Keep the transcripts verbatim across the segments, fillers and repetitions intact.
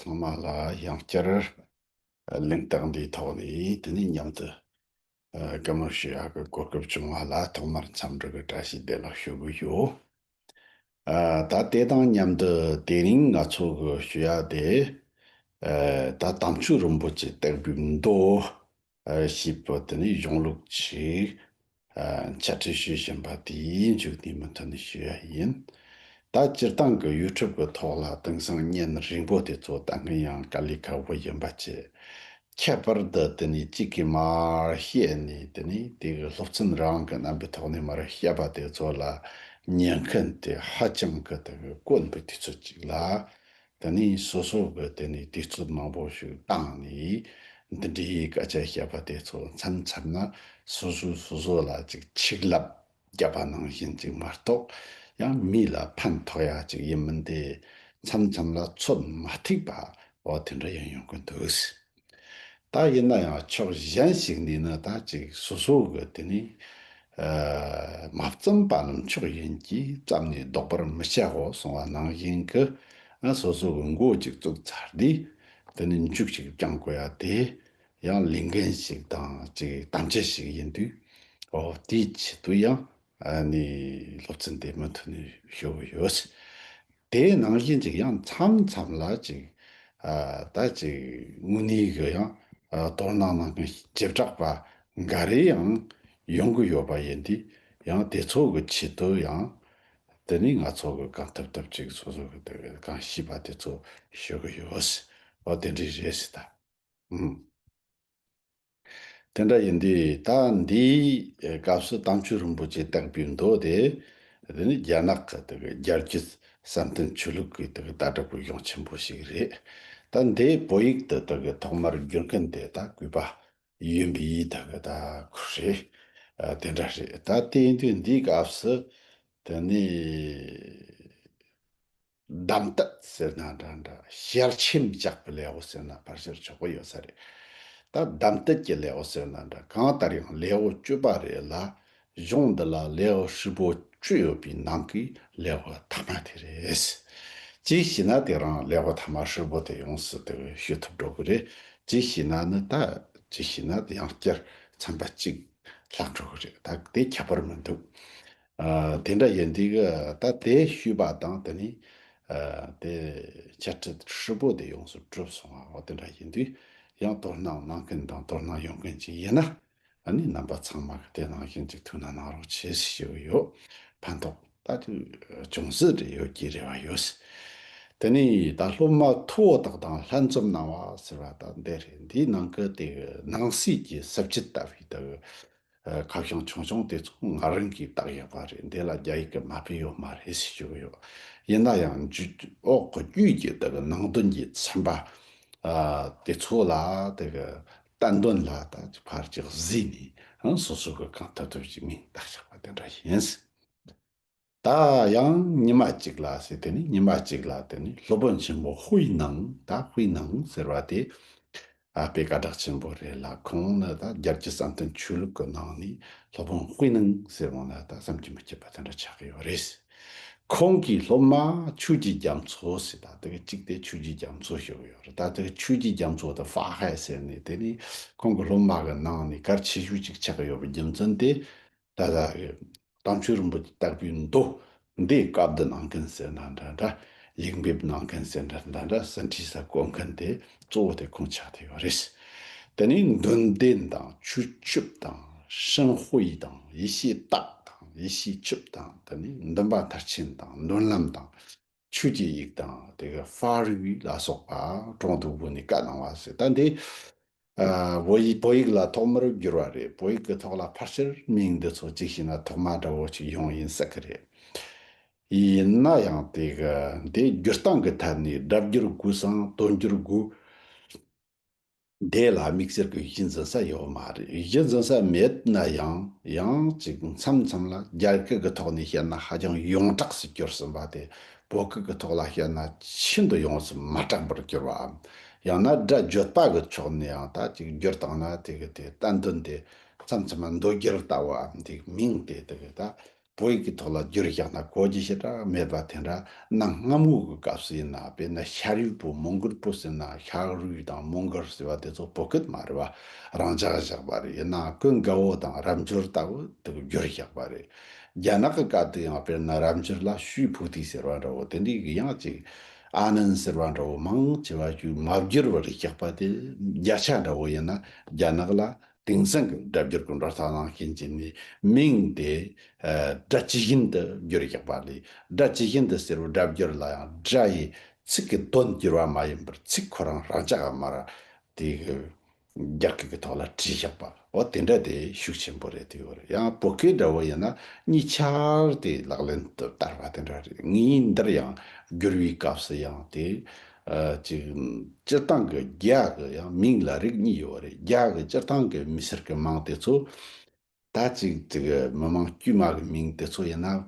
ཚང་མ་ལ་ཡང་བསྐྱར་གླེང་སྟེགས་འདིའི་ཐོག་ནས་དེ་ནས་མཉམ་དུ་བཀའ་མོལ་ཞུ་ཡག་གི་གོ་སྐབས་བྱུང་བ་ལ་ཐོག་མར་འཚམས་འདྲི་གི་བཀྲ་ཤིས་བདེ་ལེགས་ཞུ་གི་ཡོད། ཨ། ད་དེ་དང་མཉམ་དུ་དེ་རིང་ང་ཚོ་གི་ཞུ་ཡ་དེ། ཨ། ད་དམ་ཆོས་རིན་པོ་ཆེ་བརྟག་པའི་མདོ། ཨ། ཞེས་པ་དེ་ནི་གཞུང་ལུགས་ཆེ། ཨ། འཆད་ཁྲིད་ཞུ་བཞིན་པ་དེའི་མཇུག་ནས་མུ་མཐུད་ནས་ཞུ་ཡ་ཡིན། ད་སྤྱིར་བཏང་གི་ཡུ་ཊུབ་གི་ཐོག་ལ་དེང་སང་བརྙན་རིང་པོ་དེ་ཚོ་ལྟ་མཁན་ཡང་དཀའ་ལས་ཁག་པོ་ཡིན་པ་བཅས། ཁྱད་པར་དུ་དེ་ནས་གཅིག་གིས་མར་བཤད་ནས་དེ་ནས་དེ་གི་སློབ་ཚན་རང་གི་རྣམ་པའི་ཐོག་ནས་མར་བཤད་པ་དེ་ཚོ་ལ་ཉན་མཁན་དེ་ཧ་ཅང་གི་དེ་གི་དཀོན་པའི་དུས་ཚོད་ཅིག་ལ། དེ་ནས་སོ་སོ་གི་དེ་ནས་དུས་ཚོད་མང་པོ་ཞིག་བཏང་ནས་འདི་འདྲའི་སྐད་ཆ་བཤད་པ་དེ་ཚོ་མཚམས་མཚམས་ན་སོ་སོས་སོ་སོ་ལ་ཅིག་ཆིག་ལབ་བརྒྱབ་པ་ནང་བཞིན་ཅིག་མ་གཏོགས་ཡང་མི་ལ་ཕན་ཐོགས་ཡ་ཅིག་ཡིན་མིན་དེ་མཚམས་མཚམས་ལ་ཚོད་མ་ཐིག་པ་འོ་དེ་འདྲ་ཡང་ཡོང་གི་འདུག། ད་ཡིན་ན་ཡང་ཕྱོགས་གཞན་ཞིག་ནས་ནི་ད་ཅིག་སོ་སོ་གི་དེ་ནི་ཨ་མ་བརྩམས་པ་རྣམས་མཆོག་ཡིན་གྱི་བརྩམས་ནས་བཟློག་པར་མི་བྱའོ་གསུངས་པ་ནང་བཞིན་གྱི། ཨ། སོ་སོ་གི་མགོ་ཅིག་བཙུགས་ཚར་དུས་དེ་ནི་མཇུག་ཅིག་བསྐྱང་དགོས་ཡ་དེ་ཡང་ལས་འགན་ཞིག་དང་ཅིག་དམ་བཅའ་ཞིག་ཡིན་དུས། འོ་དེའི་ཆེད་དུ་ཡང་ཨ་ནི་སློབ་ཚན་དེ་མུ་མཐུད་ནས་ཞུ་གི་ཡོད། དེའི་ནང་བཞིན་ཅིག་ཡང་མཚམས་མཚམས་ལ་ཅིག་ཨ། ད་ཅིག་དངོས་གནས་གི་ཡང་ཨ་དོ་སྣང་གནང་མཁན་བྱེ་བྲག་པ་འགའ་རེ་ཡང་ཡོང་གི་ཡོད་པ་ཡིན་དུས། ཡང་དེ་ཚོ་གི་ཆེད་དུ་ཡང་དེ་ནི་ང་ཚོ་གི་གང་ཐུབ་ཐུབ་ཅིག་སོ་སོ་གི་དེ་གང་ཤེས་པ་དེ་ཚོ་ཞུ་གི་ཡོད། འོ་དེ་འདྲ་རེད་ཟེར་ད། ཨུམ། དེ་འདྲ་ཡིན་དུས་ད་འདིའི་སྐབས་སུ་དམ་ཆོས་རིན་པོ་ཆེ་བརྟག་པའི་མདོ་དེ། དེ་ནི་རྒྱ་ནག་གི་དེ་གི་རྒྱལ་རྒྱུད་བསམ་གཏན་ཆོས་ལུགས་ཀྱི་དེ་གི་ལྟ་གྲུབ་ཀྱི་གཞུང་ཆེན་པོ་ཞིག་རེད། ད་འདི་བོད་ཡིག་ཏུ་དེ་གི་ཐོག་མར་བསྒྱུར་མཁན་དེ་ད་གུས་པ་ཡོན་པའི་དེ་གི་ད་ཁུ་རེད། ཨ། དེ་འདྲ་རེད། ད་དེ་ཡིན་དུས་འདིའི་སྐབས་སུ་དེ་ནི། གདམས་གཏད་ཟེར་ན་འདྲ་འདྲ། ཞལ་ཆེམས་བཅག་པའི་ལེའུ་ཟེར་ན་ཕལ་ཆེར་ཆོག་གི་ཡོད་ས་རེད། ད་གདམས་གཏད་ཀྱི་ལེའུ་ཟེར་ན་འདྲ། གང་ལྟར་ཡང་ལེའུ་བཅུ་པ་རེད་ལ། གཞུང་འདི་ལ་ལེའུ་ཧྲིལ་པོ་བཅུ་ཡོད་པའི་ནང་གི་ལེའུ་ཐ་མ་དེ་རེད། གཅིག་བྱས་ན་དེ་རང་ལེའུ་ཐ་མ་ཧྲིལ་པོ་དེ་ཡོངས་སུ་དེ་ཞུ་ཐུབ་འགྲོ་གི་རེད། གཅིག་བྱས་ན་ནི་ད་གཅིག་བྱས་ན་དེ་ཡང་བསྐྱར་ཚན་པ་གཅིག་ལྷག་འགྲོ་གི་རེད། ད་དེ་ཁྱད་པར་མི་འདུག། ཨ། དེ་འདྲ་ཡིན་དུས་ད་དེ་ཞུས་པ་དང་དེ་ནི། ཨ། དེ་འཆད་ཁྲིད་ཧྲིལ་པོ་དེ་ཡོངས་སུ་གྲུབ་སོང་བ། འོ་དེ་འདྲ་ཡིན་དུས་ཡང་དོ་སྣང་གནང་མཁན་དང་དོ་སྣང་ཡོང་མཁན་ཅིག་ཡིན་ན། ཨ་ནི་རྣམ་པ་ཚང་མ་གི་དེ་ནང་བཞིན་ཅིག་ཐུགས་སྣང་གནང་རོགས་བྱེད་ཞུ་གི་ཡོད། ཕན་ཐོགས་ད་དུ་ཅུང་ཟད་རེ་ཡོད་ཀྱི་རེ་བ་ཡོད། དེ་ནི་ད་སློབ་མ་མཐུ་བོ་དག་དང་ལྷན་འཛོམས་གནང་བ་ཟེར་བ་ད་འདི་རེད། འདིའི་ནང་གི་དེ་ནང་གསེས་ཀྱི་ཟབ་ཁྲིད་ལྟ་བུའི་དེ། ཨ། ཁ་བྱང་ཆུང་ཆུང་དེ་ཚོ་ང་རང་གིས་བཏགས་ཡོད་པ་རེད། འདི་ལ་རྒྱ་ཡིག་གི་མ་དཔེ་ཡོད་མ་རེད་ཞུ་གི་ཡོད། ཡིན་ན་ཡང་འཇུ་འོག་གི་རྒྱུད་ཀྱི་དེ་གི་ནང་དོན་གྱི་ཚན་པ། ཨ། དེ་ཚོ་ལ་དེ་གི་བསྟན་དོན་ལ་ད་ཕར་ཅིག་གཟིགས་ནས་སོ་སོ་གི་གང་ཐུབ་ཐུབ་ཅིག་མིང་བཏགས་བཞག་པ་དེ་འདྲ་ཡིན། ད་ཡང་ཉི་མ་གཅིག་ལ་ཟེར། དེ་ནི་ཉི་མ་གཅིག་ལ་དེ་ནི་སློབ་དཔོན་ཆེན་པོ་ཧུའེ་ནང་། ད་ཧུའེ་ནང་ཟེར་བ་དེ། ཨ། དཔེ་སྐད་གྲགས་ཆེན་པོ་རེད་ལ། ཁོང་ནི་ད་རྒྱལ་སྤྱི་བསམ་གཏན་ཆོས་ལུགས་ཀྱི་ནང་ནས་སློབ་དཔོན་དཔེ་ནང་ཟེར་བ་ན་ད་བསམ་གྱིས་མི་ཁྱབ་པ་དེ་འདྲ་ཆགས་ཀྱི་ཡོད་རེད། ཁོང་གི་སློབ་མ་ཆོས་ཀྱི་རྒྱ་མཚོ་ཟེར། ད་དེ་གི་གཅིག་དེ་ཆོས་ཀྱི་རྒྱ་མཚོ་ཞུ་གི་ཡོད་རེད། ད་དེ་གི་ཆོས་ཀྱི་རྒྱ་མཚོ་དེ་ཧྥ་ཧའེ་ཟེར་ནས། དེ་ནི་ཁོང་གི་སློབ་མ་གི་ནང་ནས་གལ་ཆེ་ཤོས་ཅིག་ཆགས་ཀྱི་ཡོད་པའི་རྒྱུ་མཚན་དེ། ད་ལྟ་དམ་ཆོས་རིན་པོ་ཆེ་བརྟག་པའི་མདོ་འདི་བཀའ་བསྡུ་གནང་མཁན་ཟེར་ན་འདྲ་འདྲ། ཡིག་འབེབས་གནང་མཁན་ཟེར་ན་འདྲ་འདྲ། ཟིན་བྲིས་ས་བཀོད་མཁན་དེ་གཙོ་བོ་དེ་ཁོང་ཆགས་བསྡད་ཡོད་རེད། དེ་ནས་འདུན་ལྡན་དང་ཆོས་ཆིབས་དང་ཧྲིན་ཧུའེ་དང་ཡེ་ཤེས་སྟག་དང་ཡེ་ཤེས་ཆིབས་དང་། དེ་ནས་འདུན་པ་མཐར་ཕྱིན་དང་མདུན་ལམ་དང་། ཆོས་ཀྱི་ཡིག་དང་དེ་གི་ཧྥ་རུའི་ལ་སོགས་པ་ཀྲོང་ཏུའུ་བུ་ནས་བཀའ་གནང་བ་ཟེར། ད་འདི། ཨ། བོད་ཡིག་བོད་ཡིག་ལ་ཐོག་མར་བསྒྱུར་བ་རེད། བོད་ཡིག་གི་ཐོག་ལ་ཕལ་ཆེར་མིང་འདི་ཚོ་གཅིག་བྱས་ན་ཐོག་མ་འདྲ་བོ་ཅིག་ཡོང་ཡིན་སྲིད་གི་རེད། ཡིན་ན་ཡང་དེ་གི་འདི་བསྒྱུར་སྟངས་ཀྱི་ཐད་ནས་སྒྲ་བསྒྱུར་དགོས་སམ་དོན་བསྒྱུར་དགོས། དེ་ལ་དམིགས་བསལ་གྱི་གཞི་འཛིན་ས་ཡོད་མ་རེད། གཞི་འཛིན་ས་མེད་ན་ཡང་ཡང་ཅིག་མཚམས་མཚམས་ལ་རྒྱ་སྐད་ཀྱི་ཐོག་ནས་བཤད་ན་ཧ་ཅང་ཡོངས་གྲགས་སུ་གྱུར་ཟིན་པ་དེ། བོད་སྐད་ཀྱི་ཐོག་ལ་བཤད་ན་ཤིན་ཏུ་ཡོངས་སུ་མ་གྲགས་པར་གྱུར་བའམ། ཡང་ན་སྒྲ་བརྗོད་པ་གི་ཕྱོགས་ནས་ཡང་ད་ཅིག་བསྒྱུར་བཏང་ན་དེ་གི་དེ་བསྟན་དོན་དེ་མཚམས་མཚམས་ལ་མདོ་རྒྱུད་ལྟ་བུའམ། དེ་མིང་དེ་དེ་གི་ད་ བོད་ཡིག་གི་ཐོག་ལ་བསྒྱུར་བཞག་ན་གོ་རྒྱུ་ཞེ་དྲག་མེད་པ་དེ་འདྲ། གནའ་སྔ་མོ་གི་སྐབས་སུ་ཡིན་ན་དཔེར་ན་ཤ་རུས་པོ་མོང་གོལ་པོ་ཟེར་ན་ཤ་རུས་དང་མོང་གོལ་ཟེར་བ་དེ་ཚོ་བོད་སྐད་མ་རེད་བ། རང་འཇགས་བཞག་པ་རེད། ཡིན་ནའང་ཀུན་དགའ་བོ་དང་རབ་འབྱོར་ལྟ་བུ་དེ་གི་བསྒྱུར་བཞག་པ་རེད། རྒྱ་ནག་གི་སྐད་དུ་ཡང་དཔེར་ན་རབ་འབྱོར་ལ་ཞུས་ཕུ་ཐི་ཟེར་བ་འདྲ་བོ་དེ་འདྲའི་གི་ཡང་ཅིག་ཨ་ནན་ཟེར་བ་འདྲ་བོ་མང་ཆེ་བ་ཞིག་མ་བསྒྱུར་བར་བཞག་པ་དེ། བརྒྱ་ཆ་འདྲ་བོ་ཡིན་ན་རྒྱ་ནག་ལ་དེང་སང་གི་སྒྲ་བསྒྱུར་གྱི་འགྲོ་སྟངས་ནང་བཞིན་བྱས་ནས་མིང་དེ་ཨ་སྒྲ་ཇི་བཞིན་དུ་བསྒྱུར་བཞག་པ་ལས། སྒྲ་ཇི་བཞིན་དུ་ཟེར་བའི་སྒྲ་བསྒྱུར་ལ་ཡང་སྒྲ་ཡི་ཚིག་གི་དོན་བསྒྱུར་བ་མ་ཡིན་པར་ཚིག་ཁོ་རང་རང་འཇགས་མར་དེ་གི་རྒྱ་སྐད་ཀྱི་ཐོག་ལ་བྲིས་བཞག་པ། འོ་དེ་འདྲ་དེ་ཤུགས་ཆེན་པོ་རེད། དེ་ཡོད་རེད། ཡང་བོད་སྐད་འདྲ་བོ་ཡིན་ན་གཉིས་ཆར་དེ་ལག་ལེན་དུ་བསྟར་བ་དེ་འདྲ་རེད། ངས་འདིར་ཡང་བསྒྱུར་བའི་སྐབས་སུ་ཡང་དེ་ཨ་ཅིག་སྤྱིར་བཏང་གི་རྒྱ་གི་ཡང་མིང་ལ་རིགས་གཉིས་ཡོད་རེད། རྒྱ་གི་སྤྱིར་བཏང་གི་མི་སེར་གྱི་མིང་དེ་ཚོ་ད་ཅིག་ཅིག་མི་མང་དཀྱུས་མ་གི་མིང་དེ་ཚོ་ཡིན་ན་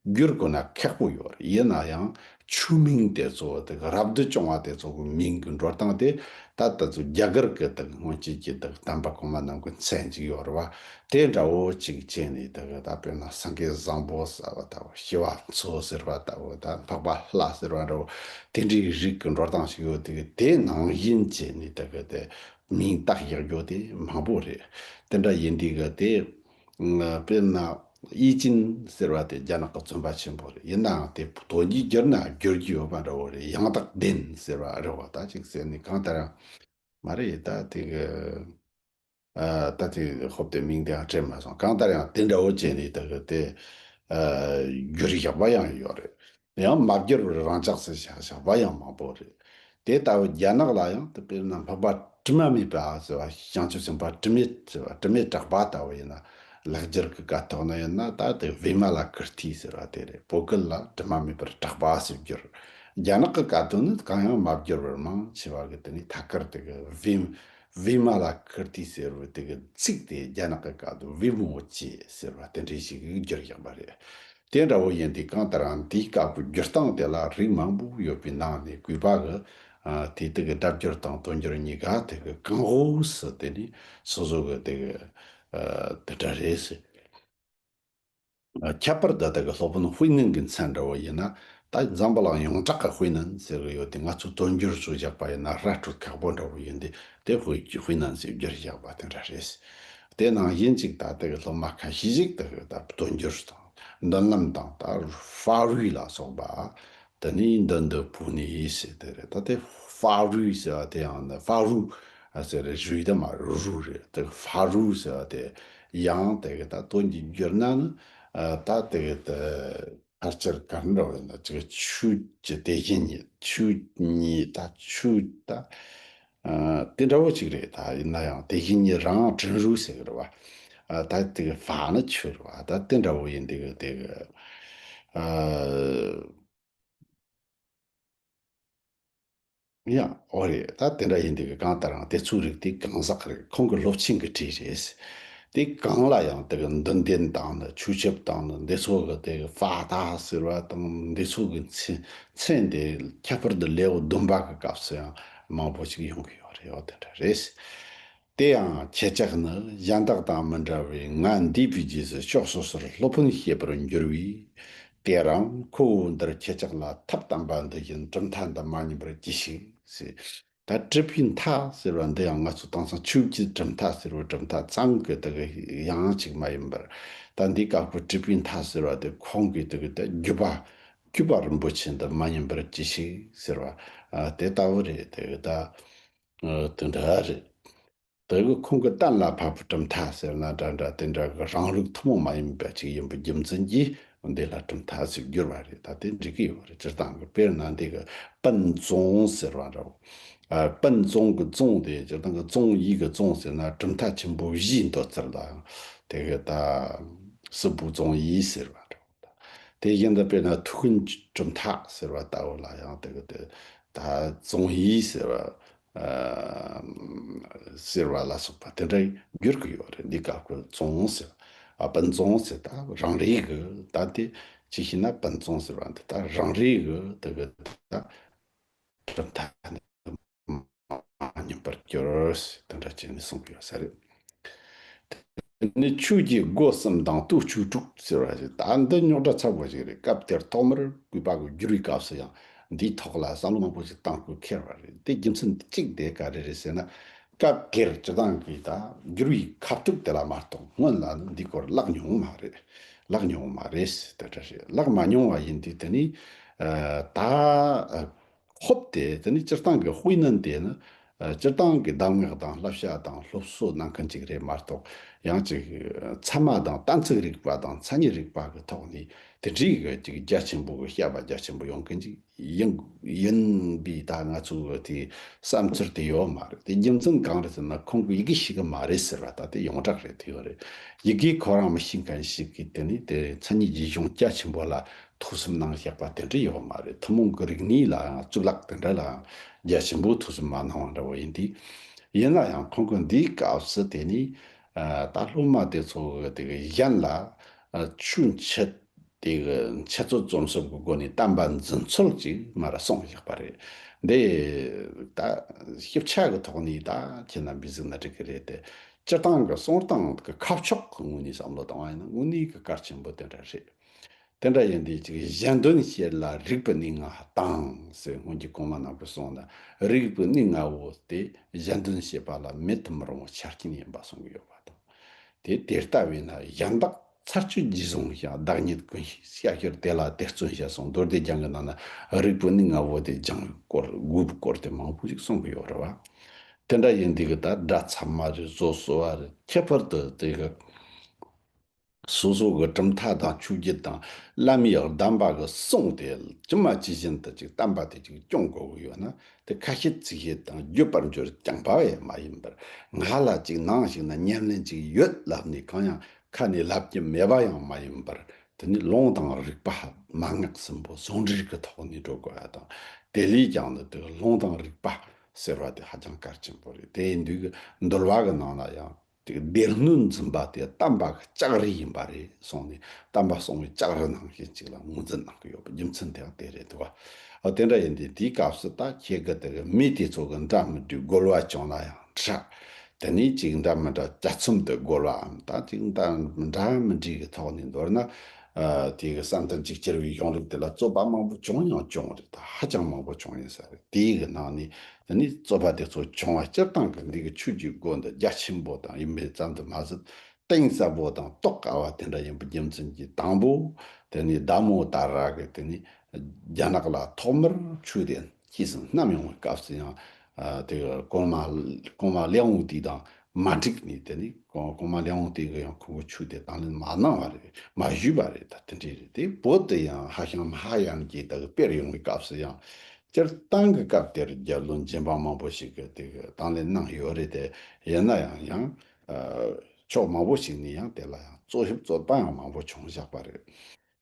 བསྒྱུར་དགོས་ན་ཁག་པོ་ཡོད་རེད། ཡིན་ན་ཡང་ཆོས་མིང་དེ་ཚོ་དེ་གི་རབ་ཏུ་བྱུང་བ་དེ་ཚོ་གི་མིང་གི་འགྲོ་སྟངས་དེ་ད་ལྟ་ཚོ་རྒྱ་གར་གི་དེ་གི་སྔོན་ཆད་ཀྱི་དེ་གི་བསྟན་པ་གོང་མ་རྣམས་ཀྱི་མཚན་ཅིག་ཡོད་རེད་བ། དེ་འདྲ་བོ་ཅིག་བྱས་ནས་དེ་གི་ད་དཔེར་ན་སེང་གེ་བཟང་པོ་ཟེར་བ་ལྟ་བུ། ཞི་བ་འཚོ་ཟེར་བ་ལྟ་བུ། ད་འཕགས་པ་ལྷ་ཟེར་བ་འདྲ་བོ་དེ་འདྲའི་རིགས་ཀྱི་འགྲོ་སྟངས་ཤིག་ཡོད། དེ་གི་དེ་ནང་བཞིན་བྱས་ནས་དེ་གི་དེ་མིང་བཏགས་བཞག་རྒྱུ་དེ་མང་པོ་རེད། དེ་འདྲ་ཡིན་དུས་གི་དེ། ཨ་དཔེར་ན་ཡེ་ཅིན་ཟེར་བ་དེ་རྒྱ་ནག་གི་བཙོན་པ་ཆེན་པོ་རེད། ཡིན་ནའང་དེ་དོན་གྱིས་བསྒྱུར་ན་བསྒྱུར་རྒྱུ་ཡོད་པ་འདྲ་བོ་རེད། ཡང་དག་ལྡན་ཟེར་བ་རེད་བ། ད་ཅིག་ཟེར་ནས་གང་ལྟར་ཡང་མ་རེད། ད་དེ་གི་ཨ་ད་དེ་ཧོབ་སྟེ་མིང་དེ་ཡང་དྲན་མ་སོང་། གང་ལྟར་ཡང་དེ་འདྲ་བོ་བྱས་ནས་ད་གི་དེ་ཨ་བསྒྱུར་བཞག་པ་ཡང་ཡོད་རེད། ཡང་མ་བསྒྱུར་བར་རང་འཇགས་སུ་བཞག་བཞག་པ་ཡང་མང་པོ་རེད། དེ་ལྟ་བུ་རྒྱ་ནག་ལ་ཡང་དེ་དཔེར་ན་འཕགས་པ་དྲི་མ་མེད་པ་ཟེར་བ། བྱང་ཆུབ་སེམས་དཔའ་དྲི་མེད་ཟེར་བ། དྲི་མེད་གྲགས་པ་ལྟ་བུ་ཡིན་ན་ལེགས་སྦྱར་གྱི་སྐད་ཐོག་ནས་ཡིན་ན་ད་དེ་བི་མ་ལ་ཀིརྟི་ཟེར་བ་དེ་རེད། བོད་སྐད་ལ་དྲི་མ་མེད་པར་གྲགས་པ་ཟེར་བསྒྱུར། རྒྱ་ནག་གི་སྐད་དོན་ནི་གང་ཡང་མ་བསྒྱུར་བར་མང་ཆེ་བ་གི་དེ་ནི་ཐད་ཀར་དེ་གི་བི་བི་མ་ལ་ཀིརྟི་ཟེར་བའི་དེ་གི་ཚིག་དེ་རྒྱ་ནག་གི་སྐད་དུ་བི་མོ་ཅེ་ཟེར་བ་དེ་འདྲ་ཞིག་གིས་བསྒྱུར་བཞག་པ་རེད། དེ་འདྲ་བོ་ཡིན་དུས་གང་ལྟར་འདིའི་སྐབས་ཀྱི་བསྒྱུར་སྟངས་དེ་ལ་རིགས་མང་པོ་ཡོད་པའི་ནང་ནས་གུས་པ་གི་ཨ་དེ་དག་གི་སྒྲ་བསྒྱུར་དང་དོན་བསྒྱུར་གཉིས་ཀ་དེ་གི་གང་འོས་སུ་དེ་ནི་སོ་སོ་གི་དེ་གི་ཨ་དེ་འདྲ་རེད་ཟེར། ཨ་ཁྱད་པར་དུ་དེ་གི་སློབ་དཔོན་དཔེ་ནན་གྱི་མཚན་འདྲ་བོ་ཡིན་ན། ད་འཛམ་བུ་གླིང་ཡོངས་གྲགས་ཀྱི་དཔེ་ནན་ཟེར་གི་ཡོད་དེ། ང་ཚོ་དོན་བསྒྱུར་ཚོ་བཞག་པ་ཡིན་ན་ར་སྤྲོད་ཁག་པོ་འདྲ་བོ་ཡིན་དེ། དེ་དཔེ་དཔེ་ནན་ཟེར་བསྒྱུར་བཞག་པ་དེ་འདྲ་རེད། དེ་ནང་བཞིན་ཅིག་ད་དེ་གི་སློབ་མ་ཁ་ཤས་ཤིག་དེ་གི་ད་དོན་བསྒྱུར་དང་མདུན་ལམ་དང་ད་ཧྥ་རུའི་ལ་སོགས་པ། དེ་ནས་མདུན་དུ་བོད་ནས་ཟེར་དེ་རེད། ད་དེ་ཧྥ་རུའི་ཟེར་བ་དེ་ཡང་ནི་ཧྥ་རུ་ཟེར་རེད། རུའི་དེ་མ་རུ་རུ་རེད། དེ་ཧྥ་རུ་ཟེར་བ་དེ་ཡང་དེ་གི་ད་དོན་གྱིས་བསྒྱུར་ན་ནི་ད་དེ་གི་ད་ཕལ་ཆེར་ག་འདྲ་བ་ཡིན་ན་ཅིག་ཆོས་ཀྱི་དེ་བཞིན་ཉིད། ཆོས་ཉིད་ད་ཆོས་ད་དེ་འདྲ་བོ་ཅིག་རེད། ད་ཡིན་ན་ཡང་དེ་བཞིན་ཉིད་རང་དྲིན་རུ་ཟེར་གི་རེད་བ། ད་དེ་གི་ཧྥ་ནི་ཆོས་རེད་བ། ད་དེ་འདྲ་བོ་ཡིན་དེ་གི་དེ་གི་ཨ། ཡང་འོ་རེད། ད་དེ་འདྲ་ཡིན་དུས་ཀྱི་གང་ལྟར་ཡང་དེ་ཚོའི་རིགས་དེ་གང་ཟག་རེད། ཁོང་གི་སློབ་ཆེན་གྱི་གྲས་རེད། དེ་གང་ལ་ཡང་དེ་གི་འདུན་ལྡན་དང་ནི་ཆོས་ཁྱབ་དང་ནི་འདི་ཚོ་གི་དེ་གི་ཧྥ་ཏ་ཟེར་བ་དང་འདི་ཚོ་གི་མཚན་མཚན་དེ་ཁྱད་པར་དུ་ལེའུ་བདུན་པ་གི་སྐབས་སུ་ཡང་མང་པོ་ཞིག་ཡོང་གི་ཡོད་རེད། འོ་དེ་འདྲ་རེད། དེ་ཡང་ཁྱེད་ཅག་ནི་གཞན་དག་དང་མི་འདྲ་བས་ང་འདས་པའི་རྗེས་སུ་ཕྱོགས་སོ་སོར་སློབ་དཔོན་བྱེད་པར་འགྱུར་བས། དེ་རིང་ཁོ་བོ་འདིར་ཁྱེད་ཅག་ལ་ཐབས་དམ་པ་འདི་བཞིན་གྲུབ་མཐའ་འདི་མ་ཉམས་པར་གྱིས་ཤིག་ཟེར། ད་གྲུབ་པའི་མཐའ་ཟེར་བ་འདི་ཡང་ང་ཚོ་དེང་སང་ཆོས་ཀྱི་གྲུབ་མཐའ་ཟེར་བའི་གྲུབ་མཐའ་ཙམ་གྱི་དེ་གི་ཡང་ཅིག་མ་ཡིན་པར། ད་འདི་སྐབས་ཀྱི་གྲུབ་པའི་མཐའ་ཟེར་བ་དེ་ཁོང་གི་དེ་གི་ད་བརྒྱུད་པ་བརྒྱུད་པ་རིན་པོ་ཆེ་འདི་མ་ཉམས་པར་གྱིས་ཤིག་ཟེར་བ་དེ་ལྟ་བུ་རེད། དེ་གི་ད་དེ་འདྲ་རེད། དེ་གི་ཁོང་གི་གཏན་ལ་ཕབ་པའི་གྲུབ་མཐའ་ཟེར་ན་འདྲ་འདྲ་དེ་འདྲ་གི་རང་ལུགས་ཐུན་མོང་མ་ཡིན་པ་ཅིག་ཡིན་པའི་རྒྱུ་མཚན་གྱིས་འདི་ལ་གྲུབ་མཐའ་ཟེར་བསྒྱུར་བ་རེད། ད་དེ་འགྲིག་གི་ཡོད་རེད། སྤྱིར་བཏང་གི་དཔེར་ན་འདི་གི་པཎ་ཙོང་ཟེར་བ་འདྲ་བོ། ཨ་པཎ་ཙོང་གི་ཙོང་དེ་སྤྱིར་བཏང་གི་ཙོང་ཡིག་གི་ཙོང་ཟེར་ན་གྲུབ་མཐའ་ཆེན་པོ་བཞིའི་འདོད་ཚུལ་ལ་ཡང་དེ་གི་ད་སི་པུ་ཙོང་ཡིག་ཟེར་བ་འདྲ་བོ། དེ་བཞིན་དུ་དཔེར་ན་ཐུའུ་བཀྭན་གྲུབ་མཐའ་ཟེར་བ་ལྟ་བུ་ལ་ཡང་དེ་གི་དེ་ད་ཙོང་ཡིག་ཟེར་བ། ཨ་ཟེར་བ་ལ་སོགས་པ་དེ་འདྲ་བསྒྱུར་གི་ཡོད་རེད། འདི་སྐབས་ཀྱི་ཙོང་ཟེར་བ། ཨ་པཎ་ཙོང་ཟེར་ད་རང་རེ་གི་ད་དེ་ཅི་ཞིག་ན་པཎ་ཙོང་ཟེར་བ་འདི་ད་རང་རེ་གི་དེ་གི་ད་གྲུབ་མཐའ་ནི་མ་ཉམས་པར་གྱུར་ཟེར་དེ་འདྲ་བྱས་ནས་གསུངས་ཡོད་ས་རེད། དེ་ནས་ཆོས་ཀྱི་སྒོ་གསུམ་དང་སྟོབས་བཅུ་དྲུག་ཟེར་བ་ཞིག་ད་འདི་རྙོག་དྲ་ཚ་པོ་ཞིག་རེད། སྐབས་དེར་ཐོག་མར་གུས་པ་གི་བསྒྱུར་བའི་སྐབས་སུ་ཡང་འདིའི་ཐོག་ལ་བསམ་བློ་མང་པོ་ཞིག་བཏང་དགོས་ཁེལ་བ་རེད། དེ་རྒྱུ་མཚན་གཅིག་དེ་ག་རེ་རེད་ཟེར་ན། སྐབས་དེར་སྤྱིར་བཏང་གི་ད་བསྒྱུར་བའི་ཁ་ཐུག་དེ་ལ་མ་གཏོགས་སྔོན་ལ་འདིའི་སྐོར་བཀླགས་མྱོང་མ་རེད། བཀླགས་མྱོང་མ་རེད་ཟེར་དེ་འདྲ་རེད། བཀླགས་མ་མྱོང་བ་ཡིན་དུས་དེ་ནི་ད། ཧོབ་སྟེ་དེ་ནི་སྤྱིར་བཏང་གི་དཔེ་ནི་དེ་ནི། ཨ། སྤྱིར་བཏང་གི་གདམས་ངག་དང་བསླབ་བྱ་དང་སློབ་གསོ་གནང་མཁན་ཅིག་རེད་མ་གཏོགས། ཡང་ཅིག་ཚད་མ་དང་གཏན་ཚིགས་རིག་པ་དང་མཚན་ཉིད་རིག་པ་གི་ཐོག་ནས་དེ་འདྲའི་གི་ཅིག་རྒྱ་ཆེན་པོ་གི་བཤད་པ་རྒྱ་ཆེན་པོ་ཡོང་མཁན་ཅིག་ཡིན་ཡིན་པས། ད་ང་ཚོ་གི་དེ་བསམ་ཚུལ་དེ་ཡོད་མ་རེད། དེ་རྒྱུ་མཚན་གང་རེད་ཟེར་ན། ཁོང་གིས་ཡི་གེ་ཤེས་གི་མ་རེད་ཟེར་བ་ད་དེ་ཡོངས་གྲགས་རེད། དེ་ཡོད་རེད། ཡི་གེ་ཁོ་རང་མི་ཤེས་མཁན་ཞིག་གིས་དེ་ནི་དེ་མཚན་ཉིད་ཀྱི་གཞུང་རྒྱ་ཆེན་པོ་ལ་ཐོས་བསམ་གནང་བཞག་པ་དེ་འདྲ་ཡོད་མ་རེད། ཐུན་མོང་གི་རིག་གནས་ལའང་གཙུག་ལག་དེ་འདྲ་ལའང་རྒྱ་ཆེན་པོ་ཐོས་བསམ་མ་གནང་བ་འདྲ་བོ་ཡིན་དུས། ཡིན་ན་ཡང་ཁོང་གིས་འདིའི་སྐབས་སུ་དེ་ནི། ཨ། ད་སློབ་མ་དེ་ཚོ་གི་དེ་གི་གཞན་ལ། ཨ། ཆོས་འཆད། དེ་གི་འཆད་རྩོད་རྩོམ་གསུམ་གྱི་སྒོ་ནས་བསྟན་པ་འཛིན་ཚུལ་ཅིག་མར་གསུངས་བཞག་པ་རེད། འདི་ད་ཞིབ་ཆ་གི་ཐོག་ནས་ད་ཁྱེད་རྣམ་པས་གཟིགས་ན་འགྲིག་གི་རེད་དེ། སྤྱིར་བཏང་གི་གསུང་སྟངས་གི་ཁ་ཕྱོགས་ཀྱི་ངོས་ནས་བསམ་བློ་བཏང་བ་ཡིན་ན་དངོས་གནས་ཀྱི་གལ་ཆེན་པོ་དེ་འདྲ་རེད། དེ་འདྲ་ཡིན་དུས་ཅིག་གཞན་དོན་བྱེད་ལ་རིགས་པའི་གནས་ལྔ་དང་ཟེར། སྔོན་གྱི་གོང་མ་རྣམ་པས་གསུངས་ན། རིགས་པའི་གནས་ལྔ་བོ་དེ་གཞན་དོན་བྱེད་པ་ལ་མེད་དུ་མི་རུང་བའི་ཆ་རྐྱེན་ཡིན་པ་གསུང་གི་ཡོད་པ་དང་། དེ་དེ་ལྟ་བས་ན་གཞན་དག་ཚར་གཅོད་རྗེས་བཟུང་ཞིང་བདག་ཉིད་ཀུན་ཤེས་ཤ་ཤེར་དེ་ལ་དེ་བརྩོན་བྱ་གསུངས། མདོ་སྡེ་རྒྱན་གྱི་ནང་ན་རིགས་པའི་གནས་ལྔ་བོ་དེ་སྦྱང་བའི་སྐོར། དགོས་པའི་སྐོར་དེ་མང་པོ་ཞིག་གསུང་གི་ཡོད་རེད་བ། དེ་འདྲ་ཡིན་དུས་ཀྱི་ད་སྒྲ་ཚད་མ་རེད། བཟོ་གསོ་བ་རེད། ཁྱད་པར་དུ་དེ་གི་སོ་སོ་གི་གྲུབ་མཐའ་དང་ཆོས་བརྒྱུད་དང་བླ་མའི་གདམས་པ་གི་གསུང་དེ་ཇི་མ་ཇི་བཞིན་དུ་ཅིག་བསྟན་པ་དེ་ཅིག་སྐྱོང་དགོས་ཀྱི་ཡོད་ན། དེ་ཁ་བཤད་ཚིག་བཤད་དང་བརྗོད་པར་འགྱུར་རྐྱང་པ་ཡང་མ་ཡིན་པར། ང་ལ་ཅིག་ནང་ཞིག་ན་ཉམས་ལེན་ཅིག་ཡོད་ལབ་ནས་གང་ཡང་ཁ་ནས་ལབ་ཀྱི་མེད་པ་ཡང་མ་ཡིན་པར། དེ་ནི་ལུང་དང་རིགས་པ་མན་ངག་གསུམ་པོ་ཟུང་འབྲེལ་གྱི་ཐོག་ནས་འགྲོ་དགོས་ཡ་དང་། དེ་ལས་ཀྱང་ནི་དེ་ལུང་དང་རིགས་པ་ཟེར་བ་དེ་ཧ་ཅང་གལ་ཆེན་པོ་རེད། དེ་ཡིན་དུས་ཀྱི་འདུལ་བ་གི་ནང་ལ་ཡང་། དེ་སྡེ་སྣོད་འཛིན་པ་དེ་བསྟན་པ་གི་ལྕགས་རི་ཡིན་པ་རེད་གསུངས་ནས། བསྟན་པ་སྲུང་བའི་ལྕགས་རི་ནང་བཞིན་ཅིག་ལ་ངོས་འཛིན་གནང་གི་ཡོད་པའི་རྒྱུ་མཚན་དེའང་དེ་རེད་འདུག་བ། འོ། དེ་འདྲ་ཡིན་དུས་དེའི་སྐབས་སུ་ད་ཁྱེད་ཀྱི་དེ་གི་མི་དེ་ཚོ་གི་འདྲ་མི་འདྲའི་རྒོལ་བ་བྱུང་ན་ཡང་འདྲ། དེ་ནས་ཅིག་འདྲ་མི་འདྲ་དཔྱད་རྩོམ་དེ་རྒོལ་བའམ་ད་ཅིག་འདྲ་མི་འདྲ་མི་འདྲའི་གི་ཐོག་ནས། མདོར་ན། ཨ། དེ་གི་བསམ་གཏན་ཅིག་གྱེར་བའི་གཞུང་ལུགས་དེ་ལ་རྩོད་པ་མང་པོ་བྱུང་ཡང་བྱུང་རེད། ད་ཧ་ཅང་མང་པོ་བྱུང་ཡིན་ས་རེད། དེའི་གི་ནང་ནས། དེ་ནས་རྩོད་པ་དེ་ཚོ་བྱུང་བ་སྤྱིར་བཏང་གི་འདི་གི་ཆོས་ཀྱི་སྒོ་འདི་རྒྱ་ཆེན་པོ་དང་ཡིན་པས་ཙམ་དུ་མ་ཟད། གཏིང་ཟབ་པོ་དང་རྟོགས་དཀའ་བ་དེ་འདྲ་ཡིན་པའི་རྒྱུ་མཚན་གྱིས། དང་པོ་དེ་ནི་ཟླ་མོ་ད་ར་གི་དེ་ནི་རྒྱ་ནག་ལ་ཐོག་མར་ཆོས་དེ་སྐྱེས་སུ་བསྣམས་ཡོང་བའི་སྐབས་སུ་ཡང་། ཨ། དེ་གོང་མ་གོང་མ་ལིའུ་ཝུ་ཏེ་དང་མ་འགྲིག་ནས། དེ་ནི་གོང་གོང་མ་ལིའུ་ཝུ་ཏེ་གིས་ཡང་ཁོང་གི་ཆོས་དེ་དང་ལེན་མ་གནང་བ་རེད། མ་ཞུས་པ་རེད། ད་དེ་འདྲ་རེད། དེ་བོད་དུ་ཡང་ཧྭ་ཤང་མ་ཧཱ་ཡན་གྱི་དེ་གི་སྤེལ་ཡོང་བའི་སྐབས་སུ་ཡང་། སྤྱིར་བཏང་གི་སྐབས་དེར་རྒྱལ་བློན་རྗེ་འབངས་མང་པོ་ཞིག་གིས་དེ་གི་དང་ལེན་གནང་ཡོད་རེད་དེ། ཡིན་ན་ཡང་ཡང་། ཨ། ཕྱོགས་མང་པོ་ཞིག་ནས་ཡང་དེ་ལ་ཡང་རྩོད་ཞིབ་རྩོད་པ་ཡང་མང་པོ་བྱུང་བཞག་པ་རེད།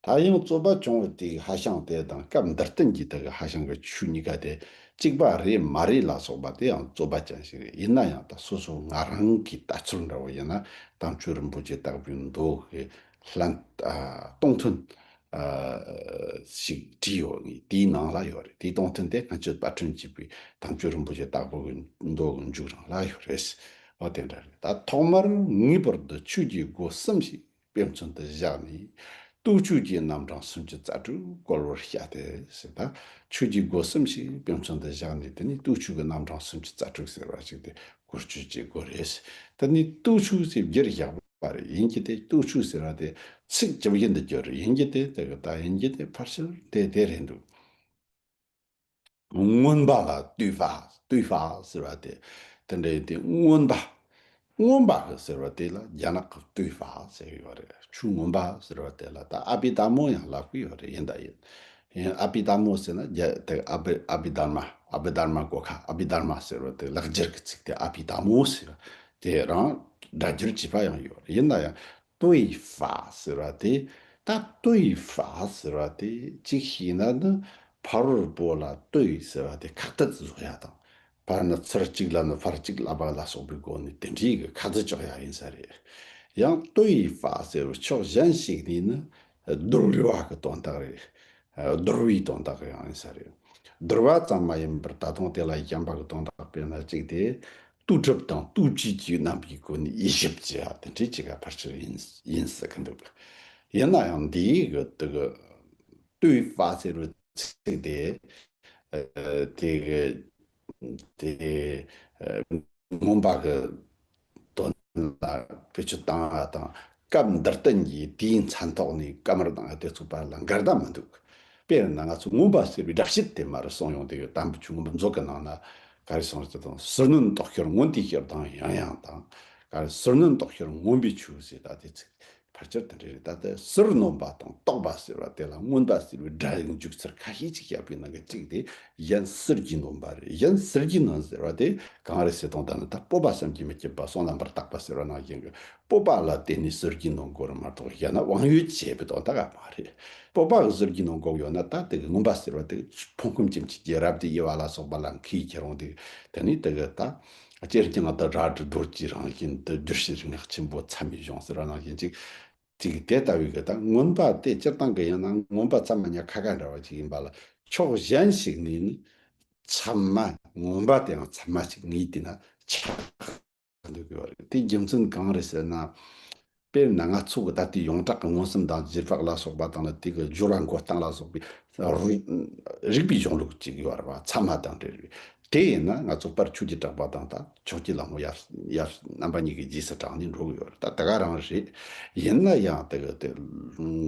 ད་ཡང་རྩོད་པ་བྱུང་བ་དེ་ཧྭ་ཤང་དེ་དང་སྐབས་འདིར་བསྟན་གྱི་དེ་གི་ཧྭ་ཤང་གི་ཆོས་གཉིས་ཀ་དེ་གཅིག་པ་རེད་མ་རེད་ལ་སོགས་པ་དེ་ཡང་རྩོད་པ་ཅན་ཞིག་རེད། ཡིན་ན་ཡང་ད་སོ་སོ་ང་རང་གི་ལྟ་ཚུལ་འདྲ་བོ་ཡིན་ན། དམ་ཆོས་རིན་པོ་ཆེ་དྭགས་པོའི་མདོ་གི་ལྷན། ཨ། སྟོང་ཐུན། ཨ། ཞིག་བྲིས་ཡོད། ངས་དེའི་ནང་ལ་ཡོད་རེད། དེའི་སྟོང་ཐུན་དེ་སྔ་ཕྱི་དཔར་སྐྲུན་བྱས་པའི་དམ་ཆོས་རིན་པོ་ཆེ་དྭགས་པོ་གི་མདོ་གི་མཇུག་རང་ལ་ཡོད་རེད། འོ། དེ་འདྲ་རེད། ད་ཐོག་མར་ངེས་པར་དུ་ཆོས་ཀྱི་སྒོ་གསུམ་ཞིག་དཔེ་མཚོན་དུ་བཞག་ནས། སྟོབས་ཆོས་ཀྱི་རྣམ་གྲངས་སུམ་ཅུ་རྩ་དྲུག་བཀོལ་བར་བྱ་སྟེ་ཟེར། ད་ཆོས་ཀྱི་སྒོ་གསུམ་ཞིག་དཔེ་མཚོན་དུ་བཞག་ནས། དེ་ནི་སྟོབས་ཆོས་ཀྱི་རྣམ་གྲངས་སུམ་ཅུ་རྩ་དྲུག་ཟེར་བ་ཞིག་དེ་བཀོལ་སྤྱོད་བྱེད་དགོས་རེད། དེ་ནི་སྟོབས་ཆོས་ཟེར་བསྒྱུར་བཞག་པ་རེད། ཡིན་གྱི་དེ་སྟོབས་ཆོས་ཟེར་བ་དེ་ཚིག་ཇི་བཞིན་དུ་བསྒྱུར། ཡིན་གྱི་དེ་དེ་གི་ད་ཡིན་གྱི་དེ་ཕལ་ཆེར་དེ་དེ་རེད་འདུག་མངོན་པ་ལ་ལྟོས་པ། ལྟོས་པ་ཟེར་བ་དེ་དེ་འདྲ་ཡིན་དུས། མངོན་པ། མངོན་པ་གི་ཟེར་བ་དེ་ལ་རྒྱ་ནག་གི་ལྟོས་པ་ཟེར་གྱི་ཡོད་རེད། ཆོས་མངོན་པ་ཟེར་བ་དེ་ལ་ད་ཨ་བྷི་དྷརྨ་ཡང་ལབ་ཀྱི་ཡོད་རེད། ཡིན་ད་ཡིན། ཡིན། ཨ་བྷི་དྷརྨ་ཟེར་ན་རྒྱ་དེ་ཨ་བྷི་ཨ་བྷི་དྷརྨ། ཨ་བྷི་དྷརྨ་གོ་ཁ། ཨ་བྷི་དྷརྨ་ཟེར་བ་དེ་ལེགས་སྦྱར་གྱི་ཚིག་དེ་ཨ་བྷི་དྷརྨ་ཟེར་བ་དེ་རང་སྒྲ་སྒྱུར་བྱས་པ་ཡང་ཡོད་རེད། ཡིན་ན་ཡང་ལྟོས་པ་ཟེར་བ་དེ། ད་ལྟོས་པ་ཟེར་བ་དེ་གཅིག་བྱས་ན་ནི་ཕ་རོལ་པོ་ལ་ལྟོས་ཟེར་བ་དེ་ཁ་གཏད་བཟོ་ཡ་དང་། ཕར་ནི་ཚུར་གཅིག་ལ་ནི་ཕར་གཅིག་ལབ་པ་ལ་སོགས་པའི་སྒོ་ནས་དེ་འདྲའི་གི་ཁ་གཏད་གཅོག་ཡ་ཡིན་ས་རེད། ཡང་ལྟོས་པ་ཟེར་བའི་ཕྱོགས་གཞན་ཞིག་ནས་ནི་བསྡུར་བའི་གི་དོན་དག་རེད། བསྡུར་བའི་དོན་དག་ཡང་ཡིན་ས་རེད། བསྡུར་བ་ཙམ་མ་ཡིན་པར་ད་དུང་དེ་ལ་གཞན་པ་གི་དོན་དག་དཔེར་ན་གཅིག་དེ། ལྟོས་གྲུབ་དང་ལྟོས་བཅས་ཀྱི་རྣམ་པའི་སྒོ་ནས་དབྱེ་ཞིབ་བྱེད་ཡ་དེ་འདྲའི་ཅིག་ག་ཕལ་ཆེར་ཡིན་ཡིན་ཟེར་གི་འདུག་ཡིན་ན་ཡང་འདིའི་གི་དེ་གི་ལྟོས་པ་ཟེར་བའི་ཚིག་དེ་ཨ་དེ་གི་དེ་ཨ་མངོན་པ་གི་དོན་ལ་བེད་སྤྱོད་བཏང་བ་དང་སྐབས་འདིར་བསྟན་གྱི་དེའི་མཚན་ཐོག་ནས་བཀའ་མར་དང་དེ་ཚོ་བར་ལ་འགལ་ཟླ་མི་འདུག་དཔེར་ན་ང་ཚོ་མངོན་པ་ཟེར་བའི་སྒྲ་བཤད་དེ་མར་གསུངས་ཡོང་དུས་དམ་པའི་ཆོས་མངོན་པ་མཛོད་ཀྱི་ནང་ན་ག་རེ་གསུངས་ཟེར་དང་ཟུར་གནོན་རྟོག་ཤེས་མངོན་དུ་གྱུར་དང་ཡང་ཡང་དང་ག་རེ་ཟུར་གནོན་རྟོག་ཤེས་མངོན་པའི་ཆོས་ཟེར་ད་དེ་ཚིག་ཕལ་ཆེར་དེ་འདྲ་རེད། ད་ལྟ་ཟུར་གནོན་པ་དང་རྟོག་པ་ཟེར་བ་དེ་ལ་མངོན་པ་ཟེར་བའི་སྒྲ་ཡི་འཇུག་ཚུལ་ཁ་ཤས་ཅིག་བཤད་པའི་ནང་གི་གཅིག་དེ་གཞན་ཟུར་གྱིས་གནོན་པ་རེད། གཞན་ཟུར་གྱིས་གནོན་ཟེར་བ་དེ་གང་རེད་ཟེར་དང་ད་ནི་ད་སྤོབས་པ་བསམ་གྱིས་མི་ཁྱབ་པ་གསུང་རྣམ་པར་དག་པ་ཟེར་བ་ནང་བཞིན་གྱི་སྤོབས་པ་ལ་བརྟེན་ནས་ཟུར་གྱིས་གནོན་དགོས་རེད་མ་གཏོགས་གཞན་ན་དབང་ཡོད་བྱས་པའི་དོན་དག་མ་རེད། སྤོབས་པ་གི་ཟུར་གྱིས་གནོན་དགོས་ཡོད་ན་ད་དེ་གི་མངོན་པ་ཟེར་བ་དེ་ཕུང་ཁམས་ཀྱི་ཕྱི་རྒྱལ་རབ་ཏུ་དབྱེ་བ་ལ་སོགས་པ་ལ་མཁས་ཁྱེར་འོང་དེ་དེ་ནི་དེ་གི་ད། སྤྱིར་བཏང་དུ་རལ་གྲི་རྡོ་རྗེའི་རང་བཞིན་དུ་བསྒྱུར་ཕྱིར་སྔགས་ཆེན་པོ་མཚན་མའི་གཞུང་ཟེར་བ་ནང་བཞིན་ཅིག་ཅིག་དེ་ལྟ་བུའི་གི་ད་མངོན་པ་དེ་སྤྱིར་བཏང་གི་ཡིན་ན་མངོན་པ་ཚད་མ་ཉག་ཁ་ཁ་འདྲ་བ་ཅིག་ཡིན་པ་ལ་ཕྱོགས་གཞན་ཞིག་ནས་ནི་ཚད་མ་མངོན་པ་དེའང་ཚད་མ་ཞིག་ངེས་དེ་ན་ཆགས་འདུག་གི་བ་རེད། དེ་རྒྱུ་མཚན་གང་རེད་ཟེར་ན། དཔེར་ན་ང་ཚོ་གི་ད་ལྟའི་ཡོངས་གྲགས་ཀྱི་མངོན་སུམ་དང་རྗེས་དཔག་ལ་སོགས་པ་དང་ནི་དེ་གི་སྦྱོར་བ་མགོ་བཏང་ལ་སོགས་པའི་རིགས་རིགས་པའི་གཞུང་ལུགས་ཅིག་ཡོད་རེད་བ། ཚད་མ་དང་འབྲེལ་བའི་དེ་ཡིན་ན་ང་ཚོ་པར་ཆོས་ཀྱི་གྲགས་པ་དང་ད་ཕྱོགས་ཀྱི་ལམ་ཡར་ཡར་རྣམ་པ་གཉིས་ཀྱི་རྗེས་སུ་འབྲངས་ནས་འགྲོ་གི་ཡོད་རེད། ད་དེ་ག་རང་རེད། ཡིན་ན་ཡང་དེ་གི་དེ་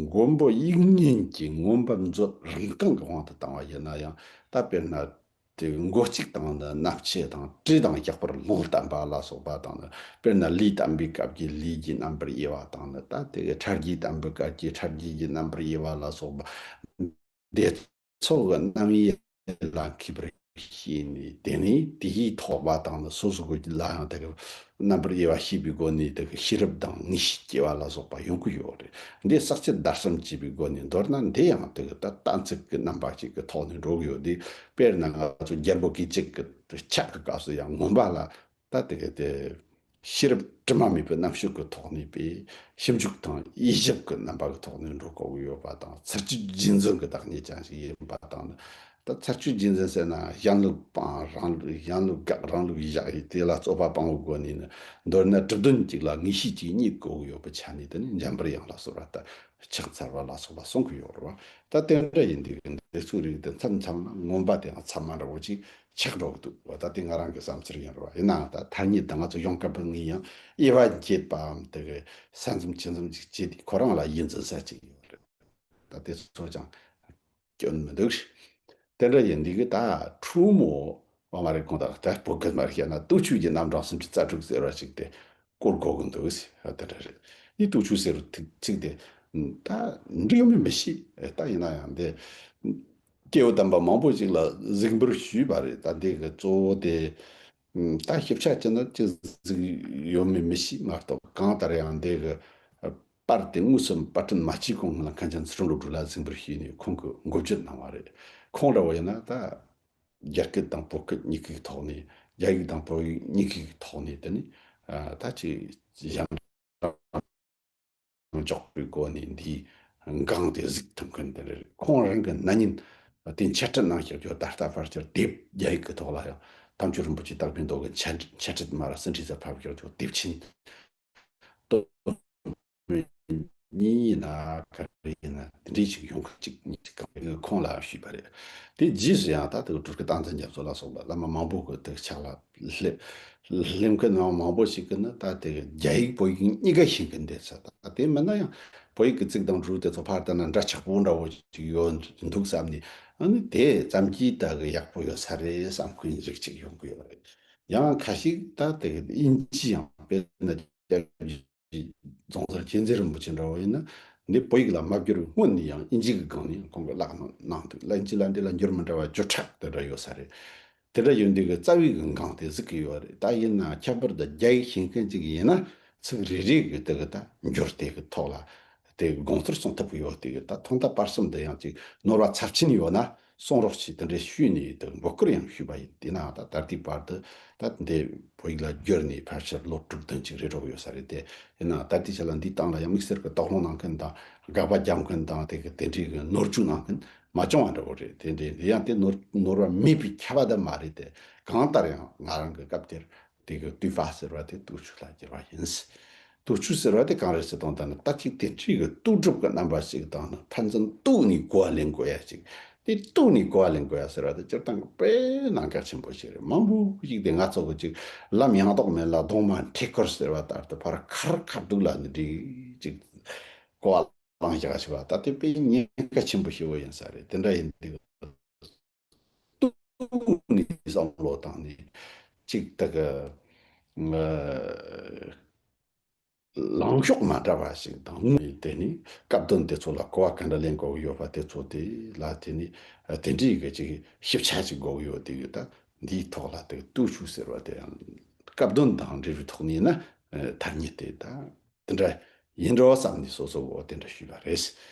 མགོན་པོ་དབྱིག་གཉེན་གྱི་མངོན་པ་མཛོད་རང་རྐང་གི་དབང་དུ་བཏང་བ་ཡིན་ན་ཡང་ད་དཔེར་ན། དེ་མགོ་གཅིག་དང་ནི་སྣ་ཕྱེད་དང་དྲི་དང་ལྕགས་པར་ལོང་བསྟན་པ་ལ་སོགས་པ་དང་ནི་དཔེར་ན་ལུས་བསྟན་པའི་སྐབས་ཀྱི་ལུས་ཀྱི་རྣམ་པར་དབྱེ་བ་དང་ནི་ད་དེ་གི་ཁྲག་རྒྱུད་བསྟན་པའི་སྐབས་ཀྱི་ཁྲག་རྒྱུད་ཀྱི་རྣམ་པར་དབྱེ་བ་ལ་སོགས་པ་དེ་ཚོ་གི་རྣམ་དབྱེ་ལ་མཁས་པར་ཤེས་ནས་དེ་ནས་དེའི་ཐོག་པ་དང་ནི་སོ་སོ་གི་ལ་ཡང་དེ་གི་རྣམ་པར་དབྱེ་བ་ཤེས་པའི་སྒོ་ནས་དེ་གི་ཤེས་རབ་དང་ངེས་ཤེས་སྐྱེ་བ་ལ་སོགས་པ་ཡོང་གི་ཡོད་རེད། འདི་ཟག་བཅས་བརྡར་གསུམ་བྱས་པའི་སྒོ་ནས་མདོར་ན་འདི་ཡང་དེ་གི་ད་གཏན་ཚིགས་ཀྱི་རྣམ་པ་གཅིག་གི་ཐོག་ནས་འགྲོ་གི་ཡོད་དེ། དཔེར་ན་ང་ཚོ་རྒྱལ་པོ་སྐད་ཅིག་གི་ཆགས་ཀྱི་སྐབས་སུ་ཡང་མངོན་པ་ལ་ད་དེ་གི་དེ་ཤེས་རབ་དྲི་མ་མེད་པའི་རྣམ་དཔྱོད་ཀྱི་ཐོག་ནས་པའི་ཞིབ་འཇུག་དང་དབྱེ་ཞིབ་ཀྱི་རྣམ་པ་གི་ཐོག་ནས་འགྲོ་དགོས་ཀྱི་ཡོད་པ་དང་། ཚར་གཅོད་རྗེས་འཛིན་གྱི་བདག་ཉིད་ཅན་ཞིག་ཡིན་པ་དང་། ད་ཚར་གཅོད་རྗེས་འཛིན་ཟེར་ན་གཞན་ལུགས་སྤང་རང་ལུགས། གཞན་ལུགས་དགག་རང་ལུགས་བཞག་ཡིན། དེ་ལ་རྩོད་པ་སྤང་བའི་སྒོ་ནས་ནི་མདོར་ན་གྲུབ་དོན་གཅིག་ལ་ངེས་ཤེས་གཅིག་རྙེད་དགོས་ཀྱི་ཡོད་པའི་ཆ་ནས་དེ་ནི་འཇམ་པར་དབྱངས་ལ་སོགས་པ་ད་ཕྱག་འཚལ་བ་ལ་སོགས་པ་གསུང་གི་ཡོད་རེད་བ། ད་དེ་འདྲ་ཡིན་དུས་འདི་ཚོའི་རིགས་དེ་མཚམས་མཚམས་ན་མངོན་པ་དེའང་ཚད་མ་འདྲ་བོ་ཅིག་ཆགས་འགྲོ་གི་འདུག་བ། ད་དེ་ང་རང་གི་བསམ་ཚུལ་ཡིན་རེད་བ། ཡིན་ནའང་ད་ཐ་སྙད་དང་ང་ཚོ་གཞུང་སྐབས་པ་ངས་ཡང་དབྱེ་བ་འབྱེད་པའམ་དེ་གི་ས་མཚམས་ཅི་མཚམས་ཅིག་བྱེད་དེ་ཁོ་རང་ལ་ཡིད་འཛིན་ས་ཅིག་ཡོད་རེད། ད་དེ་ཚོ་ཀྱང་སྐྱོན་མི་འདུག་དེ་འདྲ་ཡིན་དུས་ཀྱི་ད་ཁྲོ་མོ་བ་མ་རེད་གོང་དག་ད་བོད་སྐད་མར་བཤད་ན་ལྟོ་ཆོས་ཀྱི་རྣམ་གྲངས་སུམ་ཅུ་རྩ་དྲུག་ཟེར་བ་ཞིག་དེ་བཀོལ་དགོས་ཀྱི་འདུག་ཟེར་བ་དེ་འདྲ་རེད། འདི་ལྟོ་ཆོས་ཟེར་བའི་ཚིག་དེ་ད་འགྲིག་ཡོད་མེད་མི་ཤེས། ད་ཡིན་ན་ཡང་དེ་སྐྱེས་བུ་དམ་པ་མང་པོ་ཞིག་ལ་གཟིགས་འབུལ་ཞུས་པ་རེད། ད་འདི་གི་གཙོ་བོ་དེ་ད་ཞིབ་ཆ་ཅི་ན་ཅི་གཟིགས་ཡོད་མེད་མི་ཤེས་མ་གཏོགས། གང་ལྟར་ཡང་འདི་གི་པར་དེ་དངོས་སུ་པར་སྐྲུན་མ་བྱས་གོང་ལ་མཁན་ཆེན་ཚུལ་ཁྲིམས་བློ་གྲོས་ལ་གཟིགས་འབུལ་ཞུས་ནས་ཁོང་གིས་འགོ་བརྗོད་གནང་བ་རེད། ཁོང་འདྲ་བོ་ཡིན་ན་ད་རྒྱ་སྐད་དང་བོད་སྐད་གཉིས་ཀའི་ཐོག་ནས། རྒྱ་ཡིག་དང་བོད་ཡིག་གཉིས་ཀའི་ཐོག་ནས་དེ་ནི་ད་ཅིག་ཞབས་འདྲེན་འཇོག་པའི་སྒོ་ནས་འདིའི་སྒང་དེ་གཟིགས་ཐུབ་མཁན་དེ་རེད། ཁོང་རང་གི་སྣ་ཉིན་དེ་འཆད་ཁྲིད་གནང་བཞག་རྒྱུ་ད་ལྟ་ཕལ་ཆེར་དེབ་རྒྱ་ཡིག་གི་ཐོག་ལ་ཡང་དམ་ཆོས་རིན་པོ་ཆེ་བརྟག་པའི་མདོ་གི་འཆད་འཆད་ཁྲིད་མ་ར་ཟིན་བྲིས་ས་ཕབ་བཞག་རྒྱུ་དེབ་ཆེན་ཏོ་གཉིས་ཡིན་ན་ག་རེ་ཡིན་ན་དེ་འདྲའི་ཞིག་ཡོང་གི་གཅིག་གཉིས་ཀྱི་སྒང་ཁོང་ལ་ཞུས་པ་རེད། དེ་རྗེས་སུ་ཡང་ད་དེ་གི་སྤྲུལ་སྐུ་སྟག་འཛིན་རྒྱ་མཚོ་ལ་སོགས་པ་བླ་མ་མང་པོ་གི་དེ་ཕྱག་ལ་སླེབས་སླེབས་མཁན་མང་མང་པོ་ཞིག་གི་ནི་ད་དེ་གི་རྒྱ་ཡིག་བོད་ཡིག་གཉིས་ཀ་ཤེས་མཁན་དེ་ཚོ། ད་དེ་མིན་ན་ཡང་བོད་ཡིག་གི་ཚིག་དང་འབྲུ་དེ་ཚོ་ཕར་བལྟས་ན་འདྲ་ཆགས་པོ་འདྲ་བོ་ཞིག་ཡོད་འདུག་བསམ་ནས། ཨ་ནི་དེ་ཙམ་གྱིས་ད་གི་ཡག་པོ་ཡོད་ས་རེད་བསམ་མཁན་རིགས་གཅིག་ཡོང་གི་ཡོད་རེད། ཡང་ཁ་ཤས་ད་དེ་གི་དབྱིན་ཇི་ཡང་དཔེར་ན་རྒྱ་རྫོང་སར་མཁྱེན་བརྩེ་རིན་པོ་ཆེ་འདྲ་བོ་ཡིན་ན། འདི་བོད་ཡིག་ལ་མ་བསྒྱུར་བའི་སྔོན་ནས་ཡང་དབྱིན་ཇི་གི་སྒང་ནས་ཡང་ཁོང་གིས་བཀླགས་གནང་གནང་འདུག་ལ། དབྱིན་ཇི་ལ་འདི་ལ་འགྱུར་མི་འདྲ་བ་བཅུ་ཕྲག་དེ་འདྲ་ཡོད་ས་རེད། དེ་འདྲ་ཡོད་འདི་གི་རྩ་བའི་གི་སྒང་དེ་གཟིགས་ཀྱི་ཡོད་རེད། ད་ཡིན་ན་ཁྱད་པར་དུ་རྒྱ་ཡིག་ཤེས་མཁན་ཅིག་ཡིན་ན་ཚིག་རེ་རེ་གི་དེ་གི་ད་འགྱུར་དེ་གི་ཐོག་ལ་དེ་གི་དགོངས་ཚུལ་གསུང་ཐུབ་ཀྱི་ཡོད། དེ་གི་ད་ཐོག་མཐའ་བར་གསུམ་དུ་ཡང་ཅིག་ནོར་བ་ཚབས་ཆེན་ཡོད་ན། གསུང་རོགས་ཞེས་དེ་འདྲའི་ཞུས་ནས་དེ་འབོད་སྐུལ་ཡང་ཞུས་པ་ཡིན། དེས་ན་ད་ད་ལྟའི་བར་དུ་ད་འདི་བོད་ཡིག་ལ་བསྒྱུར་ནས་ཕལ་ཆེར་ལོ་དྲུག་བདུན་ཅིག་རེད་འགྲོ་གི་ཡོད་ས་རེད་དེ། ཡིན་ནའང་ད་ལྟའི་ཆ་ལ་འདིའི་སྟེང་ལ་ཡང་དམིགས་བསལ་གྱི་དོགས་སློང་གནང་མཁན་དང་དགག་པ་རྒྱབ་མཁན་དང་དེ་གི་དེ་འདྲའི་གི་ནོར་འཁྲུལ་གནང་མཁན་མ་བྱུང་བ་འདྲ་བོ་རེད། དེ་འདྲའི་འདི་ཡང་དེ་ནོར་ནོར་བ་མེད་པའི་ཁྱབ་པ་ད་མ་རེད་དེ། གང་ལྟར་ཡང་ང་རང་གི་སྐབས་དེར་ གི་བསྟོད་པ་ཟེར་བ་དེ་བསྟོད་ཆོས་ལ་བསྒྱུར་བ་ཡིན། བསྟོད་ཆོས་ཟེར་བ་དེ་གང་རེད་ཟེར་དང་ད་ནི་ད་ཅིག་དེ་འདྲའི་གི་བསྟོད་སྒྲུབ་ཀྱི་རྣམ་པ་ཞིག་དང་ནི་ཕན་ཚུན་བསྟོད་ནས་གོ་བ་ལེན་དགོས་ཡ་ཅིག་དེ་བསྟོད་ནས་གོ་བ་ལེན་དགོས་ཡ་ཟེར་བ་དེ་སྤྱིར་བཏང་གི་དཔེ་གནད་འགག་ཆེན་པོ་ཞིག་རེད། མང་པོ་ཞིག་དེ་ང་ཚོ་གི་ཅིག་ལམ་ཡང་དག་མེད་ལ་གདོང་མ་འཁྲིད་ཁུར་ཟེར་བ་ལྟར་དུ་ཕར་ཁར་ཁ་བསྡུག་ལ་ནི་འགྲིག་ཅིག་གོ་བ་བླངས་བཞག་ཞིག་བ་ད་དེ་དཔེ་ཉེན་ཁ་ཆེན་པོ་ཞིག་ཡིན་ས་རེད། དེ་འདྲ་ཡིན་དུས་སྟོང་ནས་བསམ་བློ་བཏང་ནས་གཅིག་ད་གི་ལངས་ཕྱོགས་མ་འདྲ་བ་ཞིག་དང་དངོས་དེ་ནི་སྐབས་དོན་དེ་ཚོ་ལ་གོ་བ་ག་འདྲ་ལེན་དགོས་ཀྱི་ཡོད་པ་དེ་ཚོ་དེ་ལ་དེ་ནི་དེ་འདྲའི་གི་ཅིག་ཞིབ་ཆ་ཞིག་དགོས་ཀྱི་ཡོད་དེ་ཡོད། ད་འདིའི་ཐོག་ལ་དེ་བསྟོད་ཆོས་ཟེར་བ་དེ་ཡང་སྐབས་དོན་དང་འབྲེལ་བའི་ཐོག་ནས་ན་ཐ་སྙད་དེ་ད། དེ་འདྲ་ཡིན་འགྲོ་བསམ་ནས་སོ་སོ་བོ་དེ་འདྲ་ཞུས་པ་རེད།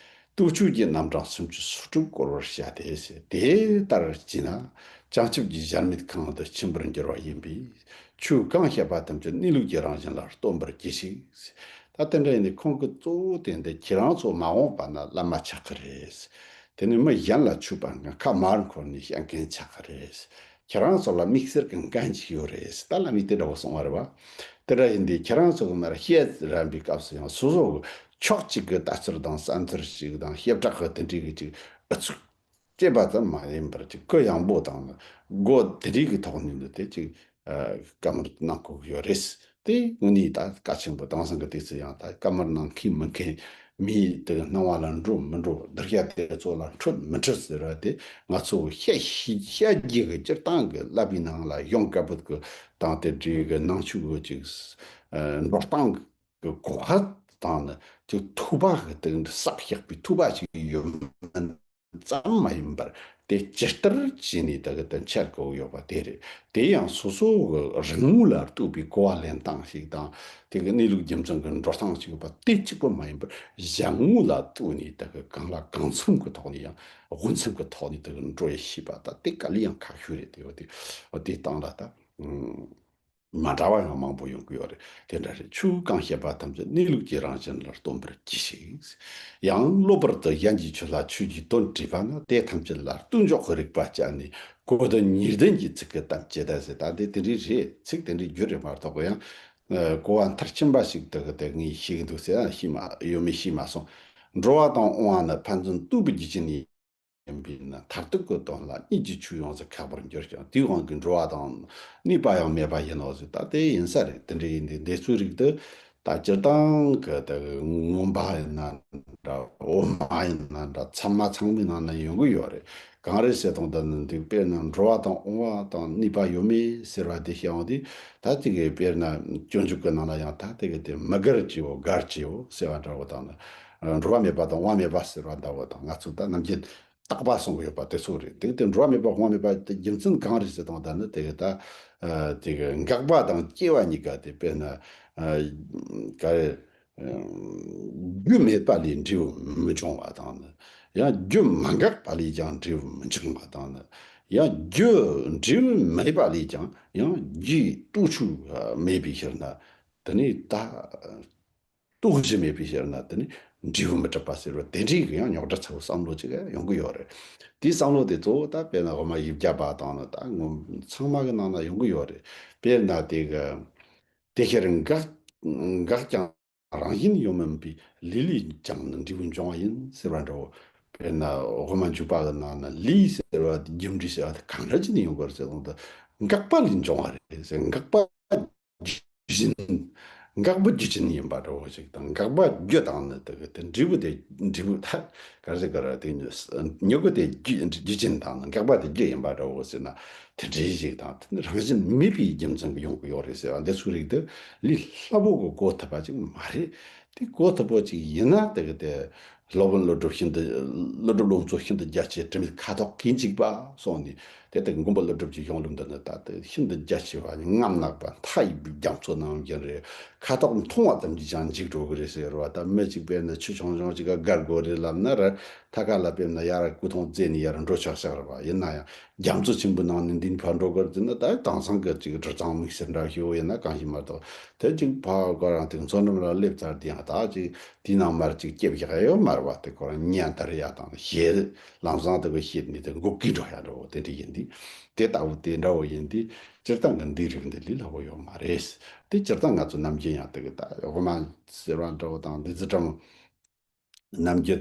བསྟོད་ཆོས་ཀྱི་རྣམ་གྲངས་སུམ་ཅུ་སོ་དྲུག་བསྐོར་བར་བྱ་སྟེ། དེ་ལྟར་བགྱིས་ན་བྱང་ཆུབ་ཀྱི་གཞལ་མེད་ཁང་དུ་ཕྱིན་པར་འགྱུར་བ་ཡིན་པས། ཆོས་གང་བཤད་པ་ཐམས་ཅད་གནས་ལུགས་ཀྱི་རང་བཞིན་ལ་སྟོན་པར་གྱིས་ཤིག་ད་དེ་འདྲ་ཡིན་ནས་ཁོང་གི་གཙོ་བོ་དེ་འདི་ཁྱེད་རང་ཚོ་མ་འོངས་པ་ན་བླ་མ་ཆགས་ཀྱི་རེད། དེ་ནས་མི་གཞན་ལ་ཆོས་པ་ང་ཁ་མར་འཁོར་ནས་བཤད་མཁན་ཆགས་ཀྱི་རེད། ཁྱེད་རང་ཚོ་ལ་དམིགས་བསལ་གྱི་འགན་ཅིག་ཡོད་རེད། ད་བླ་མས་དེ་འདྲ་བོ་གསུངས་པ་རེད་བ། དེ་འདྲ་ཡིན་དུས་ཁྱེད་རང་ཚོ་གི་མར་བཤད་རན་པའི་སྐབས་སུ་ཡང་སོ་སོ་གི་ཕྱོགས་གཅིག་གི་ལྟ་ཚུལ་དང་བསམ་ཚུལ་ཞིག་དང་བྱེ་བྲག་གི་དེ་འདྲའི་གི་ཅིག་ཨུ་ཚུགས་སྐྱེས་པ་ཙམ་མ་ཡིན་པར་ཅིག་གུ་ཡངས་པོ་དང་སྒོ་དེ་འདྲའི་གི་ཐོག་ནས་འདི་དེ་ཅིག་བཀའ་མོལ་གནང་དགོས་ཀྱི་ཡོད་རེད། དེ་དངོས་གནས་ད་གལ་ཆེན་པོ། དེང་སང་གི་དུས་ཚོད་ཡང་ད་བཀའ་མོལ་གནང་མཁན་མི་མཁན། མིའི་དེ་སྣང་བ་ལ་འགྲོ་མི་འགྲོ། སྡུག་ཅག་དེ་ཚོ་ལ་འཕྲོད་མི་འཕྲོད་ཟེར་བ་དེ་ང་ཚོ་བཤད་ཤེས་བཤད་རྒྱུ་གི་སྤྱིར་བཏང་གི་བསླབ་པའི་ནང་ལ་ཡོང་དཀའ་བོ་གི་དང་དེ་འདྲའི་གི་ནང་ཆོས་གི་ཅིག་འགྲོ་སྟངས་གི་གོ་བ་དང་ནི་ཅིག་ཐུག་པ་གི་དེ་འདྲ་ཟབ་རྒྱས་པའི་ཐུག་པ་ཅིག་ཡོད་མིན་ཙམ་མ་ཡིན་པར་དེ་ཇི་ལྟར་བྱས་ནས་ད་གི་དེ་འཆད་དགོས་ཡོད་པ་དེ་རེད། དེ་ཡང་སོ་སོ་གི་རང་ངོ་ལ་ལྟོས་པའི་གོ་བ་ལེན་སྟངས་ཤིག་དང་དེ་གི་གནས་ལུགས་རྒྱུ་མཚན་གི་འགྲོ་སྟངས་ཤིག་ཡོད་པ་དེ་གཅིག་པུ་མ་ཡིན་པར་གཞན་ངོ་ལ་ལྟོས་ནས་ད་གི་གང་ལ་གང་འཚམ་གི་ཐོག་ནས་ཡང་དབུ་མཚམས་གི་ཐོག་ནས་ད་གི་འགྲོ་ཡ་ཤེས་པ་ད་དེ་དཀའ་ལས་ཡང་ཁག་ཤོས་རེད། དེ་བ་དེ་དེ་སྟངས་ལ་ད། མ་འདྲ་བ་ཡང་མང་པོ་ཡོང་གི་ཡོད་རེད། དེ་འདྲ་རེད། ཆོས་གང་བཤད་པ་ཐམས་ཅད་གནས་ལུགས་ཀྱི་རང་བཞིན་ལ་སྟོན་པར་གྱིས་ཤིག་ཡང་གློ་བུར་དུ་གཞན་གྱི་ཆོས་ལ་ཆོས་ཀྱི་དོན་དྲིས་པ་ན་དེ་ཐམས་ཅད་ལ་ལྟོས་འཇོག་གི་རིགས་པ་སྤྱད་ནས་གོ་བདེ་ཉེར་བདེན་གྱི་ཚིག་གི་གཏམ་ཇི་ལྟར་ཟེར། ད་འདི་དེ་འདྲའི་རེད། ཚིག་དེ་འདྲའི་བསྒྱུར་རེད་མ་གཏོགས་ཡང་གོ་བ་མཐར་ཕྱིན་པ་ཞིག་དེ་གི་དེ་ངས་ཤེས་ཀྱི་འདུག་ཟེར་ཡང་ཤེས་མ་ཡོད་མེད་ཤེས་མ་སོང་། འགྲོ་བ་དང་འོང་བ་ནི་ཕན་ཚུན་ལྟོས་པའི་རྒྱུ་ཅན་ཡིན། ཡིན་པས་ན་མཐར་ཐུག་གི་དོན་ལ་གཉིས་ཀྱི་ཆོས་ཡོངས་སུ་ཁེགས་པར་འགྱུར་ཀྱང་དེའི་དབང་གིས་འགྲོ་བ་དང་གནས་པ་ཡང་མེད་པ་ཡིན་ནོ་ཟེར། ད་དེ་ཡིན་ས་རེད། དེ་འདྲ་ཡིན་དུས་འདི་ཚོའི་རིགས་དེ་ད་སྤྱིར་བཏང་གི་ད་མངོན་པ་ཡིན་ན་འདྲ། འོག་མ་ཡིན་ན་འདྲ། ཚད་མ་ཚང་མའི་ནང་ན་ཡོང་གི་ཡོད་རེད། གང་རེད་ཟེར་དང་ད་ནི་འདི་དཔེར་ན་འགྲོ་བ་དང་འོང་བ་དང་གནས་པ་ཡོད་མེད་ཟེར་བ་དེ་བཤད་འོང་དུས་ད་དེ་གི་དཔེར་ན་སྤྱོད་འཇུག་གི་ནང་ལ་ཡང་ད་དེ་གི་དེ་མི་དགར་གྱི་འོ་དགར་གྱི་འོ་ཟེར་བ་འདྲ་བོ་དང་ནི་འགྲོ་བ་མེད་པ་དང་འོང་བ་མེད་པ་ཟེར་བ་འདྲ་བོ་དང་ང་ཚོ་ད་ནམ་རྒྱུན་རྟག་པ་གསུང་གི་ཡོད་པ་དེ་ཚོ་རེད། དེ་དེ་འགྲོ་བ་མེད་པ་འོང་བ་མེད་པ་དེ་རྒྱུ་མཚན་གང་རེད་ཟེར་དང་ད་ནི་དེ་གི་ད་དེ་གི་འགག་པ་དང་སྐྱེ་བ་གཉིས་ཀ་དེ་དཔེར་ན་ག་རེ་རྒྱུ་མེད་པ་ལས་འབྲས་བུ་མི་འབྱུང་བ་དང་ནི་ཡང་རྒྱུ་མ་འགགས་པ་ལས་ཀྱང་འབྲས་བུ་མི་འབྱུང་བ་དང་ནི་ཡང་རྒྱུ་འབྲས་བུ་མེད་པ་ལས་ཀྱང་ཡང་རྒྱུའི་སྟོབས་ཆོས་མེད་པའི་ཕྱིར་ན་དེ་ནི་ད། སྟོབས་གཞི་མེད་པའི་ཕྱིར་ན་དེ་ནི་འབྲས་བུ་མི་འགྲུབ་པ་ཟེར་བ་དེ་འདྲའི་གི་ཡང་རྙོག་དྲ་ཚ་བོ་བསམ་བློ་ཅིག་ཡོང་གི་ཡོད་རེད། དེའི་བསམ་བློ་དེ་གཙོ་བོ་ད་དཔེར་ན་དབུ་མ་ཡིག་བརྒྱ་པ་དང་ནི་ད་ངོ་ཚང་མ་གི་ནང་ན་ཡོང་གི་ཡོད་རེད། དཔེར་ན་དེ་གི་དེ་ཕྱིར་འགག་འགག་ཀྱང་རང་བཞིན་ཡོད་མིན་པའི་ལས་ལས་ཀྱང་ནི་འབྲས་བུ་འབྱུང་བ་ཡིན་ཟེར་བ་འདྲ་བོ། དཔེར་ན་དབུ་མ་འཇུག་པ་གི་ནང་ན་ལས་ཟེར་བ་དེ་རྒྱུ་འབྲས་ཟེར་བ་དེ་གང་འདྲ་ཅིག་ནས་ཡོང་གི་རེད་ཟེར་དང་ད་འགག་པ་ལས་འབྱུང་བ་རེད་ཟེར། འགག་པ། རྒྱུ་ཅན། འགག་པ་རྒྱུ་ཅན་ཡིན་པ་འདྲ་བོ་ཞིག་དང་འགག་པ་རྒྱུ་དང་ནི་དེ་གི་དེ་འབྲས་བུ་དེ་འབྲས་བུ་ད་ག་རེ་ག་རེ་དེ་མྱུ་གུ་དེ་རྒྱུ་རྒྱུ་ཅན་དང་ནི་འགག་པ་དེ་རྒྱུ་ཡིན་པ་འདྲ་བོ་ཟེར་ན་དེ་འདྲའི་ཞིག་དང་དེ་ནི་རང་བཞིན་མེད་པའི་རྒྱུ་མཚན་གྱིས་ཡོང་གི་ཡོད་རེད་ཟེར་བ་འདི་ཚོའི་རིགས་དེ་ལས་སླ་པོ་གི་གོ་ཐུབ་པ་ཅིག་མ་རེད། དེ་གོ་ཐུབ་པོ་ཅིག་ཡིན་ན་དེ་གི་དེ། སློབ་དཔོན་ཀླུ་སྒྲུབ་ཤིན་ཏུ། ཀླུ་སྒྲུབ་བློ་མཚོ་ཤིན་ཏུ་རྒྱ་ཆེའི་དྲི་མེད་ཁ་དོག་གིས་འཇིགས་པ་སོགས་ནས་དེ་ལྟར་མགོན་པོ་ཀླུ་སྒྲུབ་ཀྱི་གཞུང་ལུགས་འདི་ནི་ད་ལྟ་ཤིན་ཏུ་རྒྱ་ཆེ་བ་རྔམ་ནག་པ་མཐའ་ཡས་པའི་རྒྱ་མཚོ་ནང་བཞིན་རེད། ཁ་དོག་མཐོང་བ་ཙམ་གྱིས་ཀྱང་འཇིགས་འགྲོ་གི་རེད་ཟེར་བ། ད་མི་གཅིག་དཔེར་ན་ཆུ་ཆུང་ཆུང་གཅིག་ག་སྒར་དགོས་རེད་ལབ་ན་ར་ཐ་ཀ་ལ་དཔེར་ན་ཡར་སྐུ་ཐོང་རྩེ་ནས་ཡར་འགྲོ་ཆོག་ཆག་རེད་བ། ཡིན་ན་ཡང་རྒྱ་མཚོ་ཆེན་པོའི་ནང་ནས་འདི་ནས་ཕར་འགྲོ་དགོས་རེད་ཟེར་ན་ད་དེང་སང་གི་ཅིག་གྲུ་གཙང་དམིགས་བསལ་འདྲ་ཞིག་ཡོད་ཡིན་ན་གང་ཞིག་མ་གཏོགས་དེ་ཅིག་ཕ་ག་རང་དེ་མཚོ་འགྲམ་ལ་སླེབས་ཚར་དེ་ཡང་ད་ཅིག་དེའི་ནང་མར་ཅིག་སྐྱེབ་བཞག་ཡོད་མ་རེད་བ། དེ་ཁོ་རང་ཉན་དར་ཡ་དང་ཞེས་ལམ་སང་དེ་གི་ཤེད་ནས་དེ་འགུག་གི་འགྲོ་ཡ་འགྲོ་དེ་འདྲ་ཡིན། དེ་ལྟ་བུ་དེ་འདྲ་བོ་ཡིན་དུས་སྤྱིར་བཏང་གི་འདིའི་རིགས་འདི་ལས་སླ་བོ་ཡོད་མ་རེད། དེ་སྤྱིར་བཏང་ང་ཚོ་ནམ་རྒྱུན་ཡང་དེ་གི་ད་དབུ་མ་ཟེར་བ་འདྲ་བོ་དང་འདི་ཚོ་འདྲ་མོ། ནམ་རྒྱུན་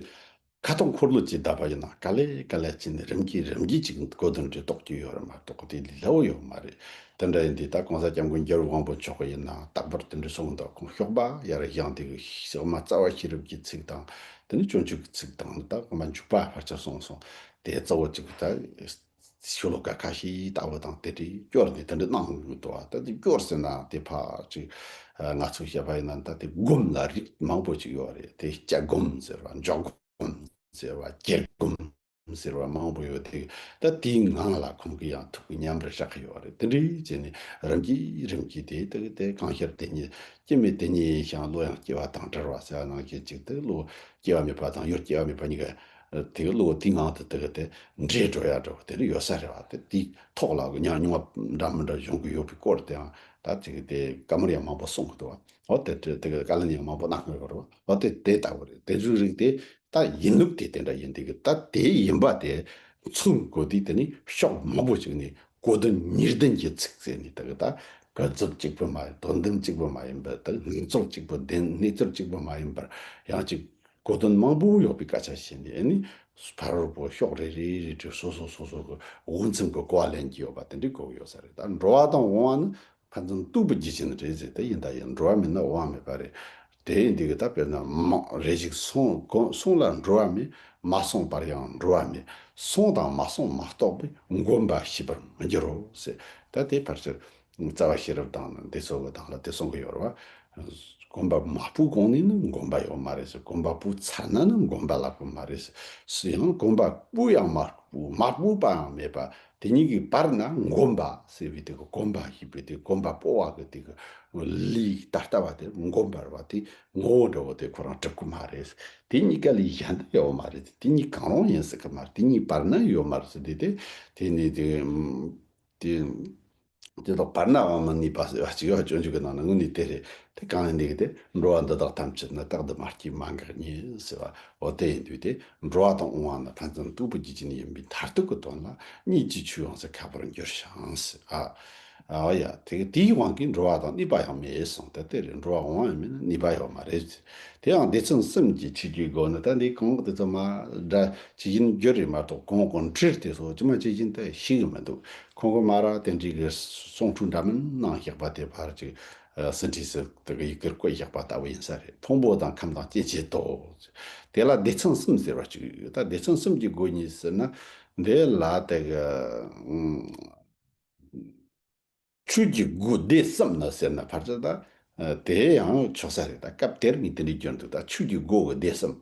ཁ་ཐོག་འཁོར་ལོ་གཅིག་བརྡབས་པ་ཡིན་ན་ག་ལེ་ག་ལེ་བྱས་ནས་རིམ་གྱིས་རིམ་གྱིས་ཅིག་གོ་དོན་འདྲ་རྟོགས་ཀྱི་ཡོད་རེད་མ་གཏོགས་དེ་ལས་སླ་བོ་ཡོད་མ་རེད། དེ་འདྲ་ཡིན་དུས་ད་གོང་ས་སྐྱབས་མགོན་རྒྱལ་བའི་དབང་པོ་མཆོག་གི་ཡིན་ན་རྟག་པར་དེ་འདྲ་གསུངས་འདུག་ཁོང་ཤོག་པ་ཡར་བཞེངས་དེ་གི་ཤག་མ་རྩ་བ་ཤེས་རབ་ཀྱི་ཚིག་དང་དེ་ནི་སྤྱོད་འཇུག་གི་ཚིག་དང་ད་ཁོང་མ་འཇུག་པ་ཕར་ཆ་གསུངས་སོང་། དེ་གཙོ་བོ་གཅིག་ད། ཤོ་ལོ་ཀ་ཁ་ཤས་ལྟ་བུ་དང་དེ་འདྲའི་སྐྱོར་ནས་དེ་འདྲ་གནང་མི་འདུག་བ། ད་དེ་སྐྱོར་ཟེར་ན་དེ་ཕར་ཅིག་ང་ཚོས་བཤད་པ་ཡིན་ན་ད་དེ་སྒོམ་ལ་རིགས་མང་པོ་ཅིག་ཡོད་རེད། དེ་སྐྱབས་སྒོམ་ཟེར་བ་འཇོག་སྒོམ་ཟེར་བ་སྐྱེར་སྒོམ་ཟེར་བ་མང་པོ་ཡོད་དེ། ད་དེའི་ངང་ལ་ཁོང་གིས་ཡང་ཐུགས་ཀྱི་མཉམ་པར་བཞག་གི་ཡོད་རེད། དེ་འདྲའི་བྱས་ནས་རིམ་གྱིས་རིམ་གྱིས་དེ་དེ་དེ་གང་ཤར་དེ་ཉིད་སྐྱེ་མེད་དེ་ཉིད་ཤར་བློ་ཡང་སྐྱེ་བ་དང་བྲལ་བ་ཟེར་བ་ནང་བཞིན་ཅིག་དེ་བློ་སྐྱེ་བ་མེད་པ་དང་ཡུལ་སྐྱེ་བ་མེད་པ་གཉིས་ཀ་དེ་གི་བློ་དེའི་ངང་དུ་དེ་གི་དེ་འདྲེས་འགྲོ་ཡ་འགྲོ་དེ་རིགས་ཡོད་ས་རེད་བ། དེ་དེའི་ཐོག་ལ་ཉམས་མྱོང་འདྲ་མི་འདྲ་བྱུང་གི་ཡོད་པའི་སྐོར་དེའང་ད་ཅིག་དེ་བཀའ་མོལ་ཡང་མང་པོ་གསུང་གི་འདུག་བ། འོ་དེ་དེ་དེ་གི་བཀའ་ལན་ཡང་མང་པོ་གནང་གི་ཡོད་རེད་བ། འོ་དེ་དེ་ལྟ་བུ་རེད། དེ་ཚོའི་རིགས་དེ་ད་ཡིན་ལུགས་དེ་དེ་འདྲ་ཡིན་དེ་གི་ད་དེ་ཡིན་པ་དེ་མཚོན་དགོས་དུས་དེ་ནི་ཕྱོགས་མང་པོ་ཅིག་ནས་གོ་དོན་ཉེར་བདུན་གྱི་ཚིག་ཟེར་ནས་དེ་གི་ད་ག་ཚོད་གཅིག་པུ་མ་ཡིན། དོན་དམ་གཅིག་པུ་མ་ཡིན་པར་ད་གནས་ཚུལ་གཅིག་པུ་བདེན་གནས་ཚུལ་གཅིག་པུ་མ་ཡིན་པར་ཡང་ཅིག་གོ་དོན་མང་པོ་ཡོད་པའི་སྐད་ཆ་བཤད་ནས་ཨ་ནི་ཕ་རོལ་པོ་ཕྱོགས་རེ་རེ་རེ་རེ་སོ་སོ་སོ་སོ་གི་འོས་འཚམ་གི་གོ་བ་ལེན་གྱི་ཡོད་པ་དེ་འདྲའི་གོ་གི་ཡོད་ས་རེད། ད་འགྲོ་བ་དང་འོང་བ་ནི་ཕན་ཚུན་ལྟོས་པའི་རྒྱུ་ཅན་རེད་ཟེར་དེ་ཡིན་ད་ཡིན། འགྲོ་བ་མེད་ན་འོང་བ་མེད་པ་རེད། དེ་ཡིན་དུས་ཀྱི་ད་དཔེར་ན་མ་རེ་ཞིག་སོང་གོ་སོང་ལ་འགྲོ་བ་མེད། མ་སོང་བར་ཡང་འགྲོ་བ་མེད། སོང་དང་མ་སོང་མ་རྟོགས་པའི་སྒོམ་པ་ཤེས་པར་མི་འགྱུར་རོ་ཟེར། ད་དེ་ཕལ་ཆེར་རྩ་བ་ཤེས་རབ་དང་འདི་ཚོ་གི་སྟེང་ལ་དེ་གསུང་གི་ཡོད་རེད་བ། སྒོམ་པ་མ་སྤོས་གོང་ནས་ནི་སྒོམ་པ་ཡོད་མ་རེད་ཟེར། སྒོམ་པ་སྤོས་ཚར་ན་ནི་སྒོམ་པ་ལ་སྤོས་མ་རེད་ཟེར། སུ་ཡང་སྒོམ་པ་སྤོས་ཡང་མ་སྤོས་མ་སྤོས་པའང་མེད་པ། དེ་གཉིས་ཀྱི་བར་ན་སྒོམ་པ་ཟེར་བའི་དེ་གི་སྒོམ་པ་ཞེས་པའི་དེ་སྒོམ་པ་སྤོ་བ་གི་དེ་གི་ལས་ད་ལྟ་བ་དེ་སྒོམ་པ་རེད་བ། དེ་ངོ་བོ་འདྲ་བོ་དེ་ཁོ་རང་གྲུབ་ཀྱི་མ་རེད། དེ་གཉིས་ཀ་ལས་གཞན་དུ་ཡོད་མ་རེད། དེ་གཉིས་གང་རུང་ཡིན་སྲིད་ཀྱི་མ་རེད། དེ་གཉིས་བར་ན་ཡོད་མ་རེད་ཟེར། དེ་དེ་དེ་ནི་དེ་དེ་དེ་དག་བར་ན་དབང་མི་གནས་པ་ཟེར་བ་ཅིག་ཡོད། སྤྱོད་འཇུག་གི་ནང་ན་དངོས་གནས་དེ་རེད། དེ་གང་ཡིན་དེ་གི་དེ་འགྲོ་བ་འདི་དག་ཐམས་ཅད་ནི་རྟག་ཏུ་མ་སྐྱེས་མ་འགགས་ཉིད་ཟེར་བ། འོ་དེ་ཡིན་དུས་དེ་འགྲོ་བ་དང་འོང་བ་ནི་ཕན་ཚུན་ལྟོས་པའི་རྒྱུ་ཅན་ཡིན་པའི་མཐར་ཐུག་གི་དོན་ལ་གཉིས་ཀྱི་ཆོས་ཡོངས་སུ་ཁ་བར་འགྱུར་ཞིང་ཟེར། ཨ། ཨ་ཡ། དེ་དེའི་དབང་གིས་འགྲོ་བ་དང་གནས་པ་ཡང་མེད་གསུངས། ད་དེ་རེད། འགྲོ་བ་འོང་བ་ཡང་མེད་ན་གནས་པ་ཡོད་མ་རེད། དེ་ཡང་སྡེ་ཚན་གསུམ་གྱི་ཆོས་ཀྱི་སྒོ་ནི་ད་འདི་གོང་དེ་ཚོ་མ་འདྲ་ཇི་བཞིན་བརྗོད་རེད་མ་གཏོགས་གོང་གོང་འཕྲིར་དེ་ཚོ་ཇི་མ་ཇི་བཞིན་དུ་ཤེས་གི་མི་འདུག་ཁོང་གི་མ་ར་དེ་འདྲའི་གི་གསུང་འཕྲོས་འདྲ་མིན་གནང་བཞག་པ་དེ་ཕར་ཅིག་ཨ་ཟིན་བྲིས་སུ་དེ་གི་ཡི་གེར་བཀོད་བཞག་པ་ལྟ་བུ་ཡིན་ས་རེད། ཕུང་པོ་དང་ཁམས་དང་སྐྱེ་མཆེད་དོ། དེ་ལ་སྡེ་ཚན་གསུམ་ཟེར་བ་ཅིག་ཡོད། ད་སྡེ་ཚན་གསུམ་གྱི་སྒོ་ནས་ཟེར་ན་འདི་ལ་དེ་གི་ཨུམ། ཆོས་ཀྱི་སྒོ་སྡེ་གསུམ་ནི་ཟེར་ན་ཕལ་ཆེར་ད་དེ་ཡང་ཆོག་ས་རེད། ད་སྐབས་དེར་ངས་དེ་འདྲའི་བསྒྱུར་འདུག་ད་ཆོས་ཀྱི་སྒོ་གི་སྡེ་གསུམ་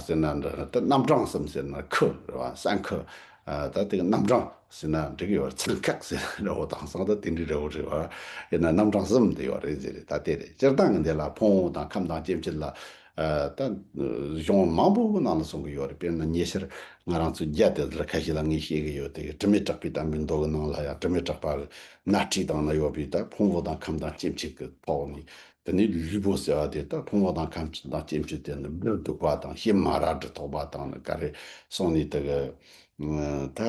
ཟེར་ན་འདྲ། ད་རྣམ་གྲངས་གསུམ་ཟེར་ན་ཁུ་རེད་བ། གསང་ཁུ། ད་དེ་གི་རྣམ་གྲངས་ཟེར་ན་འགྲིག་ཡོད་རེད། ཚང་ཁག་ཟེར་ན་འདྲ་བོ་དེང་སང་ད་དེ་འདྲའི་འདྲ་བོ་རེད་བ། ཡིན་ན་རྣམ་གྲངས་གསུམ་དེ་ཡོད་རེད་ཟེར་རེད། ད་དེ་རེད། སྤྱིར་བཏང་གི་འདི་ལ་ཕུང་པོ་དང་ཁམས་དང་སྐྱེ་མཆེད་ལ་ད་གཞུང་མང་པོ་གི་ནང་ལ་གསུང་གི་ཡོད་རེད། དཔེར་ན་ཉེ་ཆར་ང་རང་ཚོའི་རྒྱ་དེ་ལ་ཁ་ཤས་ལ་ངས་བཤད་གི་ཡོད་དེ། དྲི་མེད་གྲགས་པའི་བསྟན་པའི་མདོ་གི་ནང་ལ་ཡང་དྲི་མེད་གྲགས་པ་གི་ནག་ཁྲིག་དང་ན་ཡོད་པའི་ད་ཕུང་པོ་དང་ཁམས་དང་སྐྱེ་མཆེད་ཀྱི་ཐོག་ནས། དེ་ནས་ལུས་པོ་ཟེར་བ་དེ་ད་ཕུང་པོ་དང་ཁམས་དང་སྐྱེ་མཆེད་དེ་ནི་སྦུལ་གདུག་པ་དང་ཤེ་མ་ར་དྲི་ཐོགས་པ་དང་ནི་ག་རེ་སོང་ནས་དེ་གི་ད་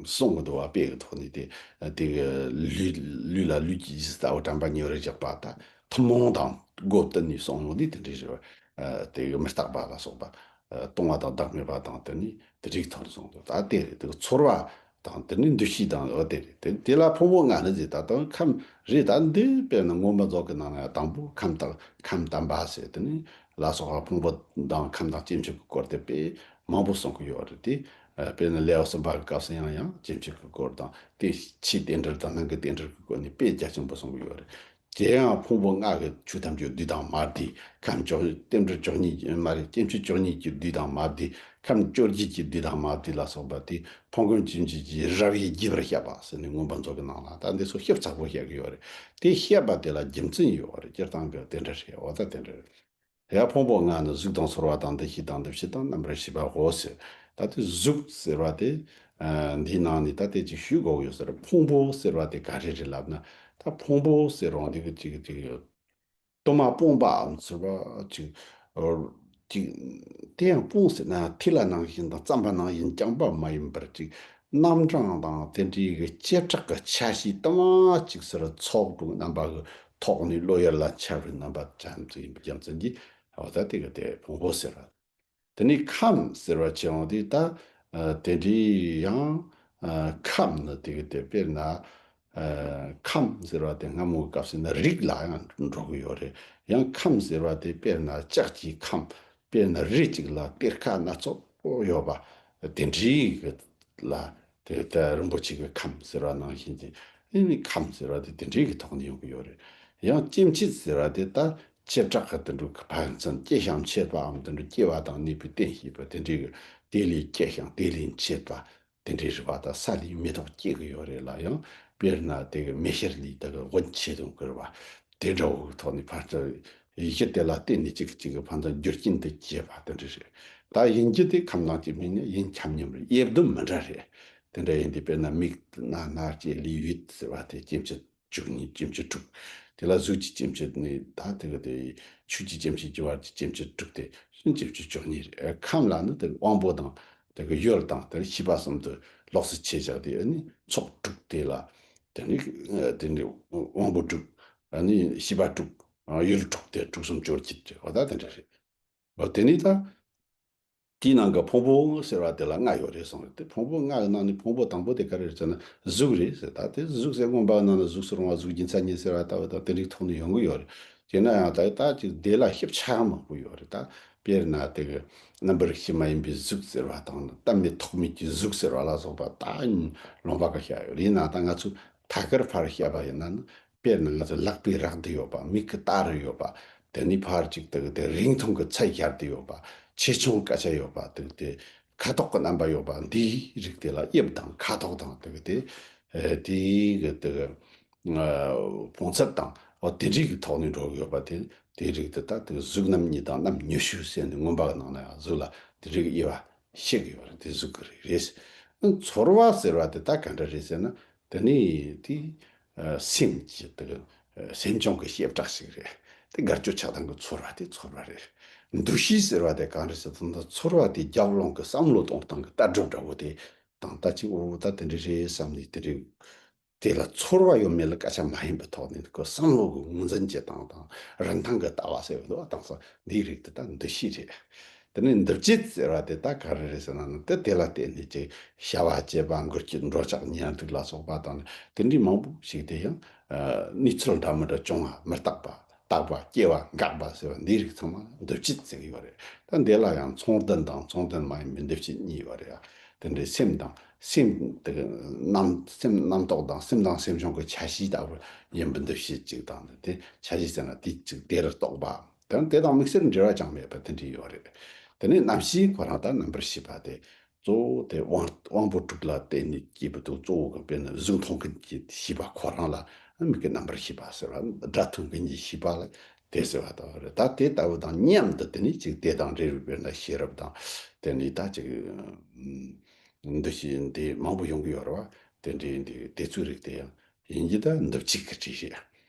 གསུང་གི་འདུག་བ། དཔེ་གི་ཐོག་ནས་དེ་དེ་གི་ལུས་ལུས་ལ་ལུས་ཀྱི་རྗེས་སུ་ལྟ་བུ་དྲན་པ་ཉེ་བར་བཞག་པ་ད་ཐུན་མོང་དང་སྒོ་བསྟུན་ནས་གསུངས་ཡོང་དུས་དེ་འདྲའི་རེད་བ། དེ་གི་མི་རྟག་པ་ལ་སོགས་པ། ལྟུང་བ་དང་བདག་མེད་པ་དང་དེ་ནི་དེ་རིགས་ཐོག་ནས་གསུངས་འདུག་ད་དེ་རེད། དེ་གི་ཚོར་བ་དང་དེ་ནི་འདུ་ཤེས་དང་འོ་དེ་རེད། དེ་དེ་ལ་ཕུང་པོ་ལྔ་ནི་ཟེར། ད་དང་ཁམས་རེད། ད་འདི་དཔེར་ན་མངོན་པ་མཛོད་ཀྱི་ནང་ན་ཡང་དང་པོ་ཁམས་དང་ཁམས་དམ་པ་ཟེར། དེ་ནི་ལ་སོགས་པ་ཕུང་པོ་དང་ཁམས་དང་སྐྱེ་མཆེད་ཀྱི་སྐོར་དེ་དཔེ་མང་པོ་གསུང་གི་ཡོད་རེད། དེ་དཔེར་ན་ལེའུ་གསུམ་པ་གི་སྐབས་སུ་ཡང་ཡང་སྐྱེ་མཆེད་ཀྱི་སྐོར་དང་དེ་ཕྱིའི་རྟེན་འབྲེལ་དང་ནང་གི་རྟེན་འབྲེལ་གྱི་སྐོར་ནས་དཔེ་རྒྱ་ཆེན་པོ་གསུང་གི་ཡོད་རེད། དེ་ཡང་ཕུང་པོ་ལྔ་གི་ཆོས་ཐམས་ཅད་བསྡུས་དང་མ་བསྡུས། ཁམས་བཅུ་རྟེན་འབྲེལ་བཅུ་གཉིས་མ་རེད། སྐྱེ་མཆེད་བཅུ་གཉིས་ཀྱི་བསྡུས་དང་མ་བསྡུས། ཁམས་བཅོ་བརྒྱད་ཀྱི་བསྡུས་དང་མ་བསྡུས་ལ་སོགས་པ་དེ་ཕུང་ཁམས་སྐྱེ་མཆེད་ཀྱི་རབ་དབྱེ་རྒྱས་པར་བཤད་པ་ཟེར་ནས་མངོན་པ་མཛོད་ཀྱི་ནང་ལ་ད་འདི་ཚོ་ཞིབ་ཚགས་པོ་བཤད་ཀྱི་ཡོད་རེད། དེ་བཤད་པ་དེ་ལ་རྒྱུ་མཚན་ཡོད་རེད། སྤྱིར་བཏང་གི་དེ་འདྲ་རེད། འོ་ད་དེ་འདྲ་རེད། དེ་ཡང་ཕུང་པོ་ལྔ་ནི་གཟུགས་དང་ཚོར་བ་དང་འདུ་ཤེས་དང་འདུ་བྱེད་དང་རྣམ་པར་ཤེས་པའོ་ཟེར། ད་དེ་གཟུགས་ཟེར་བ་དེ་ཨ་འདིའི་ནང་ནས་ད་དེ་ཅིག་ཞུ་དགོས་ཡོད་ཟེར། ཕུང་པོ་ཟེར་བ་དེ་ག་རེ་རེད་ལབ་ན། ད་ཕུང་པོ་ཟེར་རུང་དེ་གི་ཅིག་ཅིག་གཏོར་མ་སྤུངས་པའམ་ཟེར་བ་ཅིག་ཅིག་དེ་ཡང་སྤུངས་ཟེར་ན་ཐིག་ལེ་ནང་བཞིན་དང་བརྩམས་པ་ནང་བཞིན་རྐྱང་པ་མ་ཡིན་པར་ཅིག་ རྣམ་གྲངས་དང་དེ་འདྲའི་གི་བྱེ་བྲག་གི་ཆ་ཤས་དུ་མ་གཅིག་ཟེར་ཚོགས་དྲུག་རྣམ་པ་གི་ཐོག་ནས་བློ་ཡུལ་ལ་འཆར་བའི་རྣམ་པ་ཅན་ཙམ་ཡིན་པའི་རྒྱུ་མཚན་གྱིས་འོ་ད་དེ་གི་དེ་ཕུང་པོ་ཟེར་བ། དེ་ནས་ཁམས་ཟེར་བ་ཆེ་བ་དེ་ད་ཨ་དེ་འདྲའི་ཡང་ཨ་ཁམས་ནི་དེ་གི་དེ་དཔེར་ན་ཨ་ཁམས་ཟེར་བ་དེ་སྔ་མོའི་སྐབས་སུ་ནི་རིགས་ལ་ཡང་འགྲོ་གི་ཡོད་རེད། ཡང་ཁམས་ཟེར་བ་དེ་དཔེར་ན་ལྕགས་ཀྱི་ཁམས། དཔེར་ན་རི་གཅིག་ལ་གཏེར་ཁ་སྣ་ཚོགས་ཡོད་པ་དེ་འདྲའི་གི་ལ་དེ་ལྟར་རིན་པོ་ཆེ་གི་ཁམས་ཟེར་བ་ནང་བཞིན་གྱི་ཨེ་ནི་ཁམས་ཟེར་བ་དེ་དེ་འདྲའི་གི་ཐོག་ནས་ཡོང་གི་ཡོད་རེད། ཡང་སྐྱེ་མཆེད་ཟེར་བ་དེ་ད་བྱེ་བྲག་གི་དེ་འདྲ་གི་ཕན་ཚུན་སྐྱེ་ཞིང་མཆེད་པའམ་དེ་འདྲ་སྐྱེ་བ་དང་གནས་པའི་རྟེན་བྱེད་པ་དེ་འདྲའི་གི་དེ་ལས་སྐྱེ་ཞིང་དེ་ལས་མཆེད་པ། དེ་འདྲའི་རིགས་པ་དང་ས་ལས་མེ་ཏོག་སྐྱེ་གི་ཡོད་རེད་ལ། ཡང་དཔེར་ན་དེ་གི་མེ་ཤེལ་ལས་དེ་གི་དབུ་ཆེ་དང་གུར་བ་དེ་འདྲ་བོའི་ཐོག་ནས་ཕར་ཚུར་ཡི་གེ་དེ་ལ་བརྟེན་ནས་གཅིག་གཅིག་གི་ཕན་ཚུན་རྒྱུ་རྐྱེན་དུ་སྐྱེས་པ་དེ་འདྲ་རེད། ད་ཡིན་རྒྱུ་དེ་ཁམས་དང་སྐྱེ་མཆེད་ནི་ཡིན་ཁྱབ་མཉམ་རེད། དབྱེ་བསྡུམ་མི་འདྲ་རེད། དེ་འདྲ་ཡིན་དུས་དཔེར་ན་མིག་སྣ་སྣ་ལྕེ་ལུས་ཡིད་ཟེར་བ་དེ་སྐྱེ་མཆེད་བཅུ་གཉིས་སྐྱེ་མཆེད་དྲུག་དེ་ལ་གཟུགས་ཀྱི་སྐྱེ་མཆེད་ནི་ད་དེ་གི་དེ་ཆོས་ཀྱི་སྐྱེ་མཆེད་ཀྱི་བར་གྱི་སྐྱེ་མཆེད་དྲུག་སྟེ་སྐྱེ་མཆེད་བཅུ་གཉིས་རེད། ཁམས་ལ་ནི་དེ་དབང་པོ་དང་དེ་གི་ཡུལ་དང་དེ་ཤེས་པ་གསུམ་དུ་ལོགས་སུ་ཕྱེ་བཞག་དེ་ནི་ཚོགས་དྲུག་དེ་ལ་དེ་ནི་དེ་ནི་དབང་པོ་དྲུག་ནི་ཤེས་པ་དྲུག་ཡུལ་དྲུག་སྟེ་དྲུག་གསུམ་བཅུ་གཅིག་ཅེས་པ་ད་དེ་འདྲ་རེད། འོ་དེ་ནི་ད། དེའི་ནང་གི་ཕུང་པོ་ཟེར་བ་དེ་ལ་ལྔ་ཡོད་རེད་གསུངས་རེད། དེ་ཕུང་པོ་ལྔ་གི་ནང་ནས་ཕུང་པོ་དང་པོ་དེ་ག་རེ་རེད་ཟེར་ན་གཟུགས་རེད་ཟེར། ད་དེ་གཟུགས་ཟེར་མངོན་པ་གི་ནང་ན་གཟུགས་སུ་རུང་བ་གཟུགས་ཀྱི་མཚན་ཉིད་ཟེར་བ་ལྟ་བུ་དང་དེ་འདྲའི་ཐོག་ནས་ཡོང་གི་ཡོད་རེད། དེས་ན་ཡང་ད་ད་ཅིག་དེ་ལ་ཞིབ་ཆ་མང་པོ་ཡོད་རེད། ད་དཔེར་ན་དེ་གི་རྣམ་པར་ཤེས་མ་ཡིན་པའི་གཟུགས་ཟེར་བ་དང་ནི་བལྟ་མེད་ཐོགས་མེད་ཀྱི་གཟུགས་ཟེར་བ་ལ་སོགས་པ་ད་ལུང་པ་གི་བཤད་ཡོད་རེད། ཡིན་ན་ད་ང་ཚོས་ཐད་ཀར་ཕར་བཤད་པ་ཡིན་ན་ནི། དཔེར་ན་ང་ཚོ་ལག་པས་རེག་བསྡད་ཡོད་པ། མིག་གིས་ལྟ་རེ་ཡོད་པ། དེ་ནས་ཕར་ཅིག་དེ་དེ་རིང་ཐུང་གི་ཚད་སྦྱར་བསྡད་ཡོད་པ། ཆེ་ཆུང་སྐད་ཆ་ཡོད་པ། དེ་དེ་ཁ་དོག་གི་རྣམ་པ་ཡོད་པ། འདིའི་རིགས་དེ་ལ་དབྱིབས་དང་ཁ་དོག་དང་དེ་དེ་ཨེ་དེའི་གི་དེ་ཕུང་ཚད་དང་འོ་དེ་འདྲའི་གི་ཐོག་ནས་འགྲོ་གི་ཡོད་པ། དེ་དེའི་རིགས་དེ་ད་དེ་གཟུགས་རྣམ་གཉིས་དང་རྣམ་གཉིས་ཤུ་ཟེར་ནས་མངོན་པ་གི་ནང་ན་ཡང་གཟུགས་ལ་དེ་འདྲའི་གི་དབྱེ་བ་ཕྱེ་གི་ཡོད་རེད། དེ་གཟུགས་ཀྱི་རིགས་རེད། ཚོར་བ་ཟེར་བ་དེ་ད་ག་འདྲ་རེད་ཟེར་ན། དེ་ནི་དེ་ཨ་སེམས་ཀྱི་དེ་སེམས་བྱུང་གི་བྱེ་བྲག་ཞིག་རེད། དེ་དགར་སྐྱོ་ཆགས་སྡང་གི་ཚོར་བ་དེ་ཚོར་བ་རེད། འདུ་ཤེས་ཟེར་བ་དེ་གང་རེད་ཟེར་དུས་ཚོར་བ་དེ་རྒྱབ་ལོང་གི་བསམ་བློ་གཏོང་སྟངས་ཀྱི་ལྟ་གྲུབ་འདྲ་བོ་དེ་དང་ད་ཅིག་འོ་ད་དེ་འདྲ་རེད་བསམ་ནས་དེ་འདྲའི་དེ་ལ་ཚོར་བ་ཡོད་མེད་ལ་སྐད་ཆ་མ་ཡིན་པའི་ཐོག་ནས་ཁོ་བསམ་བློ་གི་ངོས་འཛིན་བྱེད་སྟངས་དང་རིན་ཐང་གི་ལྟ་བ་ཟེར་བ་དང་སོགས་འདིའི་རིགས་དེ་དག་འདུ་ཤེས་རེད། དེ་ནས་འདུ་བྱེད་ཟེར་བ་དེ་དག་ག་རེ་རེད་ཟེར་ན་ནི་དེ་དེ་ལ་བརྟེན་ནས་ཀྱི་བྱ་བ་བྱེད་པ་འགུལ་སྐྱོད་འགྲོ་འཆག་ཉལ་འདུག་ལ་སོགས་པ་དང་དེ་འདྲའི་མང་པོ་ཞིག་དེ་ཡང་གནས་ཚུལ་འདྲ་མི་འདྲ་བྱུང་བ་མི་རྟག་པ། རྟག་པ་སྐྱེ་བ་འགག་པ་ཟེར་བ་འདིའི་རིགས་ཚང་མ་འདུ་བྱེད་ཟེར་གྱི་ཡོད་རེད། ད་འདི་ལ་ཡང་མཚུངས་ལྡན་དང་མཚུངས་ལྡན་མ་ཡིན་པའི་འདུ་བྱེད་གཉིས་ཡོད་རེད། དེ་འདྲའི་སེམས་དང་སེམས་དེ་རྣམ་སེམས་རྣམ་རྟོག་དང་སེམས་དང་སེམས་བྱུང་གི་ཆ་ཤས་ལྟ་བུ་ཡིན་པའི་འདུ་བྱེད་ཅིག་དང་དེ་ཆ་ཤས་ཟེར་ན་དེ་ཅིག་དེར་རྟོག་པ་དང་དེ་དང་དམིགས་བསལ་འབྲེལ་བ་ཅང་མེད་པ་དེ་འདྲ་ཡོད་རེད། དེ་ནས་རྣམ་ཤེས་ཁོ་རང་དང་རྣམ་པར་ཤེས་པ་དེ། གཙོ་བོ་དེ་དབང་དབང་པོ་དྲུག་ལ་བརྟེན་ནས་སྐྱེས་པ་དང་གཙོ་བོ་གི་དཔེར་ན་གཟུགས་མཐོང་མཁན་གྱི་ཤེས་པ་ཁོ་རང་ལ་མིག་གི་རྣམ་པར་ཤེས་པ་ཟེར་བ་སྒྲ་མཐོང་མཁན་གྱི་ཤེས་པ་ལ་དེ་ཟེར་བ་ལྟ་བུ་རེད། ད་དེ་ལྟ་བུ་དང་མཉམ་དུ་དེ་ནི་ཅིག་དེ་དང་འབྲེལ་བའི་དཔེར་ན་ཤེས་རབ་དང་དེ་ནི་ད་ཅིག་འདུ་ཤེས་འདི་མང་པོ་ཡོང་གི་ཡོད་རེད་བ། དེ་འདྲའི་འདི་དེ་ཚོའི་རིགས་དེ་ཡང་། ཡིན་གྱི་ད་འདུ་བྱེད་ཀྱི་རིགས་རེད།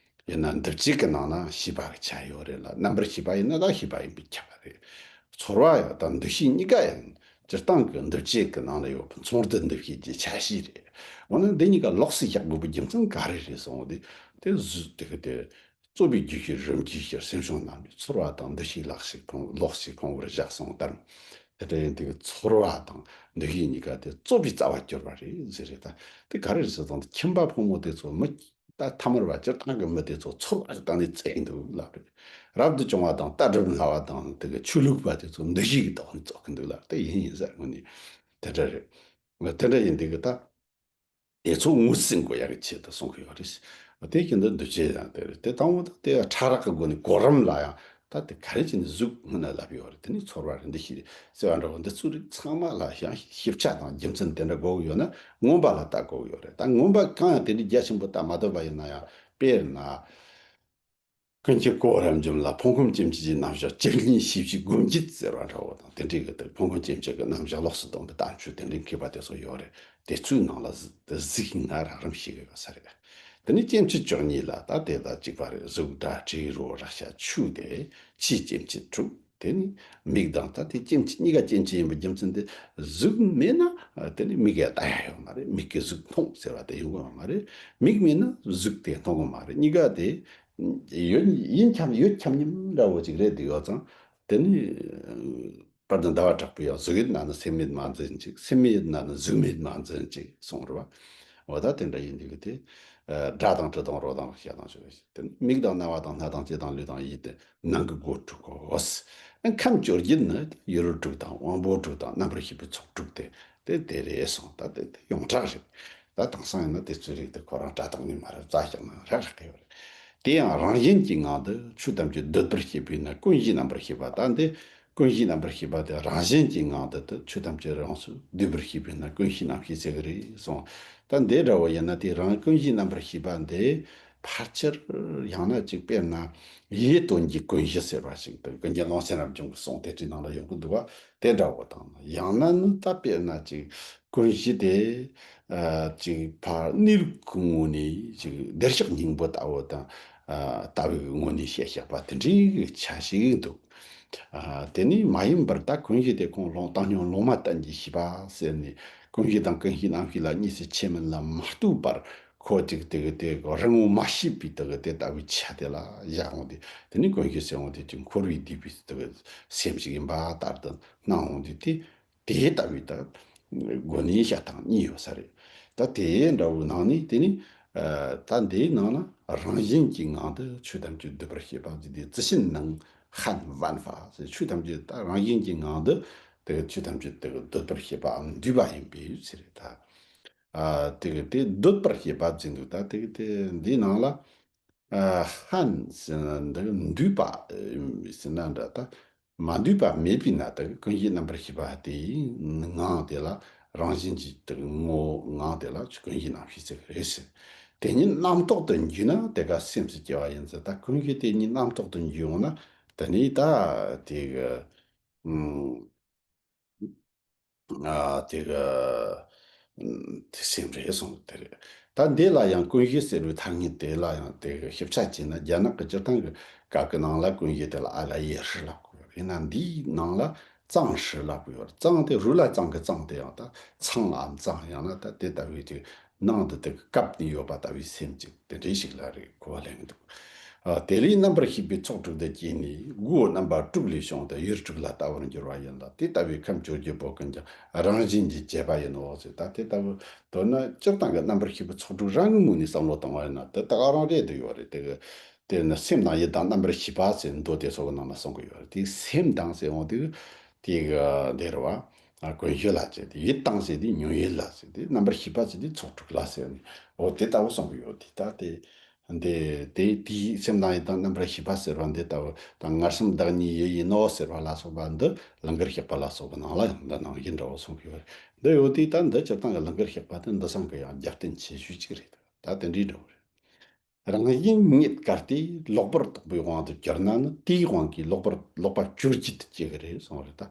ཡིན་ན་འདུ་བྱེད་ཀྱི་ནང་ན་ཤེས་པ་གི་ཆ་ཡོད་རེད་ལ་རྣམ་པར་ཤེས་པ་ཡིན་ན་ད་ཤེས་པ་ཡིན་པས་ཁྱབ་པ་རེད། ཚོར་བ་ཡང་དང་འདུ་ཤེས་གཉིས་ཀ་ཡང་སྤྱིར་བཏང་གི་འདུ་བྱེད་ཀྱི་ནང་ན་ཡོད་པའི་མཚུངས་ལྡན་འདུ་ཤེས་ཀྱི་ཆ་ཤས་རེད། འོ་ན་འདི་གཉིས་ཀ་ལོགས་སུ་བཞག་དགོས་པའི་རྒྱུ་མཚན་ག་རེ་རེད་གསུངས་ཏེ་དེ་གཟུགས་དེ་གི་དེ་རྩོད་པའི་རྒྱུ་ཤེས་རིམ་གྱིས་ཤེས་སེམས་བྱུང་རྣམས་ཀྱི་ཚོར་བ་དང་འདུ་ཤེས་ལག་ཤེས་ཕུང་ལོགས་ཤེས་ཕུང་བོར་བཞག་སོང་ལྟར། དེ་འདྲ་ཡིན་དུས་ཚོར་བ་དང་འདུ་ཤེས་གཉིས་ཀ་དེ་རྩོད་པའི་རྩ་བ་གྱུར་པ་རེད་ཟེར་རེད་ད། དེ་ག་རེ་རེད་ཟེར་དང་ཁྱིམ་པ་ཕོ་མོ་དེ་ཚོ་མི་ད་ཐ་མར་བ་སྤྱིར་བཏང་གི་མི་དེ་ཚོ་ཚོར་བ་གི་སྟེང་ནས་བཙལ་འདུག་ལབ་རེད། རབ་ཏུ་བྱུང་བ་དང་ལྟ་གྲུབ་སླ་བ་དང་དེ་གི་ཆོས་ལུགས་པ་དེ་ཚོ་འདུ་ཤེས་ཀྱི་ཐོག་ནས་རྩོད་གི་འདུག་ལབ་དེ་ཡིན་ཡིན་ཟེར་དངོས་ནས་དེ་འདྲ་རེད། དེ་འདྲ་ཡིན་དུས་གི་ད། དེ་ཚོ་ངོས་ཟིན་དགོས་ཡག་གི་ཆེད་དུ་གསུང་གི་ཡོད་རེད། དེ་བཞིན་དུ་འདུ་བྱེད་ཡང་དེ་རེད། དེ་དང་པོ་ད་དེ་ཕྲ་རགས་ཀྱི་སྒོ་ནས་གོ་རིམ་ལ་ཡང་ད་དེ་ག་རེ་བྱས་ནས་གཟུགས་སྔོན་ན་ལབ་ཡོད་རེད། དེ་ནས་ཚོར་བ་རེད། འདུ་ཤེས་རེད་ཟེར་བ་འདྲ་བོ་འདི་ཚོ་རིགས་ཚང་མ་ལ་ཡང་ཞིབ་ཆ་དང་རྒྱུ་མཚན་དེ་འདྲ་དགོས་ཀྱི་ཡོད་ན་མངོན་པ་ལ་ལྟ་དགོས་ཀྱི་ཡོད་རེད། ད་མངོན་པ་གང་ཡང་དེ་འདྲའི་རྒྱ་ཆེན་པོ་ལྟ་མ་ཐུབ་པ་ཡིན་ན་ཡང་དཔེར་ན། ཀུན་མཁྱེན་གཽ་རབ་འབྱམས་ལ་ཕུང་ཁམས་སྐྱེ་མཆེད་ཀྱི་རྣམ་གཞག་བཅུ་གཉིས་ཤེས་བྱའི་སྒོ་འབྱེད་ཟེར་བ་འདྲ་བོ་དང་དེ་འདྲའི་གི་དེ་ཕུང་ཁམས་སྐྱེ་མཆེད་ཀྱི་རྣམ་གཞག་ལོགས་སུ་སྟོན་པའི་བསྟན་བཅོས་དེ་འདྲའི་མཁས་པ་དེ་ཚོ་ཡོད་རེད། དེ་ཚོའི་ནང་ལ་གཟིགས་ན་རགས་རིམ་ཞིག་ཡོད་ས་རེད། དེ་ནས་སྐྱེ་མཆེད་བཅུ་གཉིས་ལ་ད་དེ་དང་གཅིག་པ་རེད། གཟུགས་སྒྲ་དྲི་རོ་རེག་བྱ་ཆོས་དེ་ཕྱིའི་སྐྱེ་མཆེད་དྲུག་དེ་ནི་མིག་དང་ད་དེ་སྐྱེ་མཆེད་གཉིས་ཀ་སྐྱེ་མཆེད་ཡིན་པའི་རྒྱུ་མཚན་དེ། གཟུགས་མེད་ན་དེ་ནི་མིག་གིས་ལྟ་ཡ་ཡོད་མ་རེད། མིག་གིས་གཟུགས་མཐོང་ཟེར་བ་དེ་ཡོང་གི་ཡོད་མ་རེད། མིག་མེད་ན་གཟུགས་དེ་མཐོང་གི་མ་རེད། གཉིས་ཀ་དེ་ཡོད་ཡིན་ཁྱབ་ཡོད་ཁྱབ་མཉམ་འདྲ་བོ་ཅིག་རེད། དེ་ཡོད་ཙང་དེ་ནི། དཔལ་ལྡན་ཟླ་བ་གྲགས་པས་ཡང་གཟུགས་ཡོད་ན་ནི་སེམས་ཡོད་མ་འཛིན་ཅིག་སེམས་ཡོད་ན་ནི་གཟུགས་མེད་མ་འཛིན་ཅིག་གསུངས་རེད་བ། འོ་ད་དེ་འདྲ་ཡིན་དུས་ཀྱི་དེ། སྒྲ་དང་དྲི་དང་རོ་དང་ཤ་དང་ཆུ་ཞེས་དེ་ནི་མིག་དང་རྣ་བ་དང་སྣ་དང་ལྕེ་དང་ལུས་དང་ཡིད་དེ་ནང་གི་སྒོ་དྲུག་གོ། ཁམས་བཅོ་བརྒྱད་ནི་ཡུལ་དྲུག་དང་དབང་པོ་དྲུག་དང་རྣམ་པར་ཤེས་པའི་ཚོགས་དྲུག་སྟེ། དེ་དེ་རེད་གསུངས། ད་དེ་དེ་ཡོངས་གྲགས་རེད། ད་དེང་སང་ཡིན་ན་དེ་ཚོའི་རིགས་དེ་ཁོ་རང་སྒྲ་དང་ནི་མ་རེད། རྩ་བཞག་ན་རག་རག་གི་ཡོད་རེད། དེ་ཡང་རང་བཞིན་གྱི་ངང་དུ་ཆོས་ཐམས་ཅད་འདོད་པར་བྱེད་པས་ན་ཀུན་གཞིའི་རྣམ་པར་ཤེས་པ། ད་འདི་ཀུན་གཞིའི་རྣམ་པར་ཤེས་པ་དེ་རང་བཞིན་གྱི་ངང་དུ་དེ་ཆོས་ཐམས་ཅད་རང་སོ་འདོད་པར་བྱེད་པས་ན་ཀུན་གཞིའི་རྣམ་ཤེས་ཟེར་གི་རེད་གསུངས། ད་འདི་འདྲ་བོ་ཡིན་ན་དེ་རང་ཀུན་གཞིའི་རྣམ་པར་ཤེས་པ་འདི་ཕལ་ཆེར་ཡང་ན་ཅིག་དཔེར་ན་ཡིད་དོན་གྱི་ཀུན་གཞི་ཟེར་བ་ཞིག་དང་ཀུན་གཞི་ལུང་ཚན་རབ་བྱུང་གི་གསུང་དེ་འདྲའི་ནང་ལ་ཡོང་གི་འདུག་བ། དེ་འདྲ་བོ་དང་ཡང་ན་ནི་ད་དཔེར་ན་ཅིག་ཀུན་གཞི་དེ། ཨ་ཅིག་ཕར་གནས་ལུགས་ཀྱི་ངོས་ནས་ཅིག་བདེར་གཤེགས་སྙིང་པོ་ལྟ་བུ་དང་། ཨ་ལྟ་བུའི་ངོས་ནས་བཤད་བཞག་པ་དེ་འདྲའི་ཆ་ཞིག་འདུག་ཨ་དེ་ནི་མ་ཡིན་པར་ད་ཀུན་གཞི་དེ་ཁོང་ལུང་བཏང་སྙོམས་ལུང་མ་བསྟན་གྱི་ཤེས་པ་ཟེར་ནས་ཀུན་གཞི་དང་ཀུན་གཞིའི་རྣམ་ཤེས་ལ་གཉིས་སུ་ཕྱེ་མིན་ལ་མ་ལྟོས་པར་ཁོ་ཅིག་དེ་གི་དེ་གི་རང་ངོ་མ་ཤེས་པའི་དེ་གི་དེ་ལྟ་བུའི་ཆ་དེ་ལ་བཞག་འོང་དུས། དེ་ནི་ཀུན་གཞི་ཟེར་འོང་དུས་ཀྱི་འཁོར་བའི་སྡུད་པའི་དེ་གི་སེམས་ཤིག་ཡིན་པ་ལྟར་དུ་སྣང་འོང་དུས་དེ། དེ་ལྟ་བུའི་ད་སྒོ་ནས་བཤད་སྟངས་གཉིས་ཡོད་ས་རེད། ད་དེ་འདྲ་བོའི་ནང་ནས་དེ་ནི་ད་འདིའི་ནང་ན་རང་བཞིན་གྱི་ངང་དུ་ཆོས་ཐམས་ཅད་འདོད་པར་བྱེད་པ་ཟེར་དུས་自性能含万法ཟེར། ཆོས་ཐམས་ཅད་ད་རང་བཞིན་གྱི་ངང་དུ་དེ་ཆོས་ཐམས་ཅད་དེ་འདོད་པར་བྱེད་པའམ་འདུས་པ་ཡིན་པའི་ཕྱིར་ད། ཨ་དེ་གི་དེ་འདོད་པར་བྱེད་པ་ཟེར་འདུག་ད་དེ་གི་དེ་འདིའི་ནང་ལ། ཨ་ཧན་ཟེར་ན་འདི་འདུས་པ་ཟེར་ན་འདྲ། ད་མ་འདུས་པ་མེད་པས་ན་ད་ཀུན་གཞིའི་རྣམ་པར་ཤེས་པ་དེའི་ངང་དེ་ལ་རང་བཞིན་གྱི་དེ་ངོ་ངང་དེ་ལ་ཀུན་གཞིའི་རྣམ་ཤེས་ཟེར་གི་རེད་ཟེར། དེ་ཉིད་རྣམ་རྟོག་ཏུ་འགྱུས་ན་དེ་ཀ་སེམས་སུ་སྐྱེ་བ་ཡིན་ཟེར། ད་ཀུན་གཞི་དེ་ཉིད་རྣམ་རྟོག་ཏུ་འགྱུས་འོང་ན་དེ་ནི་ད་དེ་གི་ཨ་དེ་གི་དེ་སེམས་རེད་གསུངས་དེ་རེད། ད་འདི་ལ་ཡང་ཀུན་གཞི་ཟེར་བའི་ཐ་སྙད་དེ་ལ་ཡང་དེ་གི་ཞིབ་ཆ་བྱས་ན་རྒྱ་ནག་གི་སྤྱིར་བཏང་གི་སྐབས་ཀྱི་ནང་ལ་ཀུན་གཞི་དེ་ལ་ཨ་ལ་ཡེ་ཧྲི་ལབ་གི་ཡོད། ཡིན་ན་འདིའི་ནང་ལ་ཙང་ཧྲི་ལབ་གི་ཡོད། ཙང་དེ་རུ་ལ་ཙང་གི་ཙང་དེ་ཡང་ད་ཚང་ལའམ་ཙང་ཡང་ན་ད་དེ་ལྟ་བུའི་དེ་ནང་དུ་དེ་གི་བཀབ་ནས་ཡོད་པ་ལྟ་བུའི་སེམས་ཅིག་དེ་འདྲའི་ཞིག་ལ་རེད་གོ་བ་ལེན་གི་འདུག་ཨ་དེ་ལས་རྣམ་པར་ཤེས་པའི་ཚོགས་དྲུག་ཏུ་སྐྱེས་ནས་སྒོ་རྣམ་པ་དྲུག་ལས་བྱུང་སྟེ་ཡུལ་དྲུག་ལ་ལྟ་བར་འགྱུར་བ་ཡིན་ལ། དེ་ལྟ་བུའི་ཁམས་བཅོ་བརྒྱད་པོ་ཀུན་ཀྱང་རང་བཞིན་གྱིས་བྱས་པ་ཡིན་ནོ་ཟེར། ད་དེ་ལྟ་བུ་མདོར་ན་སྤྱིར་བཏང་གི་རྣམ་པར་ཤེས་པའི་ཚོགས་དྲུག་རང་གི་ངོས་ནས་བསམ་བློ་བཏང་བ་ཡིན་ན་དེ་ད་ག་རང་རེད་དུ་ཡོད་རེད། དེ་གི་དེ་ནི་སེམས་དང་ཡིད་དང་རྣམ་པར་ཤེས་པ་ཟེར་མདོ་སྡེ་སོགས་ཀྱི་ནང་ན་གསུང་གི་ཡོད་རེད། དེ་སེམས་དང་ཟེར་འོང་དུས་དེ་གི་འདི་རེད་བ། ཀུན་གཞི་ལ་ཟེར་དེ་ཡིད་དང་ཟེར་དེ་ཉོན་ཡིད་ལ་ཟེར་དེ་རྣམ་པར་ཤེས་པ་ཟེར་དེ་ཚོགས་དྲུག་ལ་ཟེར་ནས་འོ་དེ་ལྟ་བུ་གསུང་གི་ཡོད་དེ། ད་དེ། འདི་དེ་དེའི་སེམས་དང་ཡིད་དང་རྣམ་པར་ཤེས་པ་ཟེར་བ་འདི་ལྟ་བུ་དང་ངར་སེམས་བདག་ཉིད་ཡིད་ཡིན་ནོ་ཟེར་བ་ལ་སོགས་པ་འདི་ལང་ཀར་གཤེགས་པ་ལ་སོགས་པའི་ནང་ལ་ཡང་འདི་ནང་བཞིན་འདྲ་བོ་གསུངས་ཡོད་རེད། འདི་ཡོད་དུས་ད་འདི་སྤྱིར་བཏང་གི་ལང་ཀར་གཤེགས་པ་དེ་འདི་སང་གི་ཡང་རྒྱབ་རྟེན་ཆེ་ཤོས་གཅིག་རེད། ད་དེ་འདྲའི་འདྲ་བོ་རེད། རང་བཞིན་ཉིད་གལ་ཏེ་ལོག་པར་རྟོག་པའི་དབང་དུ་གྱུར་ན་ནི་དེའི་དབང་གིས་ལོག་པར་ལོག་པ་བཅོ་བརྒྱད་དུ་སྐྱེ་གི་རེད་གསུངས་རེད་ད།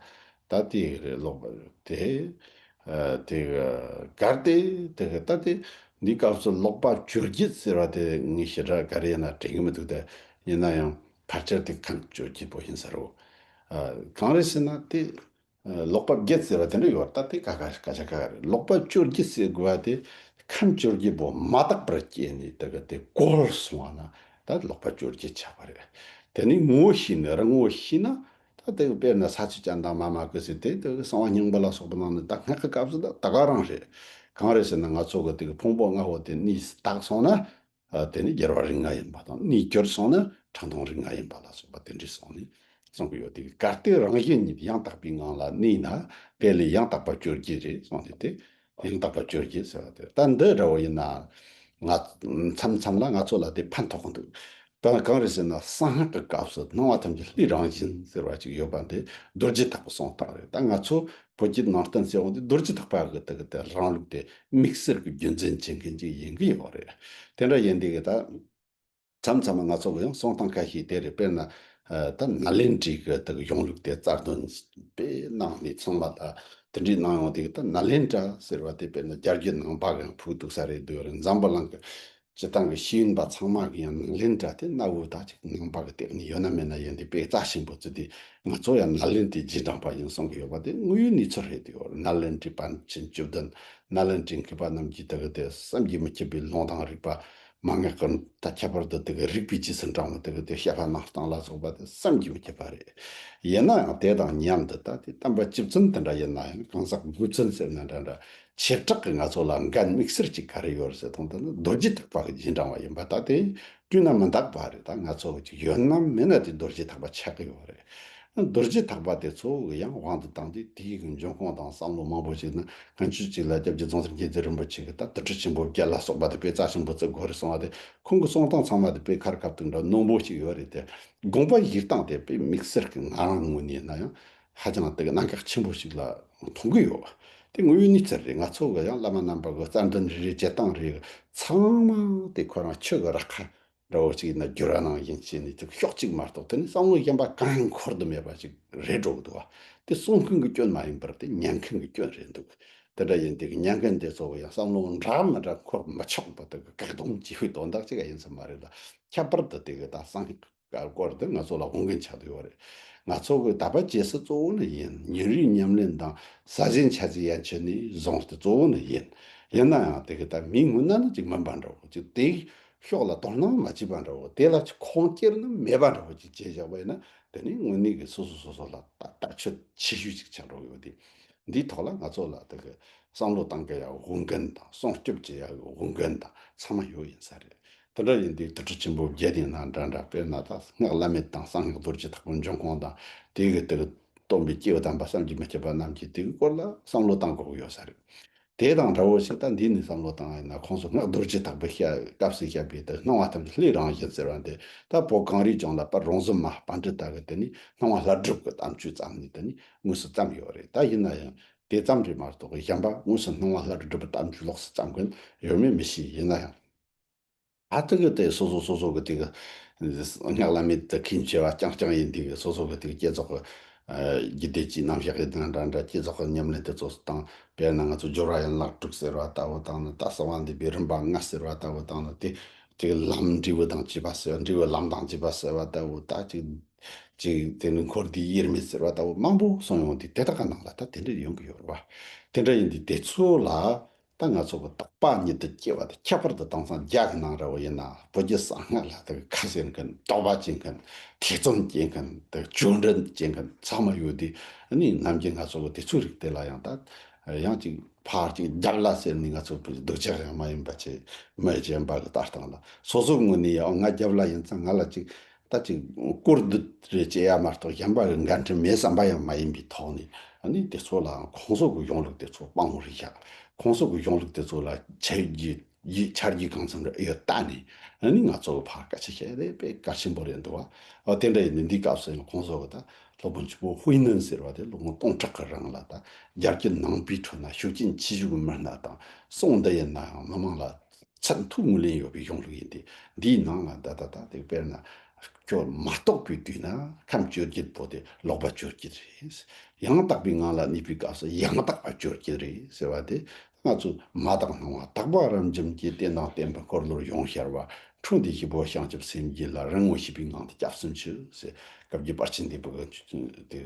ད་དེ་རེད་ལོག་པ་དེ། ཨ་དེ་ག་གལ་ཏེ་དེ་ག་ད་དེ་འདི་སྐབས་སུ་ལོག་པ་བཅོ་བརྒྱད་ཟེར་བ་དེ་ངས་ཞེ་དྲག་ག་རེ་ཡིན་ན་དྲན་གི་མི་འདུག་ད་ཡིན་ན་ཡང་ཕལ་ཆེར་དེ་ཁམས་བཅོ་བརྒྱད་པོ་ཡིན་ས་རེད། ཨ་གང་རེད་ཟེར་ན་དེ་ཨ་ལོག་པ་བརྒྱད་ཟེར་བ་དེ་འདྲ་ཡོད་རེད། ད་དེ་ཀ་ཁ་སྐད་ཆ་ཁ་ཁ་རེད། ལོག་པ་བཅོ་བརྒྱད་ཟེར་དགོས་པ་དེ་ཁམས་བཅོ་བརྒྱད་པོ་མ་དག་པར་སྐྱེས་ནས་དེ་ག་དེ་གོལ་སོང་བ་ན་ད་ལོག་པ་བཅོ་བརྒྱད་ཆགས་པ་རེད། དེ་ནི་ངོ་ཤེས་ནས་རང་ངོ་ཤེས་ན། ད་དེ་གི་དཔེར་ན་ས་ཆུ་ཅན་དང་མ་མ་གི་ཟེར་དེ་དེ་གི་གསང་བ་སྙིང་པོ་ལ་སོགས་པ་ནང་ནས་ད་སྔགས་ཀྱི་སྐབས་སུ་ད་ད་ག་རང་རེད། གང་རེད་ཟེར་ན་ང་ཚོ་གི་དེ་གི་ཕུང་པོ་ལྔ་བོ་དེ་གནས་སུ་དག་སོང་ན། ཨ་དེ་ནི་རྒྱལ་བ་རིགས་ལྔ་ཡིན་པ་དང་གནས་གྱུར་སོང་ན་ཁྲག་འཐུང་རིགས་ལྔ་ཡིན་པ་ལ་སོགས་པ་དེ་འདྲ་སོང་ནས་གསུང་གི་ཡོད། དེ་གི་གལ་ཏེ་རང་བཞིན་ཉིད་ཡང་དག་པའི་ངང་ལ་གནས་ན་དེ་ལས་ཡང་དག་པ་བཅོ་བརྒྱད་རེད་གསུངས་ཏེ་དེ། ཡང་དག་པ་བཅོ་བརྒྱད་ཟེར་བ་དེ་ད་འདི་འདྲ་བོ་ཡིན་ན། ང་མཚམས་མཚམས་ལ་ང་ཚོ་ལ་དེ་ཕན་ཐོགས་ཀྱི་འདུག་ད་གང་རེད་ཟེར་ན་གསང་སྔགས་ཀྱི་སྐབས་སུ་སྣང་བ་ཐམས་ཅད་ལྷའི་རང་བཞིན་ཟེར་བ་ཅིག་ཡོད་པ་འདི་རྡོ་རྗེ་ཐེག་པའི་གསུང་སྟངས་རེད། ད་ང་ཚོ་བོད་ཀྱི་ནང་བསྟན་ཟེར་བ་འདི་རྡོ་རྗེ་ཐེག་པ་གི་དེ་གི་དེ་རང་ལུགས་དེ་དམིགས་བསལ་གྱི་རྒྱུན་འཛིན་བྱེད་མཁན་ཅིག་ཡིན་གྱི་ཡོད་རེད། དེ་འདྲ་ཡིན་དུས་གི་ད། མཚམས་མཚམས་ང་ཚོ་གི་ཡང་གསུང་སྟངས་ཁ་ཤས་དེ་རེད། དཔེར་ན། ཨ་ད་ནཱ་ལེནྡྲའི་གི་དེ་གི་གཞུང་ལུགས་དེ་རྩ་དོན་དཔེ་གནང་ནས་ཚང་མ་ད་དེ་འདྲའི་གནང་ཡོང་དེ་གི་ད་ནཱ་ལེནྡྲ་ཟེར་བ་དེ་དཔེར་ན་རྒྱ་རྒྱུད་ནང་པ་གི་ཡང་ཕུག་འདུག་ས་རེད་འདུག་རེད། འཛམ་བུ་གླིང་གི་ སྤྱིར་བཏང་གི་ཤེས་ཡོན་པ་ཚང་མ་གི་ཡང་ནཱ་ལེནྡྲ་དེ་གནའ་བོའི་ད་ཅིག་ནང་པ་གི་སྟེགས་ནས་ཡོད་ན་མེད་ན་ཡིན་དེ་དཔེ་རྩ་ཆེན་པོ་བརྩི་དེ། ང་ཚོ་ཡང་ནཱ་ལེནྡྲའི་རྗེས་འབྲང་པ་ཡིན་གསུང་གི་ཡོད་པ་དེ་དངོས་ཡོད་གནས་ཚུལ་རེད་དེ། ཡོད་ནཱ་ལེནྡྲའི་པཎ་ཆེན་བཅུ་བདུན། ནཱ་ལེནྡྲའི་མཁས་པ་རྣམས་ཀྱིས་དེ་གི་དེ་བསམ་གྱིས་མི་ཁྱབ་པའི་ལུང་དང་རིགས་པ། མན་ངག་གི་ད་ཁྱད་པར་དུ་དེ་གི་རིག་པའི་རྗེས་སུ་འབྲང་བ་དེ་གི་དེ་བཤད་པ་གནང་སྟངས་ལ་སོགས་པ་དེ་བསམ་གྱིས་མི་ཁྱབ་པ་རེད། ཡིན་ན་ཡང་དེ་དང་མཉམ་དུ་ད་དེ་བསྟན་པ་བཅུ་བཙུན་དེ་འདྲ་ཡིན་ན་ཡང་གང་ཟག་དགུ་བཙུན་ཟེར་ན་འདྲ་འདྲ། བྱེ་བྲག་གི་ང་ཚོ་ལ་འགན་དམིགས་བསལ་གྱི་ག་རེ་ཡོད་རེད་ཟེར་དང་དེ་ནི་རྡོ་རྗེ་ཐེག་པ་གི་རྗེས་འབྲང་བ་ཡིན་པ་ད་དེ་བསྟུན་ན་མི་འདག་པ་རེད། ད་ང་ཚོ་གི་ཅིག་ཡོད་ན་མེད་ན་དེ་རྡོ་རྗེ་ཐེག་པ་ཆགས་ཀྱི་ཡོད་རེད། རྡོ་རྗེ་ཐེག་པ་དེ་ཚོ་གི་ཡང་དབང་དུ་བཏང་སྟེ་དེའི་གི་འབྱུང་ཁུངས་དང་བསམ་བློ་མང་པོ་ཞིག་ནི་སྔོན་ཆད་ཅིག་ལ་སྐྱབས་རྗེ་རྫོང་སར་རྒྱལ་རྩེ་རིན་པོ་ཆེ་གི་ད་དུར་ཁྲོད་ཆེན་པོ་བརྒྱད་ལ་སོགས་པ་དེ་དཔེ་རྩ་ཆེན་པོ་བརྩི་དགོས་རེད་གསུང་བ་དེ་ཁོང་གི་གསུང་སྟངས་ཚང་མ་དེ་དཔེ་ཁ་རི་ཁ་ཐུག་འདྲ་རྣོན་པོ་ཞིག་ཡོད་རེད་དེ། དགོངས་པ་བཞེས་སྟངས་དེ་དཔེ་དམིགས་བསལ་གི་ང་རང་ངོས་ནས་ན་ཡང་ཧ་ཅང་དེ་གི་གནད་འགག་ཆེན་པོ་ཞིག་ལ་མཐོང་གི་ཡོད། དེ་དངོས་ཡོད་གནས་ཚུལ་རེད། ང་ཚོ་གི་ཡང་བླ་མ་རྣམ་པ་གི་རྩ་འགྲེལ་རེ་རེ་བྱེད་སྟངས་རེ་ཚང་མ་དེ་ཁོ་རང་ཆོས་གི་རགས་ཁ་འདྲ་བོ་ཅིག་ཡིན་ན་བསྒྱུར་བ་ནང་བཞིན་བྱས་ནས་ཅིག་ཕྱོགས་གཅིག་མ་གཏོགས་དེ་ནི་བསམ་བློ་གཞན་པ་གང་ཡང་འཁོར་དུ་མེད་པ་ཅིག་རེད་འགྲོ་གི་འདུག་བ། དེ་གསུང་མཁན་གྱི་སྐྱོན་མ་ཡིན་པར་དེ་ཉན་མཁན་གྱི་སྐྱོན་རེད་འདུག་དེ་འདྲ་ཡིན་དུས་ཉན་མཁན་དེ་ཚོ་གི་ཡང་བསམ་བློ་འདྲ་མི་འདྲ་འཁོར་མི་ཆོག་པ་དེ་གི་བཀག་སྡོམ་བྱེད་ཤུགས་དོན་དག་ཅིག་ཡིན་ས་མ་རེད་ལ། ཁྱད་པར་དུ་དེ་གི་ད་གསང་སྔགས་སྐོར་དེ་ང་ཚོ་ལ་དབང་མཁན་ཆགས་བསྡད་ཡོད་རེད། ང་ཚོ་གི་དད་པ་བྱེད་ས་གཙོ་བོ་ནི་ཡིན། ཉིན་རེའི་ཉམས་ལེན་དང་ས་གཞན་ཆ་ཚིག་ཡན་ཆད་ནས་བཟུང་སྟེ་གཙོ་བོ་ནི་ཡིན། ཡིན་ན་ཡང་དེ་གི་ད་མིའི་ངོས་ན་ནི་ཅིག་མིན་པ་འདྲ་བོ་ཅིག་དེ་ཕྱོགས་ལ་དོ་སྣང་མ་བྱས་པ་འདྲ་བོ། དེ་ལ་ཁུངས་སྐྱེལ་ནི་མེད་པ་འདྲ་བོ་ཅིག་བྱས་བཞག་པ་ཡིན་ན། དེ་ནི་དངོས་གནས་ཀྱི་སོ་སོ་སོ་སོ་ལ་ད་ལྟ་ཆོད་ཆེ་ཤོས་ཅིག་ཆགས་འགྲོ་གི་ཡོད་དེ། འདིའི་ཐོག་ལ་ང་ཚོ་ལ་དེ་གི་བསམ་བློ་གཏང་གི་ཡག་དབང་མཁན་དང་སྲུང་སྐྱོབ་བྱེད་ཡག་གི་དབང་མཁན་དང་ཚང་མ་ཡོད་ཡིན་ས་རེད། དེ་འདྲ་ཡིན་དུས་དུར་ཁྲོད་ཆེན་པོ་བརྒྱད་དེ་ན་འདྲ་འདྲ། དཔེར་ན་ད་སྔགས་བླ་མེད་དང་གསང་སྔགས་རྡོ་རྗེ་ཐེག་པའི་འབྱུང་ཁུངས་དང་དེ་གི་དེ་གི་སྟོན་པའི་སྐྱེས་བུ་དམ་པ་བསམ་གྱིས་མི་ཁྱབ་པ་རྣམས་ཀྱིས་དེ་གི་སྐོར་ལ་བསམ་བློ་གཏང་དགོས་ཀྱི་ཡོད་ས་རེད། དེ་དང་འདྲ་བོ་ཞིག་ད་འདི་ནས་བསམ་བློ་བཏང་ཡིན་ན་ཁོང་ཚོ་སྔགས་རྡོ་རྗེ་ཐེག་པའི་བཤད་སྐབས་སུ་བཤད་པའི་དེ་སྣང་བ་ཐམས་ཅད་ལྷའི་རང་བཞིན་ཟེར་བ་འདི་ད་བོད་གངས་རིའི་ལྗོངས་ལ་དཔལ་རོང་ཟོམ་མ་པཎྜི་ཏ་གི་དེ་ནས་སྣང་བ་བསླུ་སྒྲུབ་ཀྱི་གཏམ་རྒྱུད་བརྩམས་ནས་དེ་ནས་དངོས་སུ་བརྩམས་ཡོད་རེད། ད་ཡིན་ན་ཡང་དེ་ཙམ་རེད་མ་གཏོགས་གཞན་པ་དངོས་སུ་སྣང་བ་བསླུ་སྒྲུབ་ཀྱི་གཏམ་རྒྱུད་ལོགས་སུ་བརྩམས་མཁན་ཡོད་མེད་མི་ཤེས། ཡིན་ན་ཡང་། ཨ་ཏི་གི་དེ་སོ་སོ་སོ་སོ་གི་དེ་གི་སྔགས་བླ་མེད་དུ་མཁན་ཆེ་བ་རྐྱང་རྐྱང་ཡིན་དུས་གི་སོ་སོ་གི་དེ་གི་བསྐྱེད་རྫོགས་ཀྱི་རྒྱུད་སྡེ་གཅིག་རྣམ་གཞག་གི་དེ་འདྲ་འདྲ་བསྐྱེད་རྫོགས་ཀྱི་ཉམས་ལེན་དེ་ཚོ་དང་། དཔེར་ན་ང་ཚོ་སྦྱོར་བ་ཡན་ལག་དྲུག་ཟེར་བ་ལྟ་བུ་དང་ནི། ད་གསང་བ་འདུས་པའི་རིམ་པ་ལྔ་ཟེར་བ་ལྟ་བུ་དང་ནི། དེ་དེ་གི་ལམ་འབྲས་བུ་དང་བཅས་པ་ཟེར་བ། འབྲས་བུ་ལམ་དང་བཅས་པ་ཟེར་བ་ལྟ་བུ། ད་ཅིག་ཅིག་དེ་ནི་འཁོར་འདས་དབྱེར་མེད་ཟེར་བ་ལྟ་བུ་མང་པོ་གསུངས་ཡོང་དུས་དེ་དག་གི་ནང་ལ་ད་དེ་འདྲ་ཡོང་གི་ཡོད་རེད་བ། དེ་འདྲ་ཡིན་དུས་དེ་ཚོ་ལ། ད་ང་ཚོ་གི་དོགས་པ་ཉིད་དུ་སྐྱེ་བ་དེ། ཁྱད་པར་དུ་དེང་སང་རྒྱ་གི་ནང་འདྲ་བོ་ཡིན་ན་བོད་ཀྱི་གསང་སྔགས་ལ་དེ་ཁ་ཟེར་མཁན། དོགས་པ་སྐྱེ་མཁན། ཐེ་ཚོམ་སྐྱེ་མཁན། དེ་གཅོད་འདྲེན་སྐྱེ་མཁན་ཚང་མ་ཡོད་དུས། ཨ་ནི་ནམ་རྒྱུན་ང་ཚོ་གི་དེ་ཚོའི་རིགས་དེ་ལ་ཡང་ད་ཡང་ཅིག་ཕར་ཅིག་རྒྱབ་ལ་ཟེར་ནས་ང་ཚོ་སྡུག་ཅག་ཡང་མ་ཡིན་པ་བྱས། མི་གཞན་པ་གི་ལྟ་སྟངས་ལ་སོ་སོའི་ངོས་ནས་ཡང་ང་རྒྱབ་ལ་ཡིན་ཙང་ང་ལ་ཅིག་ད་ཅིག་སྐོར་སྡུད་རེ་བྱེད་ཡ་མ་གཏོགས་གཞན་པ་གི་འགན་འཁྲི་མེད་བསམ་པ་ཡང་མ་ཡིན་པའི་ཐོག་ནས། ཨ་ནི་དེ་ཚོ་ལའང་ཁོང་ཚོ་གི་གཞུང་ལུགས་དེ་ཚོ་སྤང་བོ་རེད་ཤག་ཁོང་ཚོ་གི་གཞུང་ལུགས་དེ་ཚོ་ལ་ཆ་རྒྱུས་ཡིད་ཆ་རྒྱུས་གང་འཚམ་རེ་ཡོད་ལྟ་ནས། ཨ་ནི་ང་ཚོ་གི་ཕར་སྐད་ཆ་བཤད་དེ་དཔེ་གལ་ཆེན་པོ་རེད་འདུག་བ། ཨ་དེ་འདྲ་ཡིན་ནི་འདི་སྐབས་སུ་ཡང་ཁོང་ཚོ་གི་ད་སློབ་དཔོན་ཆེན་པོ་ཧུའེ་ནན་ཟེར་བ་དེ་ལོ་ངོ་སྟོང་ཕྲག་གི་རིང་ལ་ད་རྒྱལ་ཁབ་ནང་པའི་ཁྲོད་ན་ཤུགས་རྐྱེན་ཆེ་ཤོས་ཀྱི་མི་སྣ་དང་། གསུང་འདི་ཡིན་ནའང་མི་མང་ལ་ཚད་མཐོའི་ངོས་ལེན་ཡོད་པའི་གཞུང་ལུགས་ཡིན་ཏེ། འདིའི་ནང་ལ་ད་ད་ད་དེ་དཔེར་ན་སྐྱོ་མ་རྟོགས་པའི་དུས་ན་ཁམས་བཅོ་བརྒྱད་པོ་དེ་ལོག་པ་བཅོ་བརྒྱད་རེད། ཡང་དག་པའི་ངང་ལ་གནས་པའི་སྐབས་སུ་ཡང་དག་པ་བཅོ་བརྒྱད་རེད་ཟེར་བ་དེ། ང་ཚོས་མ་དག་སྣང་བ་དག་པ་རབ་འབྱམས་ཀྱིས། བསྟན་དང་བསྟན་པའི་འཁོར་ལོར་ཡོངས་ཤར་བ། འཕྲོ་འདི་ཞིག་པོ་བྱང་ཆུབ་སེམས་ཀྱི་ལམ། རང་ངོ་ཤེས་པའི་ངང་དུ་སྐྱབས་སུ་མཆི་ཟེར། བཀའ་བརྒྱུད་དཔལ་ཆེན་སྡེ་པའི་དེ་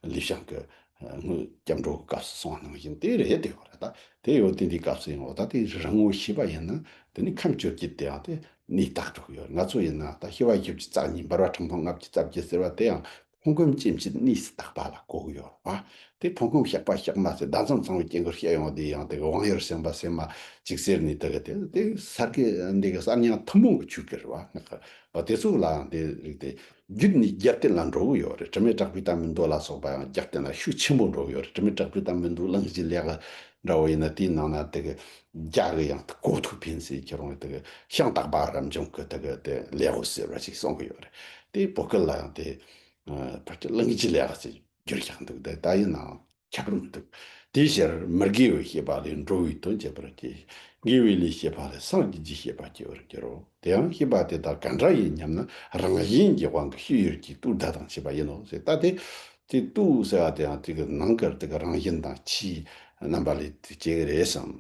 ལེའུ་བྱང་གི་སྔོན་སྐྱབས་འགྲོ་གི་སྐབས་སུ་གསུངས་པ་ནང་བཞིན་དེ་རེད་དེ་བ་རེད། ད་དེ་ཡོད་དེ་འདིའི་སྐབས་སུ་ཡང་འོ་ད་དེ་རང་ངོ་ཤེས་པ་ཡིན་ན་དེ་ནི་ཁམས་བཅོ་བརྒྱད་དེ་ཡང་དེ་གནས་དག་འགྲོ་གི་ཡོད། ང་ཚོ་ཡིན་ན་ད་ཤེས་པ་བཞི་བཅུ་རྩ་གཉིས། འབར་བ་ཕྲེང་བ་ལྔ་བཅུ་རྩ་བརྒྱད་ཟེར་བ་དེ་ཡང་ཕུང་ཁམས་སྐྱེ་མཆེད་གནས་སུ་དག་པ་ལ་གོ་གི་ཡོད་རེད་བ། དེ་ཕུང་ཁམས་བཤགས་པ་བཤགས་མ་ཟེར་ཟླ་མཚམས་ཚང་བའི་སྐྱེ་འགོར་བཤད་ཡོང་དེ་ཡང་དེ་གི་དབང་ཡོད་སེམས་དཔའ་སེམས་མ་ཅིག་ཟེར་ནས་དེ་གི་དེ་དེ་ས་དགེ་འདི་གི་གསར་རྙིང་ཐུན་མོང་གི་ཆོས་སྐད་རེད་བ། ང་གི་བ་དེ་ཚོ་ལའང་དེ་རིགས་དེ་རྒྱུད་ནས་རྒྱབ་རྟེན་ལ་འགྲོ་གི་ཡོད་རེད། དྲི་མེད་གྲགས་པའི་གཏམ་མི་འདུག་ལ་སོགས་པ་ཡང་རྒྱབ་རྟེན་ལ་ཤུགས་ཆེན་པོ་འགྲོ་གི་ཡོད་རེད། དྲི་མེད་གྲགས་པའི་གཏམ་མི་འདུག་གླིང་བཞི་ལས་ཀ་འདྲ་བོ་ཡིན་ན་དེའི་ནང་ན་དེ་གི་རྒྱ་གི་ཡང་གོ་ཐོས་འཕེན་ཟེར་ཁྱེད་རང་དེ་གི་ཤིང་རྟ་པ་རབ་འབྱམས་ཀྱི་དེ་གི་དེ་ལེའུ་ཟེར་བ་ཞིག་གསུང་གི་ཡོད་རེད། དེ་བོད་སྐད་ལ་ཡང་དེ་ཕལ་ཆེར་གླིང་བཞི་ལས་ཀ་ཟེར་བསྒྱུར་བཞག་འདུག་དེ་ད་ཡིན་ནའང་ཁྱད་པར་མི་འདུག་དེའི་ཕྱིར་མི་དགེ་བའི་བྱེད་པ་ལས་འགྲོ་བའི་དོན་བྱེད་པར་བགྱི། དགེ་བའི་ལས་བྱེད་པ་ལས་སངས་རྒྱས་ཀྱི་བྱེད་པ་སྐྱེ་བར་འགྱུར་རོ། དེ་ཡང་བྱེད་པ་དེ་དག་ག་འདྲ་ཡིན་སྙམ་ན། རང་གཞན་གྱི་དབང་གིས་ཤེས་ཡུལ་གྱི་རྟོགས་བརྡ་དང་བཅས་པ་ཡིན་ནོ་ཟེར། ད་དེ་དེ་རྟོགས་ཟེར་བ་དེ་ཡང་དེ་གི་ནང་གི་དེ་གི་རང་བཞིན་དང་ཆོས་རྣམ་པ་ལས་དེ་སྐྱེ་གི་རེད་བསམ།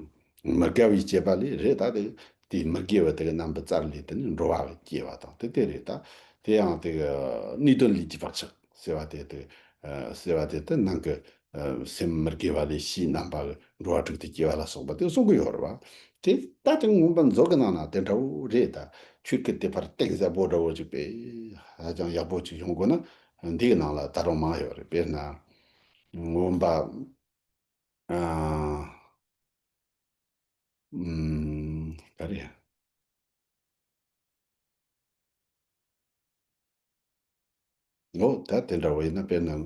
མི་དགེ་བའི་བྱེད་པ་ལས་རེད། ད་དེ་ དེ་མི་དགེ་བ་དེ་གི་རྣམ་པ་བསལ་ལས་དེ་ནི་འགྲོ་བ་གི་སྐྱེ་བ་དང་དེ་དེ་རེད་ད། དེ་ཡང་དེ་གི་ནུས་དོན་ལས་ཀྱི་བག་ཆགས་ཟེར་བ་དེ་དེ་ཟེར་བ་དེ་དེ་ནང་གི་སེམས་མི་དགེ་བ་ལས་ཕྱིའི་རྣམ་པ་གི་འགྲོ་བ་དྲུག་ཏུ་སྐྱེ་བ་ལ་སོགས་པ་དེ་གསུང་གི་ཡོད་རེད་བ། དེ་ལྟ་ཅི་མངོན་པ་མཛོད་ཀྱི་ནང་ན་དེ་འདྲ་བོ་རེད་ད། ཆོས་སྐད་དེ་ཕར་གཏིང་ཟབ་པོ་འདྲ་བོ་ཅིག་དཔེ་ཧ་ཅང་ཡག་པོ་ཅིག་ཡོང་དགོས་ན་འདིའི་ནང་ལ་ད་རུང་མང་ཡོད་རེད། དཔེར་ན་མངོན་པ། ཨ། ཨུམ། ག་རེ། ཨོ་ད་དེ་འདྲ་བོ་ཡིན་ན་དཔེར་ན།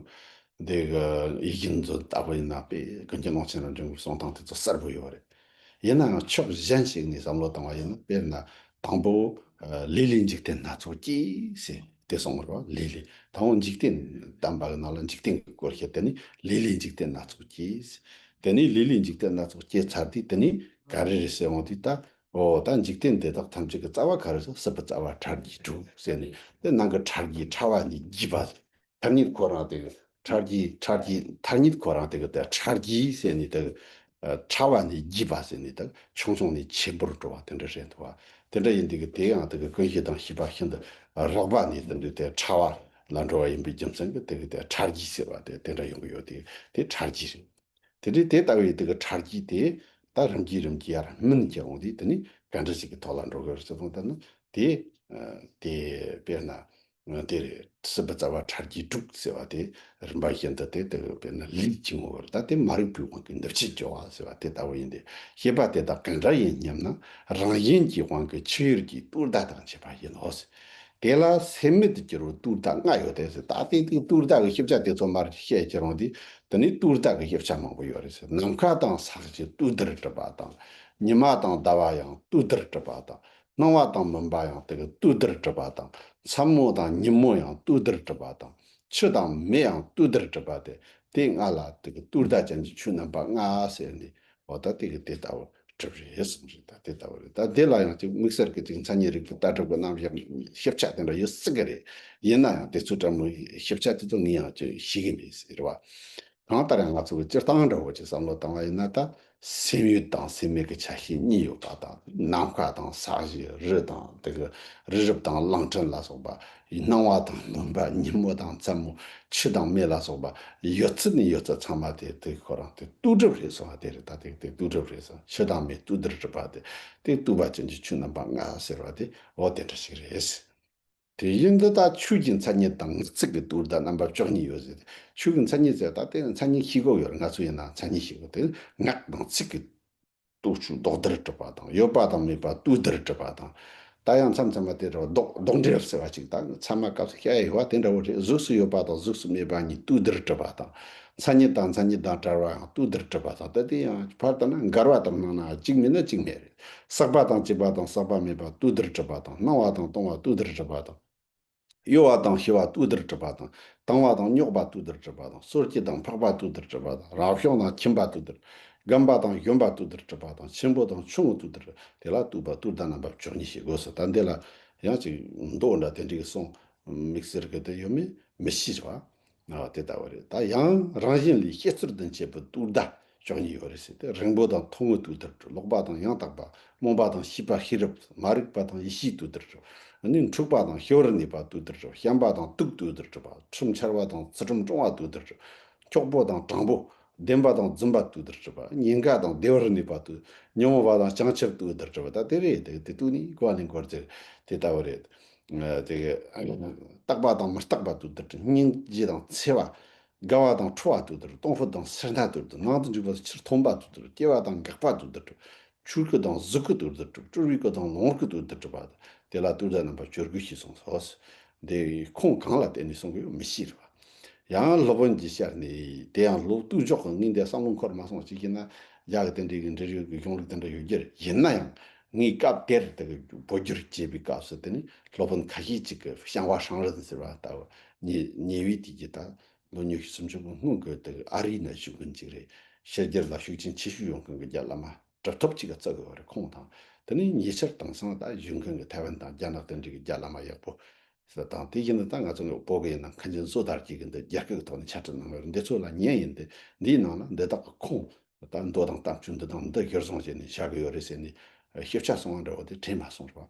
འདི་གི་ཡིད་བཞིན་མཛོད་ལྟ་བུ་ཡིན་ན་དཔེ་ཀུན་མཁྱེན་ཀློང་ཆེན་རབ་འབྱམས་ཀྱི་གསུང་སྟངས་དེ་ཚོ་གསལ་པོ་ཡོད་རེད། ཡིན་ནའང་ཕྱོགས་གཞན་ཞིག་ནས་བསམ་བློ་བཏང་བ་ཡིན་ན་དཔེར་ན་དང་པོ། ལས་ལས་འཇིག་རྟེན་སྣ་ཚོགས་སྐྱེ་ཟེར་དེ་གསུངས་རེད་བ། ལས་ལས་དང་པོ་འཇིག་རྟེན་དམ་པ་གི་ནང་ལ་འཇིག་རྟེན་གྱི་སྐོར་བཤད། དེ་ནས་ལས་ལས་འཇིག་རྟེན་སྣ་ཚོགས་སྐྱེ་ཟེར། དེ་ནས་ལས་ལས་འཇིག་རྟེན་སྣ་ཚོགས་སྐྱེ་ཚར་དུས་དེ་ནས་ག་རེ་རེད་ཟེར་འོང་དུས་ད། ཨོ་ད་འཇིག་རྟེན་དེ་དག་ཐམས་ཅད་ཀྱི་རྩ་བ་ག་རེ་ཟེར། སྲིད་པའི་རྩ་བ་ཕྲ་རྒྱས་དྲུག་ཟེར་ནས་དེ་ནང་གི་ཕྲ་རྒྱས་ཕྲ་བ་ནས་རྒྱས་པ། ཐ་སྙད་ཁོ་རང་དེ་གི་ཕྲ་རྒྱས་ཕྲ་རྒྱས་ཐ་སྙད་ཁོ་རང་དེ་གི་དེ་ཕྲ་རྒྱས་ཟེར་ནས་དེ་གི་ཕྲ་བ་ནས་རྒྱས་པ་ཟེར་ནས་དེ་ཆུང་ཆུང་ནས་ཆེན་པོར་འགྲོ་བ་དེ་འདྲ་རེད་འདུག་བ། དེ་འདྲ་ཡིན་དུས་གི་དེ་ཡང་དེ་གི་ཀུན་ཤེས་དང་ཤེས་པ་ཤིན་ཏུ་རགས་པ་ནས་དེ་འདྲ་དེ་ཕྲ་བ་ལ་འགྲོ་བ་ཡིན་པའི་རྒྱུ་མཚན་གི་དེ་གི་དེ་ཕྲ་རྒྱས་ཟེར་བ་དེ་དེ་འདྲ་ཡོང་གི་ཡོད་དེ་དེ་ཕྲ་རྒྱས་རེད། དེ་འདྲའི་དེ་ལྟ་བུའི་དེ་གི་ཕྲ་རྒྱས་དེ་ད་རིམ་གྱིས་རིམ་གྱིས་ཡར་སྨིན་གྱི་འོང་དུས་དེ་ནི་ག་འདྲ་ཞིག་གི་ཐོག་ལ་འགྲོ་གི་རེད་ཟེར་དང་ད་ནི་དེ་དེ་དཔེར་ན་དེ་རེད། སྲིད་པའི་རྩ་བ་ཕྲ་རྒྱས་དྲུག་ཟེར་བ་དེ་རིམ་པ་བཞིན་དུ་དེ་དེ་གི་དཔེར་ན་ལས་ཀྱི་ངོ་བོར་ད་དེ་མ་རིག་པའི་དབང་གིས་འདུ་བྱེད་སྐྱེ་བ་ཟེར་བ་དེ་ལྟ་བུ་ཡིན་ཏེ། ཤེས་པ་དེ་དག་གང་འདྲ་ཡིན་སྙམ་ན་རང་བཞིན་གྱི་དབང་གིས་ཆོས་ཡུལ་གྱི་རྟོག་བརྡ་དང་བཅས་པ་ཡིན་ནོ། དེ་ལ་སེམས་མེད་དུ་གྱུར་པའི་རྟོག་བརྡ་ལྔ་ཡོད་དེ་ཟེར། ད་ལྟའི་དུས་རྟོག་བརྡ་གི་ཤེས་བྱ་དེ་ཚོ་མར་བཤད་ཀྱི་རུང་དུས་དེ་ནི་རྟོག་བརྡ་གི་ཤེས་བྱ་མང་པོ་ཡོད་རེད་ཟེར། ནམ་མཁའ་དང་ས་གཞི་རྟོག་བརྡར་གྲུབ་པ་དང་། ཉི་མ་དང་ཟླ་བ་ཡང་རྟོག་བརྡར་གྲུབ་པ་དང་། སྣང་བ་དང་མུན་པ་ཡང་དེ་གི་རྟོག་བརྡར་གྲུབ་པ་དང་། མཚན་མོ་དང་ཉིན་མོ་ཡང་རྟོག་བརྡར་གྲུབ་པ་དང་། ཆུ་དང་མེ་ཡང་རྟོག་བརྡར་གྲུབ་པ་དེ་དེ་ལྔ་ལ་དེ་གི་རྟོག་བརྡ་ཅན་གྱི་ཆོས་རྣམ་པ་ལྔ་ཟེར་ནས། འོ་ད་དེ་གི་དེ་ལྟ་བུ་གྲུབ་རེད་གསུངས་རེད། ད་དེ་ལྟ་བུ་རེད། ད་དེ་ལ་ཡང་ཅིག་དམིགས་བསལ་གྱི་ཅིག་མཚན་ཉིད་རིག་པའི་ལྟ་གྲུབ་ཀྱི་རྣམ་གཞག་ཤེས་བྱ་དེ་འདྲ་ཡོད་སྲིད་ཀྱི་རེད། ཡིན་ན་ཡང་དེ་ཚོ་འདྲ་མོ་ཤེས་བྱ་དེ་ཚོ་ངས་ཡང་ཅིག་ཤེས་ཀྱི་མེད་ཟེར་བ། གང་ལྟར་ཡང་ང་ཚོ་གི་སྤྱིར་བཏང་འདྲ་བོ་ཅིག་བསམ་བློ་བཏང་བ་ཡིན་ན་ད་སེམས་ཡུལ་དང་སེམས་མེད་ཀྱི་ཆ་ཤས་གཉིས་ཡོད་པ་དང་། ནམ་མཁའ་དང་ས་གཞི་རི་དང་དེ་གི་རི་རབ་དང་གླིང་ཕྲན་ལ་སོགས་པ། སྣང་བ་དང་མུན་པ་ཉིན་མོ་དང་མཚན་མོ་ཆུ་དང་མེ་ལ་སོགས་པ་ཡོད་ཚད་ནས་ཡོད་ཚད་ཚང་མ་དེ་དེ་ཁོ་རང་དེ་རྟོག་སྒྲུབ་རེད་གསུངས་པ་དེ་རེད། ད་དེ་དེ་རྟོག་སྒྲུབ་རེད་གསུངས། ཆུ་དང་མེ་རྟོག་བརྡར་གྲུབ་པ་དེ་དེ་རྟོག་པ་ཅན་གྱི་ཆོས་རྣམ་པ་ལྔ་ཟེར་བ་དེ་འོ་དེ་འདྲ་ཞིག་རེད། དེ་བཞིན་དུ་ད་ཆོས་ཀྱི་མཚན་ཉིད་དང་ངག་ཚིག་གི་རྟོག་བརྡ་རྣམ་པ་བཅུ་གཉིས་ཡོད་ཟེར་ཏེ། ཆོས་ཀྱི་མཚན་ཉིད་ཟེར་ད་དེ་མཚན་ཉིད་ཤེས་དགོས་ཡོད་རེད། ང་ཚོ་ཡིན་ན་མཚན་ཉིད་ཤེས་དགོས། དེ་ངག་དང་ཚིག་གི་རྟོག་ཆོས་ལྡོག་བརྡར་གྲུབ་པ་དང་། ཡོད་པ་དང་མེད་པ་རྟོག་བརྡར་གྲུབ་པ་དང་། ད་ཡང་མཚམས་མཚམས་མ་དེ་རུ་ལྡོག་ལྡོག་འབྲེལ་ཟེར་བ་ཅིག་ད་ཚད་མ་སྐབས་སུ་བཤད་ཡ་ཡོད་པ་དེ་འདྲ་བོ་རེད། གཟུགས་སུ་ཡོད་པ་དང་གཟུགས་སུ་མེད་པ་གཉིས་རྟོག་བརྡར་གྲུབ་པ་དང་། མཚན་ཉིད་དང་མཚན་ཉིད་དང་བྲལ་བ་ཡང་རྟོག་བརྡར་གྲུབ་པ་དང་། ད་དེ་ཡང་ཕར་ལྟ་ན་འགལ་བ་དང་སྣང་ན་གཅིག་མིན་ན་གཅིག་མེད་རེད། བསགས་པ་དང་བྱེད་པ་དང་བསགས་པ་མེད་པ་རྟོག་བརྡར་གྲུབ་པ་དང་། སྣང་བ་དང་སྟོང་བ་རྟོག་བརྡར་གྲུབ་པ་དང་། གཡོ་བ་དང་ཞི་བ་རྟོག་བརྡར་གྲུབ་པ་དང་། དྭངས་པ་དང་རྙོག་པ་རྟོག་བརྡར་གྲུབ་པ་དང་། གསོ་སྐྱེ་དང་འཕགས་པ་རྟོག་བརྡར་གྲུབ་པ་དང་། རབ་བྱུང་དང་ཁྱིམ་པ་རྟོག་བརྡར། རྒན་པ་དང་གཞོན་པ་རྟོག་བརྡར་གྲུབ་པ་དང་། ཆེན་པོ་དང་ཆུང་ངུ་རྟོག་བརྡར། དེ་ལ་རྟོག་པ་རྟོག་བརྡ་རྣམ་པ་བཅུ་གཉིས་ཞེས་དགོས་སོ། ད་འདི་ལ་ཡང་ཅིག་མདོ་འདྲ་དེ་འདྲའི་གསུང་དམིགས་བསལ་གྱི་དེ་ཡོད་མེད་མི་ཤེས་པ། ཨ་དེ་ལྟ་བུ་རེད། ད་ཡང་རང་བཞིན་ལས་བྱེད་ཚུལ་དུ་འབྱེད་པའི་རྟོག་བརྡ་བཅུ་གཉིས་ཡོད་རེད་ཟེར་ཏེ། རིང་པོ་དང་ཐུང་ངུ་རྟོག་བརྡར་གྲུབ། ལོག་པ་དང་ཡང་དག་པ། རྨོངས་པ་དང་ཤེས་པ་ཤེས་རབ། མ་རིག་པ་དང་ཡེ་ཤེས་རྟོག་བརྡར་གྲུབ། ནི་འཁྲུགས་པ་དང་ཞི་བར་གནས་པ་རྟོག་བརྡར་གྲུབ། བྱམས་པ་དང་དུག་རྟོག་བརྡར་གྲུབ་པ། ཁྲིམས་འཆལ་བ་དང་ཚུལ་ཁྲིམས་བཀྲོངས་པ་རྟོག་བརྡར་གྲུབ། འཁྱོག་པོ་དང་དྲང་པོ། བདེན་པ་དང་རྫུན་པ་རྟོག་བརྡར་གྲུབ་པ། ཉེན་ཁ་དང་བདེ་བར་གནས་པ་རྟོག། ཉོན་མོངས་པ་དང་བྱང་ཆུབ་རྟོག་བརྡར་གྲུབ་པ། ད་དེ་རེད། དེ་དེ་རྟོག་ནི་གོ་བ་ལེན་དགོས་རེད། དེ་ལྟ་བུ་རེད། ཨ་དེ་གི་རྟག་པ་དང་མི་རྟག་པ་རྟོག་བརྡར་གྲུབ། སྙིང་རྗེ་དང་འཚེ་བ། དགའ་བ་དང་ཁྲོ་བ་རྟོག་བརྡར། གཏོང་ཕོད་དང་སེར་སྣ་རྟོག་བརྡར། ནང་དུ་འཇུག་པ་དང་ཕྱིར་ཐོན་པ་རྟོག་བརྡར། སྐྱེ་བ་དང་འགག་པ་རྟོག་བརྡར་གྲུབ། ཆོས་སྐུ་དང་གཟུགས་སྐུ་རྟོག་བརྡར་གྲུབ། སྤྲུལ་པའི་སྐུ་དང་ལོངས་སྐུ་རྟོག་བརྡར་གྲུབ་པ། དེ་ལ་རྟོག་བརྡ་རྣམ་པ་བཅུ་དགུ་ཞེས་གསུངས་སོ། འདི་ཁུངས་གང་ལ་བརྟེན་ནས་གསུང་གི་ཡོད་མི་ཤེས་རེད་བ། ཡང་སློབ་དཔོན་གྱིས་བཤད་ནས། དེ་ཡང་སློབ་བཏུས་འཇོག་གི་ངས་འདི་བསམ་བློ་འཁོར་མ་སོང་། ཅིག་བྱས་ན་རྒྱ་གི་དེ་འདྲའི་གི་འབྲེལ་ཡོད་ཀྱི་གཞུང་ལུགས་དེ་འདྲ་ཡོད་རྒྱུ་རེད། ཡིན་ན་ཡང་ངས་སྐབས་དེར་དེ་གི་བོད་བསྒྱུར་བྱེད་པའི་སྐབས་སུ་དེ་ནི་སློབ་དཔོན་ཁ་ཤས་ཅིག་གི་བྱང་བ་ཧྲང་རིན་ཟེར་བ་ལྟ་བུ་ཉེ་ཉེ་བའི་དུས་ཀྱི་ད། ལོ་ཉི་ཤུ་སུམ་ཅུ་གི་སྔོན་གྱི་དེ་ཨ་རིའི་ནང་བཞུགས་མཁན་ཅིག་རེད། ཕྱི་རྒྱལ་ལ་ཤུགས་རྐྱེན་ཆེ་ཤོས་ཡོད་མཁན་གྱི་རྒྱ་བླ་མ་གྲུབ་ཐོབ་ཅིག་གིས་བརྩི་གི་ཡོད་རེད། ཁོང་དང་དེ་ནས་ཉེ་ཆར་དེང་སང་ད་བཞུགས་མཁན་གྱི་ཐའེ་ཝན་དང་རྒྱ་ནག་དེ་འདྲ་གི་རྒྱ་བླ་མ་ཡག་པོ་ཟེར་དང་། དེ་བཞིན་དུ་ད་ང་ཚོ་ནི་བོད་གི་ཡིན་ན་མཁན་ཆེན་བསོད་དར་རྒྱས་ཀྱིས་འདི་རྒྱ་སྐད་ཀྱི་ཐོག་ནས་ཕྱག་བྲིས་གནང་ཡོད་རེད། འདི་ཚོ་ལ་ཉན་ཡིན་ཏེ། འདིའི་ནང་ན་འདི་དག་གི་ཁུངས་ད་མདོ་དང་བསྟན་བཅོས་འདི་དང་འདི་སྒེར་བཟུང་བྱས་ནས་བཞག་གི་ཡོད་རེད་ཟེར་ནས། ཞིབ་ཆ་སོང་བ་འདྲ་བོ་དེ་དྲན་མ་སོང་རེད་བ།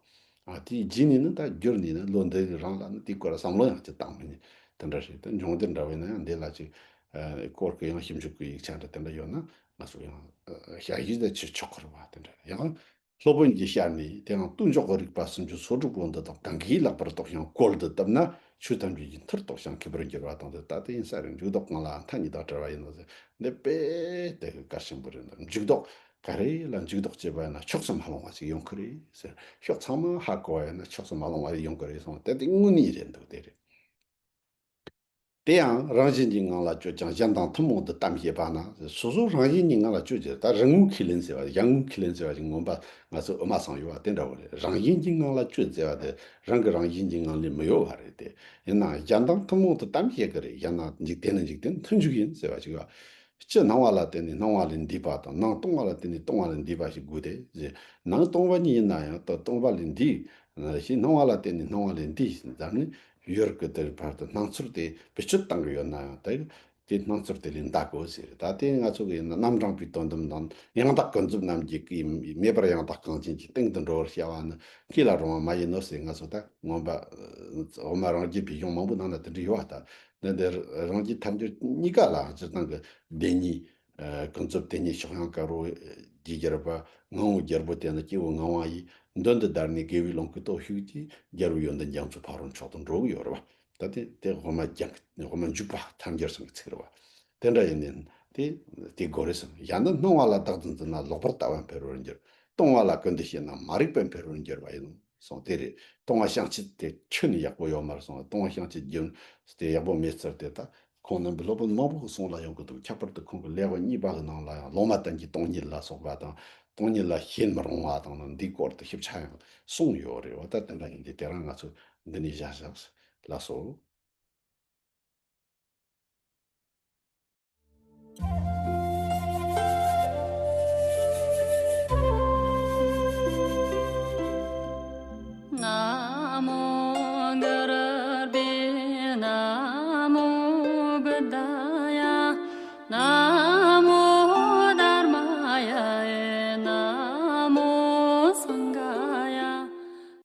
ཨ་དེའི་རྗེས་ནས་ནི་ད་བསྒྱུར་ནས་ནི་ལོ་འདི་རིང་ལ་ནི་དེའི་སྐོར་བསམ་བློ་ཡང་ཅིག་བཏང་མི་ཉན་དེ་འདྲ་རེད། ད་འབྱུང་འགྱུར་འདྲ་བས་ན་ཡང་འདི་ལ་ཅིག་ཨ་སྐོར་གི་ཡང་ཞིབ་འཇུག་གི་ཡིག་ཆ་འདྲ་དེ་འདྲ་ཡོད་ན་ང་ཚོ་ཡང་ཨ་ཞལ་བཞེས་དེ་བྱེད་ཆོག་གི་རེད་བ། དེ་འདྲ་ཡང་སློབ་དཔོན་གྱིས་ཤར་ནས་དེའང་དུས་འཇོག་གི་རིགས་པ་སུམ་ཅུ་སོ་དྲུག་པོ་འདི་དག་གང་གིས་ལེགས་པར་རྟོགས་ཤིང་བཀོལ་དུ་བཏབ་ན་ཆོས་ཐམས་ཅད་ཀྱི་མཐར་གཏོགས་ཤིང་མཁས་པར་འགྱུར་བ་དང་། དེ་ལྟ་སྟེ་ཡིན་ས་རེད། འཇུག་ལྡོག་གང་ལའང་མཐའ་གཉིས་དང་བྲལ་བ་ཡིན་ནོ་ཟེར། འདི་དཔེ་དེ་གལ་ཆེན་པོ་རེད། འཇུག་ལྡོག་ག་རེ་ལ་འཇུག་ལྡོག་བྱས་པ་ཡིན་ན་ཕྱོགས་སུ་མ་ལྷུང་བ་ཞིག་ཡོང་གི་རེད་ཟེར། ཕྱོགས་ཚང་མ་ཧ་གོ་བ་ཡིན་ན་ཕྱོགས་སུ་མ་ལྷུང་བ་ཡོང་གི་རེད་གསུངས། དེ་དེ་དངོས་གནས་རེད་འདུག་དེ་རེད། དེ་ཡང་རང་བཞིན་གྱིས་ངང་ལ་གཅོད་ཅིང་གཞན་དང་ཐུན་མོང་དུ་གཏམ་བཤད་པ་ན། སོ་སོ་རང་བཞིན་གྱིས་ངང་ལ་གཅོད་ཅེས། ད་རང་ངོས་ཁས་ལེན་ཟེར་བ། གཞན་ངོས་ཁས་ལེན་ཟེར་བ་ཞིག་མངོན་པ་ང་ཚོ་དབུ་མ་སང་ཡོད་པ་དེ་འདྲ་བོ་རེད། རང་བཞིན་གྱིས་ངང་ལ་གཅོད་ཟེར་བ་དེ་རང་གི་རང་བཞིན་གྱིས་ངང་ལས་མི་གཡོ་བ་རེད་དེ། ཡིན་ནའང་གཞན་དང་ཐུན་མོང་དུ་གཏམ་བཤད་ཀྱི་རེད། གཞན་ན་འཇིག་རྟེན་ནི་འཇིག་རྟེན་མཐུན་འཇུག་ཡིན་ཟེར་བ་ཞིག་ཡོད། སྤྱི་སྣང་བ་ལ་བརྟེན་ནས་སྣང་བ་ལས་འདས་པ་དང་། ནང་སྟོང་བ་ལ་བརྟེན་ནས་སྟོང་བ་ལས་འདས་པ་ཞིག་དགོས་ཏེ། ནང་སྟོང་བ་ཉིད་ཡིན་ན་ཡང་ད་སྟོང་བ་ལས་འདས་ཞེས་སྣང་བ་ལ་བརྟེན་ནས་སྣང་བ་ལས་འདས་ཟེར་ནས་ཡོད་ཀྱི། དེར་བར་དུ་སྣང་ཚུལ་དེ་བེད་སྤྱོད་བཏང་གི་ཡོད་ན་ཡང་ད་དེ་སྣང་ཚུལ་དེ་ལས་འདའ་དགོས་ཟེར། ད་དེ་ང་ཚོ་གི་ཡིན་ན་རྣམ་གྲངས་པའི་དོན་དམ་དང་། ཡང་དག་ཀུན་རྫོབ་རྣམས་ཀྱི་སྐུ་མེད་པར་ཡང་དག་གང་ཅན་གྱི་སྟེང་དུ་འགྲོ་བར་བྱ་བ་ནི་སྐུ་ལ་རུང་བ་མ་ཡིན་ནོ་ཟེར། ང་ཚོ་ད་མངོན་པ་དབུ་མ་རང་རྒྱུད་པའི་གཞུང་མང་པོའི་ནང་ན་དེ་འདྲ་ཡོད་པ། ད་འདི་འདིར་རང་རྒྱུད་ཐལ་འགྱུར་གཉིས་ཀ་ལ་སྤྱིར་བཏང་གི་བདེན་གཉིས། ཨ་ཀུན་རྫོབ་བདེན་གཉིས་ཕྱོགས་ཡངས་དཀར་པོ་གྱི་རྒྱལ་པོ། ངང་པོ་རྒྱལ་པོ་དེ་ནི་སྐྱེས་བུ་ངག་དབང་ཡིས། མདུན་དུ་བདར་ནས་དགེ་བའི་ལོངས་སྐུའི་སྟོབས་ཤུགས་ཀྱིས། རྒྱལ་པོ་ཡོན་ཏན་རྒྱ་མཚོའི་ཕ་རོལ་མཆོག་ཏུ་འགྲོ་གི་ཡོད་རེད་བ། ད་དེ་དེ་དབུ་མ་རྒྱན། དབུ་མ་འཇུག་པ་ཐལ་འགྱུར་ཟེར་གྱི་ཚིག་རེད་བ། དེ་འདྲ་ཡིན་ནའང་དེ་དེ་དགོས་རེད་གསུངས། གཞན་ནི་སྣང་བ་ལ་བདག་འཛིན་བརྩིས་ན། ལོག་པར་ལྟ་བ་འཕེལ་བར་འགྱུར། སྟོང་བ་ལ་ཀུན་ཏུ་བྱས་ན། མ་རིག་པ་འཕེལ་བར་འགྱུར་བ་ཡིན་ནོ་གསུངས། དེ་རེད། སྟོང་བ་བྱང་ཆུབ་དེ་ཁྱོན་ནས་ཡག་པོ་ཡོད་མ་རེད་གསུངས། སྟོང་བ་བྱང་ཆུབ་རྒྱུན་དེ་ཡག་པོ་མེད་ཚུལ་དེ་ད་ཁོང་རྣམ་པའི་སློབ་དཔོན་མང་པོ་གི་གསུང་ལ་ཡོང་གི་འདུག་ཁྱད་པར་དུ་ཁོང་གི་ལེའུ་གཉིས་པ་གི་ནང་ལ་ཡང་ལུང་མ་བསྟན་གྱི་སྟོང་ཉིད་ལ་སོགས་པ་དང་། སྟོང་ཉིད་ལ་བྱེད་མི་རུང་བ་དང་ནི་འདིའི་སྐོར་དུ་ཞིབ་ཆ་ཡང་གསུངས་ཡོད་རེད་བ། ད་དེ་འདྲ་ཡིན་དུས་དེ་རིང་ང་ཚོ་འདི་ནས་བཞག་བཞག་ལགས་སོ།